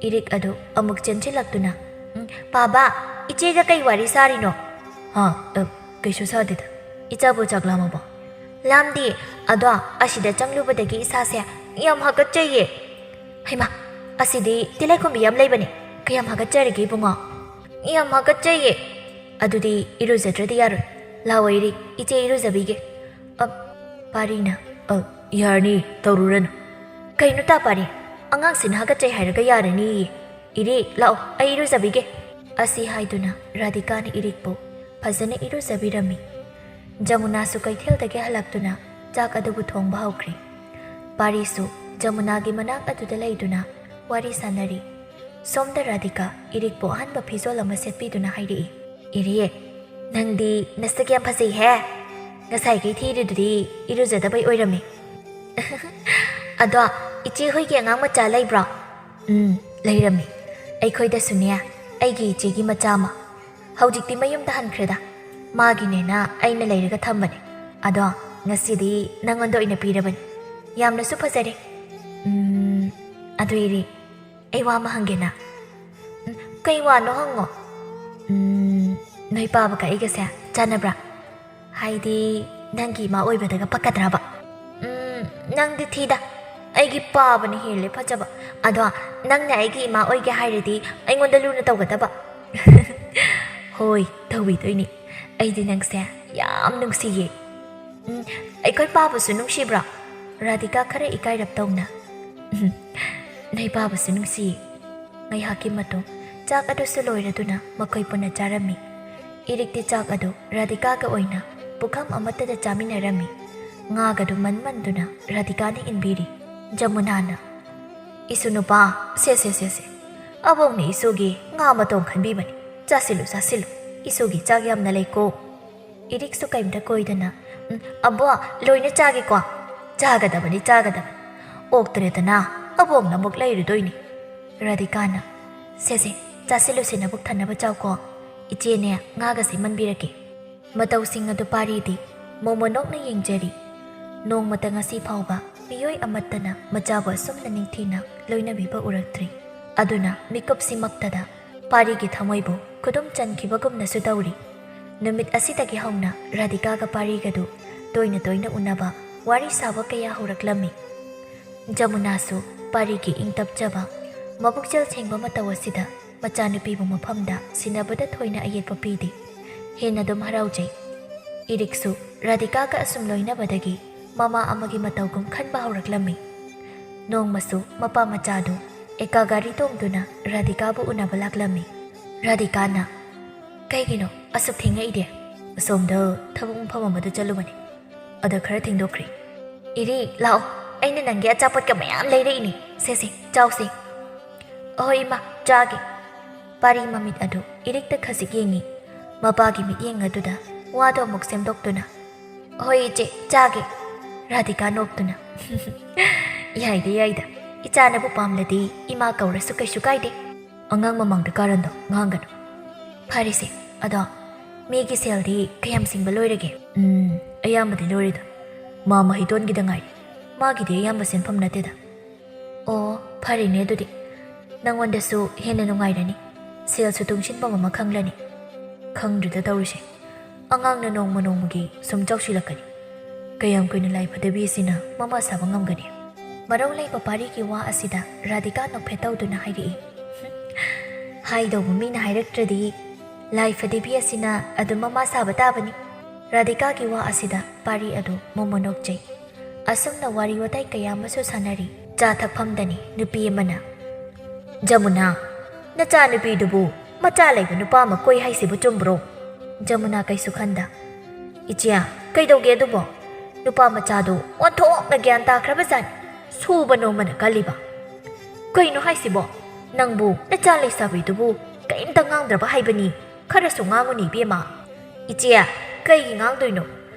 ꯏꯔꯤꯛ ꯑꯗꯨ ꯑꯃꯨꯛ ꯆꯦꯟꯁꯤꯜꯂꯛꯇꯨꯅ, "ꯎꯝ, ꯄꯥꯕ, ꯏꯆꯦꯒ ꯀꯩ ꯋꯥꯔꯤ ꯁꯥꯔꯤꯅꯣ?" "ꯍꯥ? ꯑ, ꯀꯩꯁꯨ ꯁꯥꯗꯦꯗ꯫ ꯏꯆꯥꯕꯨ ꯆꯥꯛ ꯂꯥꯝꯃꯕꯣ?" "ꯂꯥꯝꯗꯦ꯫ ꯑꯗꯣ ꯑꯁꯤꯗ ꯆꯪꯂꯨꯕꯗꯒꯤ ꯏꯁꯥꯁꯦ ꯌꯥꯝ ꯍꯥꯀꯠꯆꯩꯌꯦ"꯫ "ꯍꯩꯃꯥ, ꯑꯁꯤꯗꯤ ꯇꯤꯜꯂꯥꯏꯈꯨꯝꯕꯤ ꯌꯥꯝ ꯂꯩꯕꯅꯦ꯫ "ꯀꯌꯥꯝ ꯍꯥꯒꯠꯆꯔꯒꯦ ꯏꯕꯨꯡꯉꯣ?" "ꯌꯥꯝ ꯍꯥꯒꯠꯆꯩꯌꯦ꯫" "ꯑꯗꯨꯗꯤ ꯏꯔꯨꯖꯗ꯭ꯔꯗꯤ ꯌꯥꯔꯣꯏ꯫ ꯂꯥꯛꯑꯣ ꯏꯔꯤꯛ, ꯏꯆꯦ ꯏꯔꯨꯖꯕꯤꯒꯦ꯫" "ꯑ, ꯄꯥꯔꯤꯅ?" "ꯑ, ꯌꯥꯔꯅꯤ, ꯇꯧꯔꯨꯔꯅꯨ꯫" "ꯀꯩꯅꯣ ꯇꯥ ꯄꯥꯔꯤ? ꯑꯉꯥꯡꯁꯤꯅ ꯍꯥꯒꯠꯆꯩ ꯍꯥꯏꯔꯒ ꯌꯥꯔꯅꯤꯌꯦ꯫ ꯏꯔꯤꯛ, ꯂꯥꯛꯑꯣ, ꯑꯩ ꯏꯔꯨꯖꯕꯤꯒꯦ꯫" ꯑꯁꯤ ꯍꯥꯏꯗꯨꯅ ꯔꯥꯙꯤꯀꯥꯅ ꯏꯔꯤꯛꯄꯨ ꯐꯖꯅ ꯏꯔꯨꯖꯕꯤꯔꯝꯃꯤ꯫ ꯖꯃꯨꯅꯥꯁꯨ ꯀꯩꯊꯦꯜꯗꯒꯤ ꯍꯜꯂꯛꯇꯨꯅ ꯆꯥꯛ ꯑꯗꯨꯕꯨ ꯊꯣꯡꯕ ꯍꯧꯈ꯭ꯔꯦ꯫ ꯄꯥꯔꯤꯁꯨ ꯖꯃꯨꯅꯥꯒꯤ ꯃꯅꯥꯛ ꯑꯗꯨꯗ ꯂꯩꯗꯨꯅ ꯋꯥꯔꯤ ꯁꯥꯟꯅꯔꯤ꯫ ꯁꯣꯝꯗ ꯔꯥꯙꯤꯀꯥ ꯏꯔꯤꯛꯄꯨ ꯑꯍꯟꯕ ꯐꯤꯖꯣꯜ ꯑꯃ ꯁꯦꯠꯄꯤꯗꯨꯅ ꯍꯥꯏꯔꯛꯏ, "ꯏꯔꯤꯛ, ꯅꯪꯗꯤ ꯅꯁꯛ ꯌꯥꯝ ꯐꯖꯩꯍꯦ꯫ ꯉꯁꯥꯏꯈꯩ ꯊꯤꯔꯤꯗꯨꯗꯤ ꯏꯔꯨꯖꯗꯕꯩ ꯑꯣꯏꯔꯝꯃꯤ꯫" "ꯑꯗꯣ, ꯏꯆꯦ ꯍꯣꯏꯒꯤ ꯑꯉꯥꯡ ꯃꯆꯥ ꯂꯩꯕ꯭ꯔꯣ?" "ꯎꯝ, ꯂꯩꯔꯝꯃꯤ꯫ ꯑꯩꯈꯣꯏꯗꯁꯨꯅꯦ, ꯑꯩꯒꯤ ꯏꯆꯦꯒꯤ ꯃꯆꯥ ꯑꯃ꯫ ꯍꯧꯖꯤꯛꯇꯤ ꯃꯌꯨꯝꯗ ꯍꯟꯈ꯭ꯔꯦꯗ꯫ ꯃꯥꯒꯤꯅꯦꯅ ꯑꯩꯅ ꯂꯩꯔꯒ ꯊꯝꯕꯅꯦ꯫ ꯑꯗꯣ, ꯉꯁꯤꯗꯤ ꯅꯪꯉꯣꯟꯗ ꯑꯣꯏꯅ ꯄꯤꯔꯕꯅꯤ꯫ ꯌꯥꯝꯅꯁꯨ ꯐꯖꯔꯦ꯫ ꯎꯝ, ꯑꯗꯨ ꯏꯔꯤꯛ, ꯑꯩ ꯋꯥ ꯑꯃ ꯍꯪꯒꯦꯅ꯫" "ꯎꯝ, ꯀꯩ ꯋꯥꯅꯣ ꯍꯪꯉꯣ꯫" "ꯎꯝ, ꯅꯣꯏ ꯄꯥꯕꯒ ꯑꯩꯒꯁꯦ ꯆꯥꯟꯅꯕ꯭ꯔꯥ? ꯍꯥꯏꯗꯤ ꯅꯪꯒꯤ ꯏꯃꯥ ꯑꯣꯏꯕꯗꯒ ꯄꯛꯀꯗ꯭ꯔꯕ?" "ꯎꯝ, ꯅꯪꯗꯤ ꯊꯤꯗ꯫ ꯑꯩꯒꯤ ꯄꯥꯕꯅ ꯍꯦꯜꯂꯦ ꯐꯖꯕ꯫ ꯑꯗꯣ ꯅꯪꯅ ꯑꯩꯒꯤ ꯏꯃꯥ ꯑꯣꯏꯒꯦ ꯍꯥꯏꯔꯗꯤ ꯑꯩꯉꯣꯟꯗ ꯂꯨꯅ ꯇꯧꯒꯗꯕ꯫" "ꯍꯣꯏ, ꯇꯧꯕꯤꯗꯣꯏꯅꯤ꯫ ꯑꯩꯗꯤ ꯅꯪꯁꯦ ꯌꯥꯝ ꯅꯨꯡꯁꯤꯌꯦ꯫" "ꯎꯝ, ꯑꯩꯈꯣꯏ ꯄꯥꯕꯁꯨ ꯅꯨꯡꯁꯤꯕ꯭ꯔꯣ?" ꯔꯥꯙꯤꯀꯥ ꯈꯔ ꯏꯀꯥꯏꯔꯞ ꯇꯧꯅ꯫ "ꯎꯝ, ꯅꯣꯏ ꯄꯥꯕꯁꯨ ꯅꯨꯡꯁꯤꯌꯦ꯫" ꯉꯥꯏꯍꯥꯛꯀꯤ ꯃꯇꯨꯡ ꯆꯥꯛ ꯑꯗꯨꯁꯨ ꯂꯣꯏꯔꯗꯨꯅ ꯃꯈꯣꯏ ꯄꯨꯟꯅ ꯆꯥꯔꯝꯃꯤ꯫ ꯏꯔꯤꯛꯇꯤ ꯆꯥꯛ ꯑꯗꯨ ꯔꯥꯙꯤꯀꯥꯒ ꯑꯣꯏꯅ ꯄꯨꯈꯝ ꯑꯃꯠꯇꯗ ꯆꯥꯃꯤꯟꯅꯔꯝꯃꯤ꯫ ꯉꯥꯒꯗꯨ ꯃꯟꯃꯟꯗꯨꯅ ꯔꯥꯙꯤꯀꯥꯅ ꯏꯟꯕꯤꯔꯤ꯫ ꯖꯃꯨꯅꯥꯅ, "ꯏꯁꯨ ꯅꯨꯄꯥ, ꯁꯦ, ꯁꯦ, ꯁꯦ, ꯁꯦ꯫ ꯑꯕꯣꯛꯅ ꯏꯁꯨꯒꯤ ꯉꯥ ꯃꯇꯣꯡ ꯈꯟꯕꯤꯕꯅꯤ꯫ ꯆꯥꯁꯤꯜꯂꯨ, ꯆꯥꯁꯤꯜꯂꯨ꯫ ꯏꯁꯨꯒꯤ ꯆꯥꯛ ꯌꯥꯝꯅ ꯂꯩꯀꯣ꯫" ꯏꯔꯤꯛꯁꯨ ꯀꯩꯝꯇ ꯀꯣꯏꯗꯅ, "ꯎꯝ, ꯑꯕꯣꯛ, ꯂꯣꯏꯅ ꯆꯥꯒꯦꯀꯣ?" "ꯆꯥꯒꯗꯕꯅꯤ, ꯆꯥꯒꯗꯕꯅꯤ꯫ ꯑꯣꯛꯇ꯭ꯔꯦꯗꯅ, ꯑꯕꯣꯛꯅ ꯑꯃꯨꯛ ꯂꯩꯔꯨꯗꯣꯏꯅꯤ꯫" ꯔꯥꯙꯤꯀꯥꯅ, "ꯁꯦ, ꯁꯦ, ꯆꯥꯁꯤꯜꯂꯨꯁꯦ, ꯅꯕꯨꯛ ꯊꯟꯅꯕ ꯆꯥꯎꯀꯣ꯫ ꯏꯆꯦꯅꯦ, ꯉꯥꯒ ꯁꯦꯝꯃꯟꯕꯤꯔꯛꯀꯦ꯫" ꯃꯇꯧꯁꯤꯡ ꯑꯗꯨ ꯄꯥꯔꯤꯗꯤ ꯃꯣꯃꯣꯟ ꯅꯣꯛꯅ ꯌꯦꯡꯖꯔꯤ꯫ ꯅꯣꯡꯃꯇ ꯉꯁꯤ ꯐꯥꯎꯕ ꯃꯤꯑꯣꯏ ꯑꯃꯠꯇꯅ ꯃꯆꯥꯕꯨ ꯑꯁꯨꯝꯅ ꯅꯤꯡꯊꯤꯅ ꯂꯣꯏꯅꯕꯤꯕ ꯎꯔꯛꯇ꯭ꯔꯤ꯫ ꯑꯗꯨꯅ ꯃꯤꯀꯨꯞꯁꯤꯃꯛꯇꯗ ꯄꯥꯔꯤꯒꯤ ꯊꯃꯣꯏꯕꯨ ꯈꯨꯗꯨꯝ ꯆꯟꯈꯤꯕꯒꯨꯝꯅꯁꯨ ꯇꯧꯔꯤ꯫ ꯅꯨꯃꯤꯠ ꯑꯁꯤꯗꯒꯤ ꯍꯧꯅ ꯔꯥꯙꯤꯀꯥꯒ ꯄꯥꯔꯤꯒꯗꯨ ꯇꯣꯏꯅ ꯇꯣꯏꯅ ꯎꯅꯕ, ꯋꯥꯔꯤ ꯁꯥꯕ ꯀꯌꯥ ꯍꯧꯔꯛꯂꯝꯃꯤ꯫ ꯖꯃꯨꯅꯥꯁꯨ ꯄꯥꯔꯤꯒꯤ ꯏꯪ ꯇꯞꯆꯕ, ꯃꯕꯨꯛꯆꯦꯜ ꯁꯦꯡꯕ ꯃꯇꯧ ꯑꯁꯤꯗ ꯃꯆꯥꯅꯨꯄꯤꯕꯨ ꯃꯐꯝꯗ ꯁꯤꯟꯅꯕꯗ ꯊꯣꯏꯅ ꯑꯌꯦꯠꯄ ꯄꯤꯗꯦ꯫ ꯍꯦꯟꯅ ꯑꯗꯨꯝ ꯍꯔꯥꯎꯖꯩ꯫ ꯏꯔꯤꯛꯁꯨ ꯔꯥꯙꯤꯀꯥꯒ ꯑꯁꯨꯝ ꯂꯣꯏꯅꯕꯗꯒꯤ ꯃꯃꯥ ꯑꯃꯒꯤ ꯃꯇꯧꯒꯨꯝ ꯈꯟꯕ ꯍꯧꯔꯛꯂꯝꯃꯤ꯫ ꯅꯣꯡꯃꯁꯨ ꯃꯄꯥ ꯃꯆꯥꯗꯨ ꯑꯦꯀꯥ ꯒꯥꯔꯤ ꯇꯣꯡꯗꯨꯅ ꯔꯥꯙꯤꯀꯥꯕꯨ ꯎꯅꯕ ꯂꯥꯛꯂꯝꯃꯤ꯫ ꯔꯥꯙꯤꯀꯥꯅ, "ꯀꯩꯒꯤꯅꯣ ꯑꯁꯨꯛ ꯊꯦꯡꯉꯛꯏꯗꯤ?" "ꯑꯁꯣꯝꯗ ꯊꯕꯛ ꯃꯐꯝ ꯑꯃꯗ ꯆꯠꯂꯨꯕꯅꯤ꯫ ꯑꯗ ꯈꯔ ꯊꯦꯡꯗꯣꯛꯈ꯭ꯔꯦ꯫" "ꯏꯔꯤꯛ, ꯂꯥꯛꯑꯣ, ꯑꯩꯅ ꯅꯪꯒꯤ ꯑꯆꯥꯄꯣꯠꯀ ꯃꯌꯥꯝ ꯂꯩꯔꯛꯏꯅꯦ꯫ ꯁꯦ ꯁꯦ, ꯆꯥꯎꯁꯦ꯫" "ꯑꯍꯣꯏ ꯏꯃꯥ, ꯆꯥꯒꯦ꯫" ꯄꯥꯔꯤ ꯃꯃꯤꯠ ꯑꯗꯨ ꯏꯔꯤꯛꯇ ꯈꯖꯤꯛ ꯌꯦꯡꯉꯤ꯫ ꯃꯄꯥꯒꯤ ꯃꯤꯠꯌꯦꯡ ꯑꯗꯨꯗ ꯋꯥꯗꯣ ꯑꯃꯨꯛ ꯁꯦꯝꯗꯣꯛꯇꯨꯅ, "ꯍꯣꯏ ꯏꯆꯦ, ꯆꯥꯒꯦ꯫" ꯔꯥꯙꯤꯀꯥ ꯅꯣꯛꯇꯨꯅ, "ꯌꯥꯏꯗ ꯌꯥꯏꯗ, ꯏꯆꯥꯅꯕꯨ ꯄꯥꯝꯂꯗꯤ ꯏꯃꯥ ꯀꯧꯔꯁꯨ ꯀꯩꯁꯨ ꯀꯥꯏꯗꯦ꯫ ꯑꯉꯥꯡ ꯃꯃꯥꯡꯗ ꯀꯥꯔꯟꯗꯣ ꯉꯥꯡꯒꯅꯨ꯫" "ꯐꯔꯦꯁꯦ, ꯑꯗꯣ ꯃꯤꯒꯤ ꯁꯦꯜꯗꯤ ꯀꯌꯥꯝ ꯁꯤꯡꯕ ꯂꯣꯏꯔꯒꯦ?" "ꯎꯝ, ꯑꯌꯥꯝꯕꯗꯤ ꯂꯣꯏꯔꯦꯗ꯫ ꯃꯥ ꯃꯍꯩꯗꯣꯟꯒꯤꯗ ꯉꯥꯏꯔꯦ꯫ ꯃꯥꯒꯤꯗꯤ ꯑꯌꯥꯝꯕ ꯁꯦꯟꯐꯝ ꯅꯠꯇꯦꯗ꯫" "ꯑꯣ, ꯐꯔꯦꯅꯦ ꯑꯗꯨꯗꯤ꯫ ꯅꯪꯉꯣꯟꯗꯁꯨ ꯍꯦꯟꯅ ꯅꯨꯡꯉꯥꯏꯔꯅꯤ꯫ ꯁꯦꯜꯁꯨ ꯇꯨꯡꯁꯤꯟꯐꯝ ꯑꯃ ꯈꯪꯂꯅꯤ꯫" "ꯈꯪꯗ꯭ꯔꯤꯗ ꯇꯧꯔꯤꯁꯦ꯫ ꯑꯉꯥꯡꯅ ꯅꯣꯡꯃ ꯅꯣꯡꯃꯒꯤ ꯁꯨꯝ ꯆꯥꯎꯁꯤꯜꯂꯛꯀꯅꯤ꯫ ꯀꯌꯥꯝ ꯀꯨꯏꯅ ꯂꯥꯏ ꯐꯗꯕꯤ ꯑꯁꯤꯅ ꯃꯃꯥ ꯁꯥꯕ ꯉꯝꯒꯅꯤ?" ꯃꯔꯧ ꯂꯩꯕ ꯄꯥꯔꯤꯒꯤ ꯋꯥ ꯑꯁꯤꯗ ꯔꯥꯙꯤꯀꯥ ꯅꯣꯛꯐꯦꯠ ꯇꯧꯗꯨꯅ ꯍꯥꯏꯔꯛꯏ꯫ "ꯍꯥꯏꯗꯧꯕ ꯃꯤꯅ ꯍꯥꯏꯔꯛꯇ꯭ꯔꯗꯤ ꯂꯥꯏ ꯐꯗꯕꯤ ꯑꯁꯤꯅ ꯑꯗꯨꯝ ꯃꯃꯥ ꯁꯥꯕ ꯇꯥꯕꯅꯤ꯫" ꯔꯥꯙꯤꯀꯥꯒꯤ ꯋꯥ ꯑꯁꯤꯗ ꯄꯥꯔꯤ ꯑꯗꯨ ꯃꯣꯃꯣ ꯅꯣꯛꯆꯩ꯫ ꯑꯁꯨꯝꯅ ꯋꯥꯔꯤ ꯋꯥꯇꯥꯏ ꯀꯌꯥ ꯑꯃꯁꯨ ꯁꯥꯟꯅꯔꯤ꯫ ꯆꯥ ꯊꯛꯐꯝꯗꯅꯤ ꯅꯨꯄꯤ ꯑꯃꯅ, "ꯖꯃꯨꯅꯥ, ꯅꯆꯥꯅꯨꯄꯤꯗꯨꯕꯨ ꯃꯆꯥ ꯂꯩꯕ ꯅꯨꯄꯥ ꯑꯃ ꯀꯣꯏ ꯍꯥꯏꯁꯤꯕꯨ ꯆꯨꯝꯕ꯭ꯔꯣ?" ꯖꯃꯨꯅꯥ ꯀꯩꯁꯨ ꯈꯟꯗ, "ꯏꯆꯦ, ꯀꯩꯗꯧꯒꯦ ꯑꯗꯨꯕꯣ? ꯅꯨꯄꯥ ꯃꯆꯥꯗꯨ ꯑꯣꯟꯊꯣꯛꯅ ꯒ꯭ꯌꯥꯟ ꯇꯥꯈ꯭ꯔꯕꯖꯥꯠꯅꯤ꯫ ꯁꯨꯕ ꯅꯣꯝꯕꯅ ꯀꯜꯂꯤꯕ꯫ ꯀꯩꯅꯣ ꯍꯥꯏꯁꯤꯕꯣ? ꯅꯪꯕꯨ ꯅꯆꯥ ꯂꯩꯁꯥꯕꯤꯗꯨꯕꯨ ꯀꯔꯤꯝꯇ ꯉꯥꯡꯗ꯭ꯔꯕ ꯍꯥꯏꯕꯅꯤ? ꯈꯔꯁꯨ ꯉꯥꯡꯉꯨꯅꯦ ꯏꯕꯦꯝꯃ꯫" "ꯏꯆꯦ, ꯀꯩꯒꯤ ꯉꯥꯡꯗꯣꯏꯅꯣ?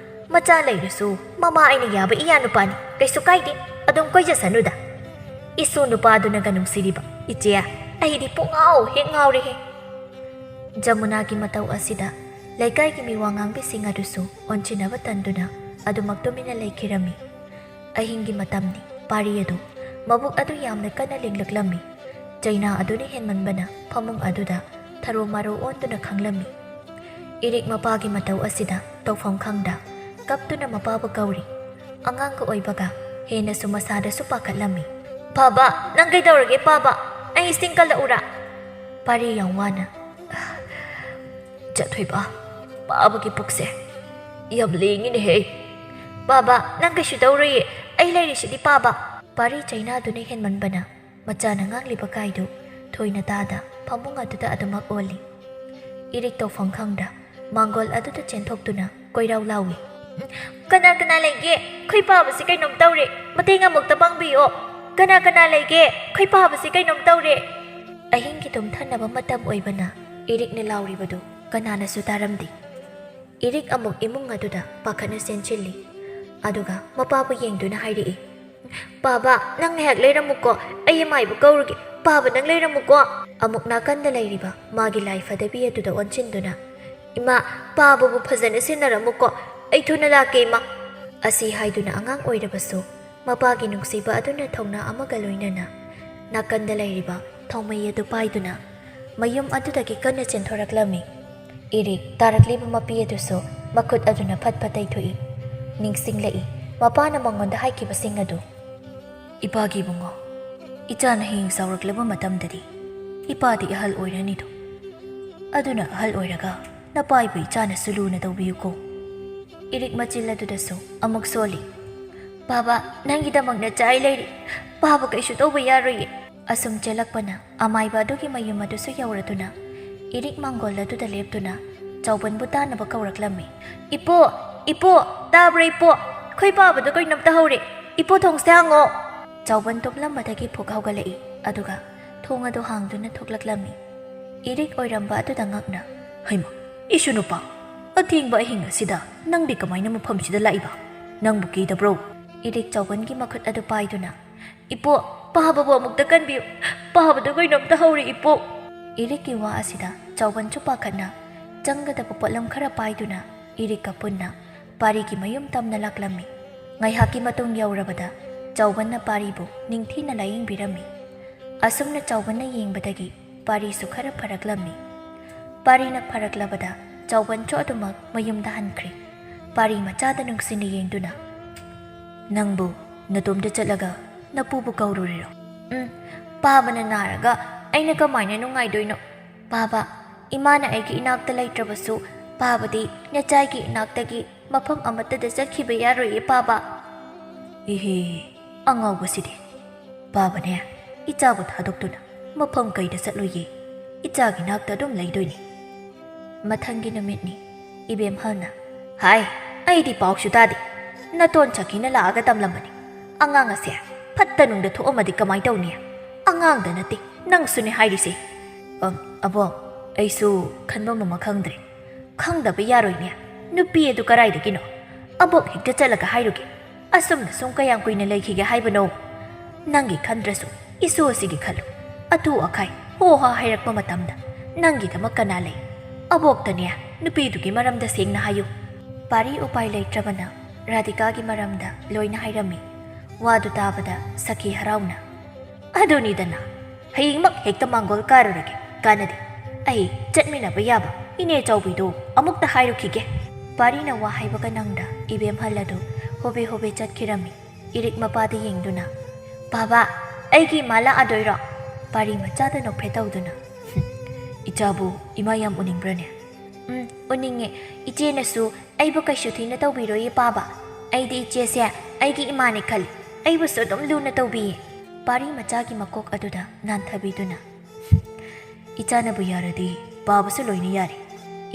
ꯃꯆꯥ ꯂꯩꯔꯁꯨ ꯃꯃꯥ ꯑꯩꯅ ꯌꯥꯕ ꯏꯌꯥ ꯅꯨꯄꯥꯅꯤ, ꯀꯩꯁꯨ ꯀꯥꯏꯗꯦ, ꯑꯗꯨꯝ ꯀꯣꯏꯖꯁꯅꯨꯗ꯫ ꯏꯁꯨ ꯅꯨꯄꯥꯗꯨꯅꯒ ꯅꯨꯡꯁꯤꯔꯤꯕ꯫ ꯏꯆꯦ, ꯑꯩꯗꯤ ꯄꯨꯡꯉꯥꯎ ꯍꯦꯛ ꯉꯥꯎꯔꯦꯍꯦ꯫" ꯖꯃꯨꯅꯥꯒꯤ ꯃꯇꯧ ꯑꯁꯤꯗ ꯂꯩꯀꯥꯏꯒꯤ ꯃꯤꯋꯥ ꯉꯥꯡꯕꯤꯁꯤꯡ ꯑꯗꯨꯁꯨ ꯑꯣꯟꯁꯤꯟꯅꯕ ꯇꯟꯗꯨꯅ ꯑꯗꯨꯃꯛ ꯇꯨꯃꯤꯟꯅ ꯂꯩꯈꯤꯔꯝꯃꯤ꯫ ꯑꯍꯤꯡꯒꯤ ꯃꯇꯝꯅꯤ꯫ ꯄꯥꯔꯤ ꯑꯗꯨ, ꯃꯕꯨꯛ ꯑꯗꯨ ꯌꯥꯝꯅ ꯀꯟꯅ ꯂꯦꯡꯂꯛꯂꯝꯃꯤ꯫ ꯆꯩꯅꯥ ꯑꯗꯨꯅ ꯍꯦꯟꯃꯟꯕꯅ ꯐꯃꯨꯡ ꯑꯗꯨꯗ ꯊꯔꯣ ꯃꯥꯔꯣ ꯑꯣꯟꯗꯨꯅ ꯈꯪꯂꯝꯃꯤ꯫ ꯏꯔꯤꯛ ꯃꯄꯥꯒꯤ ꯃꯇꯧ ꯑꯁꯤꯗ ꯇꯧꯐꯝ ꯈꯪꯗ ꯀꯞꯇꯨꯅ ꯃꯄꯥꯕꯨ ꯀꯧꯔꯤ꯫ ꯑꯉꯥꯡꯒ ꯑꯣꯏꯕꯒ ꯍꯦꯟꯅꯁꯨ ꯃꯁꯥꯗꯁꯨ ꯄꯥꯈꯠꯂꯝꯃꯤ꯫ "ꯄꯥꯕ, ꯅꯪ ꯀꯩꯗꯧꯔꯒꯦ ꯄꯥꯕ? ꯑꯩ ꯏꯁꯇꯤꯡ ꯀꯜꯂꯛꯎꯔꯥ? ꯄꯥꯔꯤ ꯌꯥꯝ ꯋꯥꯅ, ꯆꯠꯊꯣꯏꯕ, ꯄꯥꯕꯒꯤ ꯄꯨꯛꯁꯦ ꯌꯥꯝ ꯂꯦꯡꯉꯤꯅꯦꯍꯦ꯫ ꯄꯥꯕ, ꯅꯪ ꯀꯩꯁꯨ ꯇꯧꯔꯣꯏꯌꯦ, ꯑꯩ ꯂꯩꯔꯤꯁꯤꯗꯤ ꯄꯥꯕ꯫ ꯄꯥꯔꯤ ꯆꯩꯅꯥꯗꯨꯅ ꯍꯦꯟꯃꯟꯕꯅ ꯃꯆꯥꯅ ꯉꯥꯡꯂꯤꯕ ꯀꯥꯏꯗꯨ ꯊꯣꯏꯅ ꯇꯥꯗ ꯐꯃꯨꯡ ꯑꯗꯨꯗ ꯑꯗꯨꯃꯛ ꯑꯣꯜꯂꯤ꯫ ꯏꯔꯤꯛ ꯇꯧꯐꯝ ꯈꯪꯗ ꯃꯥꯡꯒꯣꯜ ꯑꯗꯨꯗ ꯆꯦꯟꯊꯣꯛꯇꯨꯅ ꯀꯣꯏꯔꯥꯎ ꯂꯥꯎꯏ꯫ "ꯀꯅꯥ ꯀꯅꯥ ꯂꯩꯒꯦ? ꯑꯩꯈꯣꯏ ꯄꯥꯕꯁꯤ ꯀꯩꯅꯣꯝ ꯇꯧꯔꯦ, ꯃꯇꯦꯡ ꯑꯃꯨꯛꯇ ꯄꯥꯡꯕꯤꯌꯣ꯫ ꯀꯅꯥ ꯀꯅꯥ ꯂꯩꯒꯦ? ꯑꯩꯈꯣꯏ ꯄꯥꯕꯁꯤ ꯀꯩꯅꯣꯝ ꯇꯧꯔꯦ!" ꯑꯍꯤꯡꯒꯤ ꯇꯨꯝꯊꯅꯕ ꯃꯇꯝ ꯑꯣꯏꯕꯅ ꯏꯔꯤꯛꯅ ꯂꯥꯎꯔꯤꯕꯗꯨ ꯀꯅꯥꯅꯁꯨ ꯇꯥꯔꯝꯗꯦ꯫ ꯏꯔꯤꯛ ꯑꯃꯨꯛ ꯏꯃꯨꯡ ꯑꯗꯨꯗ ꯄꯥꯈꯠꯅ ꯆꯦꯟꯁꯤꯜꯂꯤ꯫ ꯑꯗꯨꯒ ꯃꯄꯥꯕꯨ ꯌꯦꯡꯗꯨꯅ ꯍꯥꯏꯔꯛꯏ, "ꯄꯥꯕ, ꯅꯪ ꯉꯥꯏꯍꯥꯛ ꯂꯩꯔꯝꯃꯨꯀꯣ, ꯑꯩ ꯑꯃꯥꯏꯕ ꯀꯧꯔꯨꯒꯦ꯫ ꯄꯥꯕ, ꯅꯪ ꯂꯩꯔꯝꯃꯨꯀꯣ!" ꯑꯃꯨꯛ ꯅꯥꯀꯟꯗ ꯂꯩꯔꯤꯕ ꯃꯥꯒꯤ ꯂꯥꯏ ꯐꯗꯕꯤ ꯑꯗꯨꯗ ꯑꯣꯟꯁꯤꯟꯗꯨꯅ, "ꯏꯃꯥ, ꯄꯥꯕꯕꯨ ꯐꯖꯅ ꯁꯦꯟꯅꯔꯝꯃꯨꯀꯣ, ꯑꯩ ꯊꯨꯅ ꯂꯥꯛꯀꯦ, ꯏꯃꯥ!" ꯑꯁꯤ ꯍꯥꯏꯗꯨꯅ ꯑꯉꯥꯡ ꯑꯣꯏꯔꯕꯁꯨ ꯃꯄꯥꯒꯤ ꯅꯨꯡꯁꯤꯕ ꯑꯗꯨꯅ ꯊꯧꯅꯥ ꯑꯃꯒ ꯂꯣꯏꯅꯅ ꯅꯥꯀꯟꯗ ꯂꯩꯔꯤꯕ ꯊꯥꯎꯃꯩ ꯑꯗꯨ ꯄꯥꯏꯗꯨꯅ ꯃꯌꯨꯝ ꯑꯗꯨꯗꯒꯤ ꯀꯟꯅ ꯆꯦꯟꯊꯣꯔꯛꯂꯝꯃꯤ꯫ ꯏꯔꯤꯛ ꯇꯥꯔꯛꯂꯤꯕ ꯃꯄꯤ ꯑꯗꯨꯁꯨ ꯃꯈꯨꯠ ꯑꯗꯨꯅ ꯐꯠ ꯐꯠ ꯇꯩꯊꯣꯛꯏ꯫ ꯅꯤꯡꯁꯤꯡꯂꯛꯏ, ꯃꯄꯥꯅ ꯃꯉꯣꯟꯗ ꯍꯥꯏꯈꯤꯕꯁꯤꯡ ꯑꯗꯨ꯫ "ꯏꯄꯥꯒꯤ ꯏꯕꯨꯡꯉꯣ, ꯏꯆꯥꯅ ꯍꯌꯦꯡ ꯆꯥꯎꯔꯛꯂꯕ ꯃꯇꯝꯗꯗꯤ ꯏꯄꯥꯗꯤ ꯑꯍꯜ ꯑꯣꯏꯔꯅꯤꯗꯣ꯫ ꯑꯗꯨꯅ ꯑꯍꯜ ꯑꯣꯏꯔꯒ ꯅꯄꯥ ꯏꯕꯨ ꯏꯆꯥꯅꯁꯨ ꯂꯨꯅ ꯇꯧꯕꯤꯌꯨꯀꯣ꯫" ꯏꯔꯤꯛ ꯃꯆꯤꯜ ꯑꯗꯨꯗꯁꯨ ꯑꯃꯨꯛ ꯁꯣꯜꯂꯤ꯫ "ꯄꯥꯕ, ꯅꯪꯒꯤꯗꯃꯛ ꯅꯆꯥ ꯑꯩ ꯂꯩꯔꯤ꯫ ꯄꯥꯕ ꯀꯩꯁꯨ ꯇꯧꯕ ꯌꯥꯔꯣꯏꯌꯦ꯫" ꯑꯁꯨꯝ ꯆꯦꯜꯂꯛꯄꯅ ꯑꯃꯥꯏꯕ ꯑꯗꯨꯒꯤ ꯃꯌꯨꯝ ꯑꯗꯨꯁꯨ ꯌꯧꯔꯗꯨꯅ ꯏꯔꯤꯛ ꯃꯥꯡꯒꯣꯜ ꯑꯗꯨꯗ ꯂꯦꯞꯇꯨꯅ ꯆꯥꯎꯕꯟꯕꯨ ꯇꯥꯅꯕ ꯀꯧꯔꯛꯂꯝꯃꯤ꯫ "ꯏꯄꯨ! ꯏꯄꯨ! ꯇꯥꯕ꯭ꯔꯥ ꯏꯄꯨ? ꯑꯩꯈꯣꯏ ꯄꯥꯕꯗꯣ ꯀꯩꯅꯣꯝ ꯇꯧꯍꯧꯔꯦ꯫ ꯏꯄꯨ, ꯊꯣꯡꯁꯦ ꯍꯥꯡꯉꯣ!" ꯆꯥꯎꯕꯟ ꯇꯨꯝꯂꯝꯕꯗꯒꯤ ꯐꯨꯛ ꯍꯧꯒꯠꯂꯛꯏ, ꯑꯗꯨꯒ ꯊꯣꯡ ꯑꯗꯨ ꯍꯥꯡꯗꯨꯅ ꯊꯣꯛꯂꯛꯂꯝꯃꯤ꯫ ꯏꯔꯤꯛ ꯑꯣꯏꯔꯝꯕ ꯑꯗꯨꯗ ꯉꯛꯅ, "ꯍꯩꯃꯥ, ꯏꯁꯨ ꯅꯨꯄꯥ, ꯑꯊꯦꯡꯕ ꯑꯍꯤꯡ ꯑꯁꯤꯗ ꯅꯪꯗꯤ ꯀꯃꯥꯏꯅ ꯃꯐꯝꯁꯤꯗ ꯂꯥꯛꯏꯕ? ꯅꯪꯕꯨ ꯀꯤꯗꯕ꯭ꯔꯣ?" ꯏꯔꯤꯛ ꯆꯥꯎꯕꯟꯒꯤ ꯃꯈꯨꯠ ꯑꯗꯨ ꯄꯥꯏꯗꯨꯅ, "ꯏꯄꯨ, ꯄꯥꯕꯕꯨ ꯑꯃꯨꯛꯇ ꯀꯟꯕꯤꯌꯨ꯫ ꯄꯥꯕꯗꯨ ꯀꯩꯅꯣꯝꯇ ꯍꯧꯔꯦ, ꯏꯄꯨ!" ꯏꯔꯤꯛꯀꯤ ꯋꯥ ꯑꯁꯤꯗ ꯆꯥꯎꯕꯟꯁꯨ ꯄꯥꯈꯠꯅ ꯆꯪꯒꯗꯕ ꯄꯣꯠꯂꯝ ꯈꯔ ꯄꯥꯏꯗꯨꯅ ꯏꯔꯤꯛꯀ ꯄꯨꯟꯅ ꯄꯥꯔꯤꯒꯤ ꯃꯌꯨꯝ ꯇꯝꯅ ꯂꯥꯛꯂꯝꯃꯤ꯫ ꯉꯥꯏꯍꯥꯛꯀꯤ ꯃꯇꯨꯡ ꯌꯧꯔꯕꯗ ꯆꯥꯎꯕꯟꯅ ꯄꯥꯔꯤꯕꯨ ꯅꯤꯡꯊꯤꯅ ꯂꯥꯌꯦꯡꯕꯤꯔꯝꯃꯤ꯫ ꯑꯁꯨꯝꯅ ꯆꯥꯎꯕꯟꯅ ꯌꯦꯡꯕꯗꯒꯤ ꯄꯥꯔꯤꯁꯨ ꯈꯔ ꯐꯔꯛꯂꯝꯃꯤ꯫ ꯄꯥꯔꯤꯅ ꯐꯔꯛꯂꯕꯗ ꯆꯥꯎꯕꯟꯁꯨ ꯑꯗꯨꯃꯛ ꯃꯌꯨꯝꯗ ꯍꯟꯈ꯭ꯔꯦ꯫ ꯄꯥꯔꯤ ꯃꯆꯥꯗ ꯅꯨꯡꯁꯤꯅ ꯌꯦꯡꯗꯨꯅ, "ꯅꯪꯕꯨ ꯅꯇꯣꯝꯇ ꯆꯠꯂꯒ ꯅꯄꯨꯕꯨ ꯀꯧꯔꯨꯔꯤꯔꯣ?" "ꯎꯝ, ꯄꯥꯕꯅ ꯅꯥꯔꯒ ꯑꯩꯅ ꯀꯃꯥꯏꯅ ꯅꯨꯡꯉꯥꯏꯗꯣꯏꯅꯣ? ꯄꯥꯕ, ꯏꯃꯥꯅ ꯑꯩꯒꯤ ꯏꯅꯥꯛꯇ ꯂꯩꯇ꯭ꯔꯕꯁꯨ, ꯄꯥꯕꯗꯤ ꯅꯆꯥꯒꯤ ꯏꯅꯥꯛꯇꯒꯤ ꯃꯐꯝ ꯑꯃꯠꯇꯗ ꯆꯠꯈꯤꯕ ꯌꯥꯔꯣꯏꯌꯦ ꯄꯥꯕ꯫ ꯏꯍꯦ, ꯑꯉꯥꯎꯕꯁꯤꯗꯤ꯫ ꯄꯥꯕꯅꯦ, ꯏꯆꯥꯕꯨ ꯊꯥꯗꯣꯛꯇꯨꯅ ꯃꯐꯝ ꯀꯩꯗ ꯆꯠꯂꯣꯏꯌꯦ꯫ ꯏꯆꯥꯒꯤ ꯅꯥꯛꯇ ꯑꯗꯨꯝ ꯂꯩꯗꯣꯏꯅꯤ꯫ ꯃꯊꯪꯒꯤ ꯅꯨꯃꯤꯠꯅꯤ꯫ ꯏꯕꯦꯝꯍꯜꯅ, "ꯍꯥꯏ, ꯑꯩꯗꯤ ꯄꯥꯎꯁꯨ ꯇꯥꯗꯦ꯫ ꯅꯇꯣꯟ ꯁꯈꯤꯅ ꯂꯥꯛꯑꯒ ꯇꯝꯂꯝꯕꯅꯤ꯫ ꯑꯉꯥꯡ ꯑꯁꯦ ꯐꯠꯇ ꯅꯨꯡꯗ ꯊꯣꯛꯑꯝꯃꯗꯤ ꯀꯃꯥꯏ ꯇꯧꯅꯤ? ꯑꯉꯥꯡꯗ ꯅꯠꯇꯦ, ꯅꯪꯁꯨꯅꯦ ꯍꯥꯏꯔꯤꯁꯦ꯫" "ꯑ, ꯑꯕꯣꯛ, ꯑꯩꯁꯨ ꯈꯟꯕꯝ ꯑꯃ ꯈꯪꯗ꯭ꯔꯦ꯫" "ꯈꯪꯗꯕ ꯌꯥꯔꯣꯏꯅꯦ꯫ ꯅꯨꯄꯤ ꯑꯗꯨ ꯀꯔꯥꯏꯗꯒꯤꯅꯣ? ꯑꯕꯣꯛ ꯍꯦꯛꯇ ꯆꯠꯂꯒ ꯍꯥꯏꯔꯨꯒꯦ꯫ ꯑꯁꯨꯝꯅ ꯁꯨꯝ ꯀꯌꯥꯝ ꯀꯨꯏꯅ ꯂꯩꯈꯤꯒꯦ ꯍꯥꯏꯕꯅꯣ? ꯅꯪꯒꯤ ꯈꯟꯗ꯭ꯔꯁꯨ ꯏꯁꯨ ꯑꯁꯤꯒꯤ ꯈꯜꯂꯨ꯫ ꯑꯇꯨ ꯑꯈꯥꯏ, ꯍꯣ ꯍꯥ ꯍꯥꯏꯔꯛꯄ ꯃꯇꯝꯗ ꯅꯪꯒꯤꯗꯃꯛ ꯀꯅꯥ ꯂꯩ? ꯑꯕꯣꯛꯇꯅꯦ ꯅꯨꯄꯤꯗꯨꯒꯤ ꯃꯔꯝꯗ ꯁꯦꯡꯅ ꯍꯥꯏꯌꯨ꯫" ꯄꯥꯔꯤ ꯎꯄꯥꯏ ꯂꯩꯇ꯭ꯔꯕꯅ ꯔꯥꯙꯤꯀꯥꯒꯤ ꯃꯔꯝꯗ ꯂꯣꯏꯅ ꯍꯥꯏꯔꯝꯃꯤ꯫ ꯋꯥꯗꯨ ꯇꯥꯕꯗ ꯁꯈꯤ ꯍꯔꯥꯎꯅ, "ꯑꯗꯨꯅꯤꯗꯅ, ꯍꯌꯦꯡꯃꯛ ꯍꯦꯛꯇ ꯃꯥꯡꯒꯣꯜ ꯀꯥꯔꯨꯔꯒꯦ꯫ ꯀꯥꯟꯅꯗꯦ꯫ ꯑꯩ ꯆꯠꯃꯤꯟꯅꯕ ꯌꯥꯕ ꯏꯅꯦ ꯆꯥꯎꯕꯤꯗꯣ ꯑꯃꯨꯛꯇ ꯍꯥꯏꯔꯨꯈꯤꯒꯦ꯫" ꯄꯥꯔꯤꯅ ꯋꯥ ꯍꯥꯏꯕꯒ ꯅꯪꯗ ꯏꯕꯦꯝꯍꯜ ꯑꯗꯨ ꯍꯣꯕꯦ ꯍꯣꯕꯦ ꯆꯠꯈꯤꯔꯝꯃꯤ꯫ ꯏꯔꯤꯛ ꯃꯄꯥꯗ ꯌꯦꯡꯗꯨꯅ, "ꯕꯥꯕꯥ, ꯑꯩꯒꯤ ꯏꯃꯥ ꯂꯥꯛꯑꯗꯣꯏꯔꯣ?" ꯄꯥꯔꯤ ꯃꯆꯥꯗ ꯅꯣꯛꯐꯦꯠ ꯇꯧꯗꯨꯅ, "ꯍꯨꯝ, ꯏꯆꯥꯕꯨ ꯏꯃꯥ ꯌꯥꯝ ꯎꯅꯤꯡꯕ꯭ꯔꯅꯦ?" "ꯎꯝ, ꯎꯅꯤꯡꯉꯦ꯫ ꯏꯆꯦꯅꯁꯨ ꯑꯩꯕꯨ ꯀꯩꯁꯨ ꯊꯤꯅ ꯇꯧꯕꯤꯔꯣꯏꯌꯦ ꯄꯥꯕ꯫ ꯑꯩꯗꯤ ꯏꯆꯦꯁꯦ ꯑꯩꯒꯤ ꯏꯃꯥꯅꯦ ꯈꯜꯂꯤ꯫ ꯑꯩꯕꯨꯁꯨ ꯑꯗꯨꯝ ꯂꯨꯅ ꯇꯧꯕꯤꯌꯦ꯫" ꯄꯥꯔꯤ ꯃꯆꯥꯒꯤ ꯃꯀꯣꯛ ꯑꯗꯨꯗ ꯅꯥꯟꯊꯕꯤꯗꯨꯅ, "ꯏꯆꯥꯅꯕꯨ ꯌꯥꯔꯗꯤ ꯄꯥꯕꯁꯨ ꯂꯣꯏꯅ ꯌꯥꯔꯦ꯫"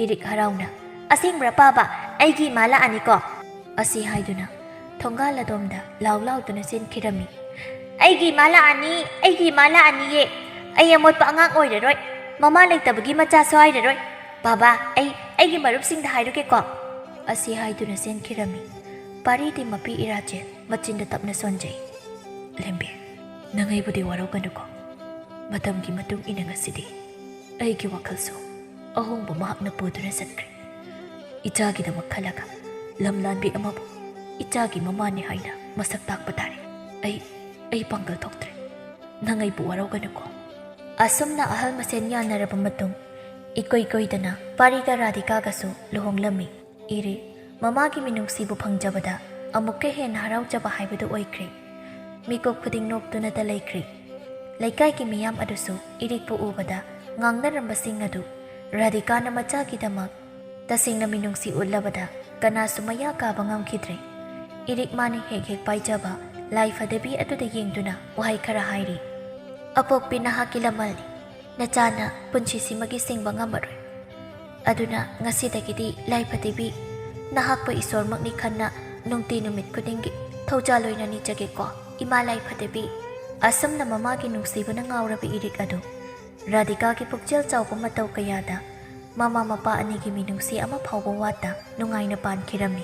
ꯏꯔꯤꯛ ꯍꯔꯥꯎꯅ, "ꯑꯁꯦꯡꯕ꯭ꯔꯥ ꯄꯥꯕ? ꯑꯩꯒꯤ ꯏꯃꯥ ꯂꯥꯛꯑꯅꯤꯀꯣ?" ꯑꯁꯤ ꯍꯥꯏꯗꯨꯅ ꯊꯣꯡꯒꯥꯜ ꯑꯗꯣꯝꯗ ꯂꯥꯎ ꯂꯥꯎꯗꯨꯅ ꯆꯦꯟꯈꯤꯔꯝꯃꯤ꯫ "ꯑꯩꯒꯤ ꯏꯃꯥ ꯂꯥꯛꯑꯅꯤ, ꯑꯩꯒꯤ ꯏꯃꯥ ꯂꯥꯛꯑꯅꯤꯌꯦ꯫ ꯑꯩ ꯑꯃꯣꯠꯄ ꯑꯉꯥꯡ ꯑꯣꯏꯔꯔꯣꯏ꯫ ꯃꯃꯥ ꯂꯩꯇꯕꯒꯤ ꯃꯆꯥꯁꯨ ꯍꯥꯏꯔꯔꯣꯏ꯫ ꯕꯥꯕꯥ, ꯑꯩ ꯑꯩꯒꯤ ꯃꯔꯨꯞꯁꯤꯡꯗ ꯍꯥꯏꯔꯨꯒꯦꯀꯣ?" ꯑꯁꯤ ꯍꯥꯏꯗꯨꯅ ꯆꯦꯟꯈꯤꯔꯝꯃꯤ꯫ ꯄꯥꯔꯤꯗꯤ ꯃꯄꯤ ꯏꯔꯥꯆꯦꯜ ꯃꯆꯤꯟꯗ ꯇꯞꯅ ꯁꯣꯟꯖꯩ꯫ "ꯂꯦꯝꯕꯤ, ꯅꯪ ꯑꯩꯕꯨꯗꯤ ꯋꯥꯔꯧꯒꯅꯨꯀꯣ꯫ ꯃꯇꯝꯒꯤ ꯃꯇꯨꯡ ꯏꯟꯅ ꯉꯁꯤꯗꯤ ꯑꯩꯒꯤ ꯋꯥꯈꯜꯁꯨ ꯑꯍꯣꯡꯕ ꯃꯍꯥꯛꯅ ꯄꯨꯗꯨꯅ ꯆꯠꯈ꯭ꯔꯦ꯫ ꯏꯆꯥꯒꯤꯗꯃꯛ ꯈꯜꯂꯒ ꯂꯝ ꯂꯥꯟꯕꯤ ꯑꯃꯕꯨ ꯏꯆꯥꯒꯤ ꯃꯃꯥꯅꯤ ꯍꯥꯏꯅ ꯃꯁꯛ ꯇꯥꯛꯄ ꯇꯥꯔꯦ꯫ ꯑꯩ, ꯑꯩ ꯄꯥꯡꯒꯜ ꯊꯣꯛꯇ꯭ꯔꯦ꯫ ꯅꯪ ꯑꯩꯕꯨ ꯋꯥꯔꯧꯒꯅꯨꯀꯣ꯫" ꯑꯁꯨꯝꯅ ꯑꯍꯜ ꯃꯁꯦꯟ ꯌꯥꯅꯔꯕ ꯃꯇꯨꯡ, ꯏꯀꯨꯏ ꯀꯨꯏꯗꯅ ꯄꯥꯔꯤꯒ ꯔꯥꯙꯤꯀꯥꯒꯁꯨ ꯂꯨꯍꯣꯡꯂꯝꯃꯤ꯫ ꯏꯔꯦ, ꯃꯃꯥꯒꯤ ꯃꯤꯅꯨꯡꯁꯤꯕꯨ ꯐꯪꯖꯕꯗ ꯑꯃꯨꯛꯀ ꯍꯦꯟꯅ ꯍꯔꯥꯎꯖꯕ ꯍꯥꯏꯕꯗꯨ ꯑꯣꯏꯈ꯭ꯔꯦ꯫ ꯃꯤꯀꯨꯞ ꯈꯨꯗꯤꯡ ꯅꯣꯛꯇꯨꯅꯇ ꯂꯩꯈ꯭ꯔꯦ꯫ ꯂꯩꯀꯥꯏꯒꯤ ꯃꯤꯌꯥꯝ ꯑꯗꯨꯁꯨ ꯏꯔꯤꯛꯄꯨ ꯎꯕꯗ ꯉꯥꯡꯅꯔꯝꯕꯁꯤꯡ ꯑꯗꯨ ꯔꯥꯙꯤꯀꯥꯅ ꯃꯆꯥꯒꯤꯗꯃꯛ ꯇꯁꯦꯡꯅ ꯃꯤꯅꯨꯡꯁꯤ ꯎꯠꯂꯕꯗ ꯀꯅꯥꯁꯨ ꯃꯌꯥ ꯀꯥꯕ ꯉꯝꯈꯤꯗ꯭ꯔꯦ꯫ ꯏꯔꯤꯛ ꯃꯥꯅ ꯍꯦꯛ ꯍꯦꯛ ꯄꯥꯏꯖꯕ ꯂꯥꯏ ꯐꯗꯤꯕꯤ ꯑꯗꯨꯗ ꯌꯦꯡꯗꯨꯅ ꯋꯥꯍꯩ ꯈꯔ ꯍꯥꯏꯔꯤ꯫ "ꯑꯄꯣꯛꯄꯤ, ꯅꯍꯥꯛꯀꯤ ꯂꯃꯜꯅꯤ꯫ ꯅꯆꯥꯅ ꯄꯨꯟꯁꯤꯁꯤꯃꯒꯤ ꯁꯤꯡꯕ ꯉꯝꯃꯔꯣꯏ꯫ ꯑꯗꯨꯅ ꯉꯁꯤꯗꯒꯤꯗꯤ ꯂꯥꯏ ꯐꯗꯤꯕꯤ, ꯅꯍꯥꯛꯄꯨ ꯏꯁꯣꯔꯃꯛꯅꯤ ꯈꯟꯅ ꯅꯨꯡꯇꯤ ꯅꯨꯃꯤꯠ ꯈꯨꯗꯤꯡꯒꯤ ꯊꯧꯖꯥꯜ ꯑꯣꯏꯅ ꯅꯤꯖꯒꯦꯀꯣ, ꯏꯃꯥ ꯂꯥꯏ ꯐꯗꯤꯕꯤ꯫" ꯑꯁꯨꯝꯅ ꯃꯃꯥꯒꯤ ꯅꯨꯡꯁꯤꯕꯅ ꯉꯥꯎꯔꯕ ꯏꯔꯤꯛ ꯑꯗꯨ ꯔꯥꯙꯤꯀꯥꯒꯤ ꯄꯨꯛꯆꯦꯜ ꯆꯥꯎꯕ ꯃꯇꯧ ꯀꯌꯥꯗ ꯃꯃꯥ ꯃꯄꯥ ꯑꯅꯤꯒꯤ ꯃꯤꯅꯨꯡꯁꯤ ꯑꯃ ꯐꯥꯎꯕ ꯋꯥꯠꯇ ꯅꯨꯡꯉꯥꯏꯅ ꯄꯥꯟꯈꯤꯔꯝꯃꯤ꯫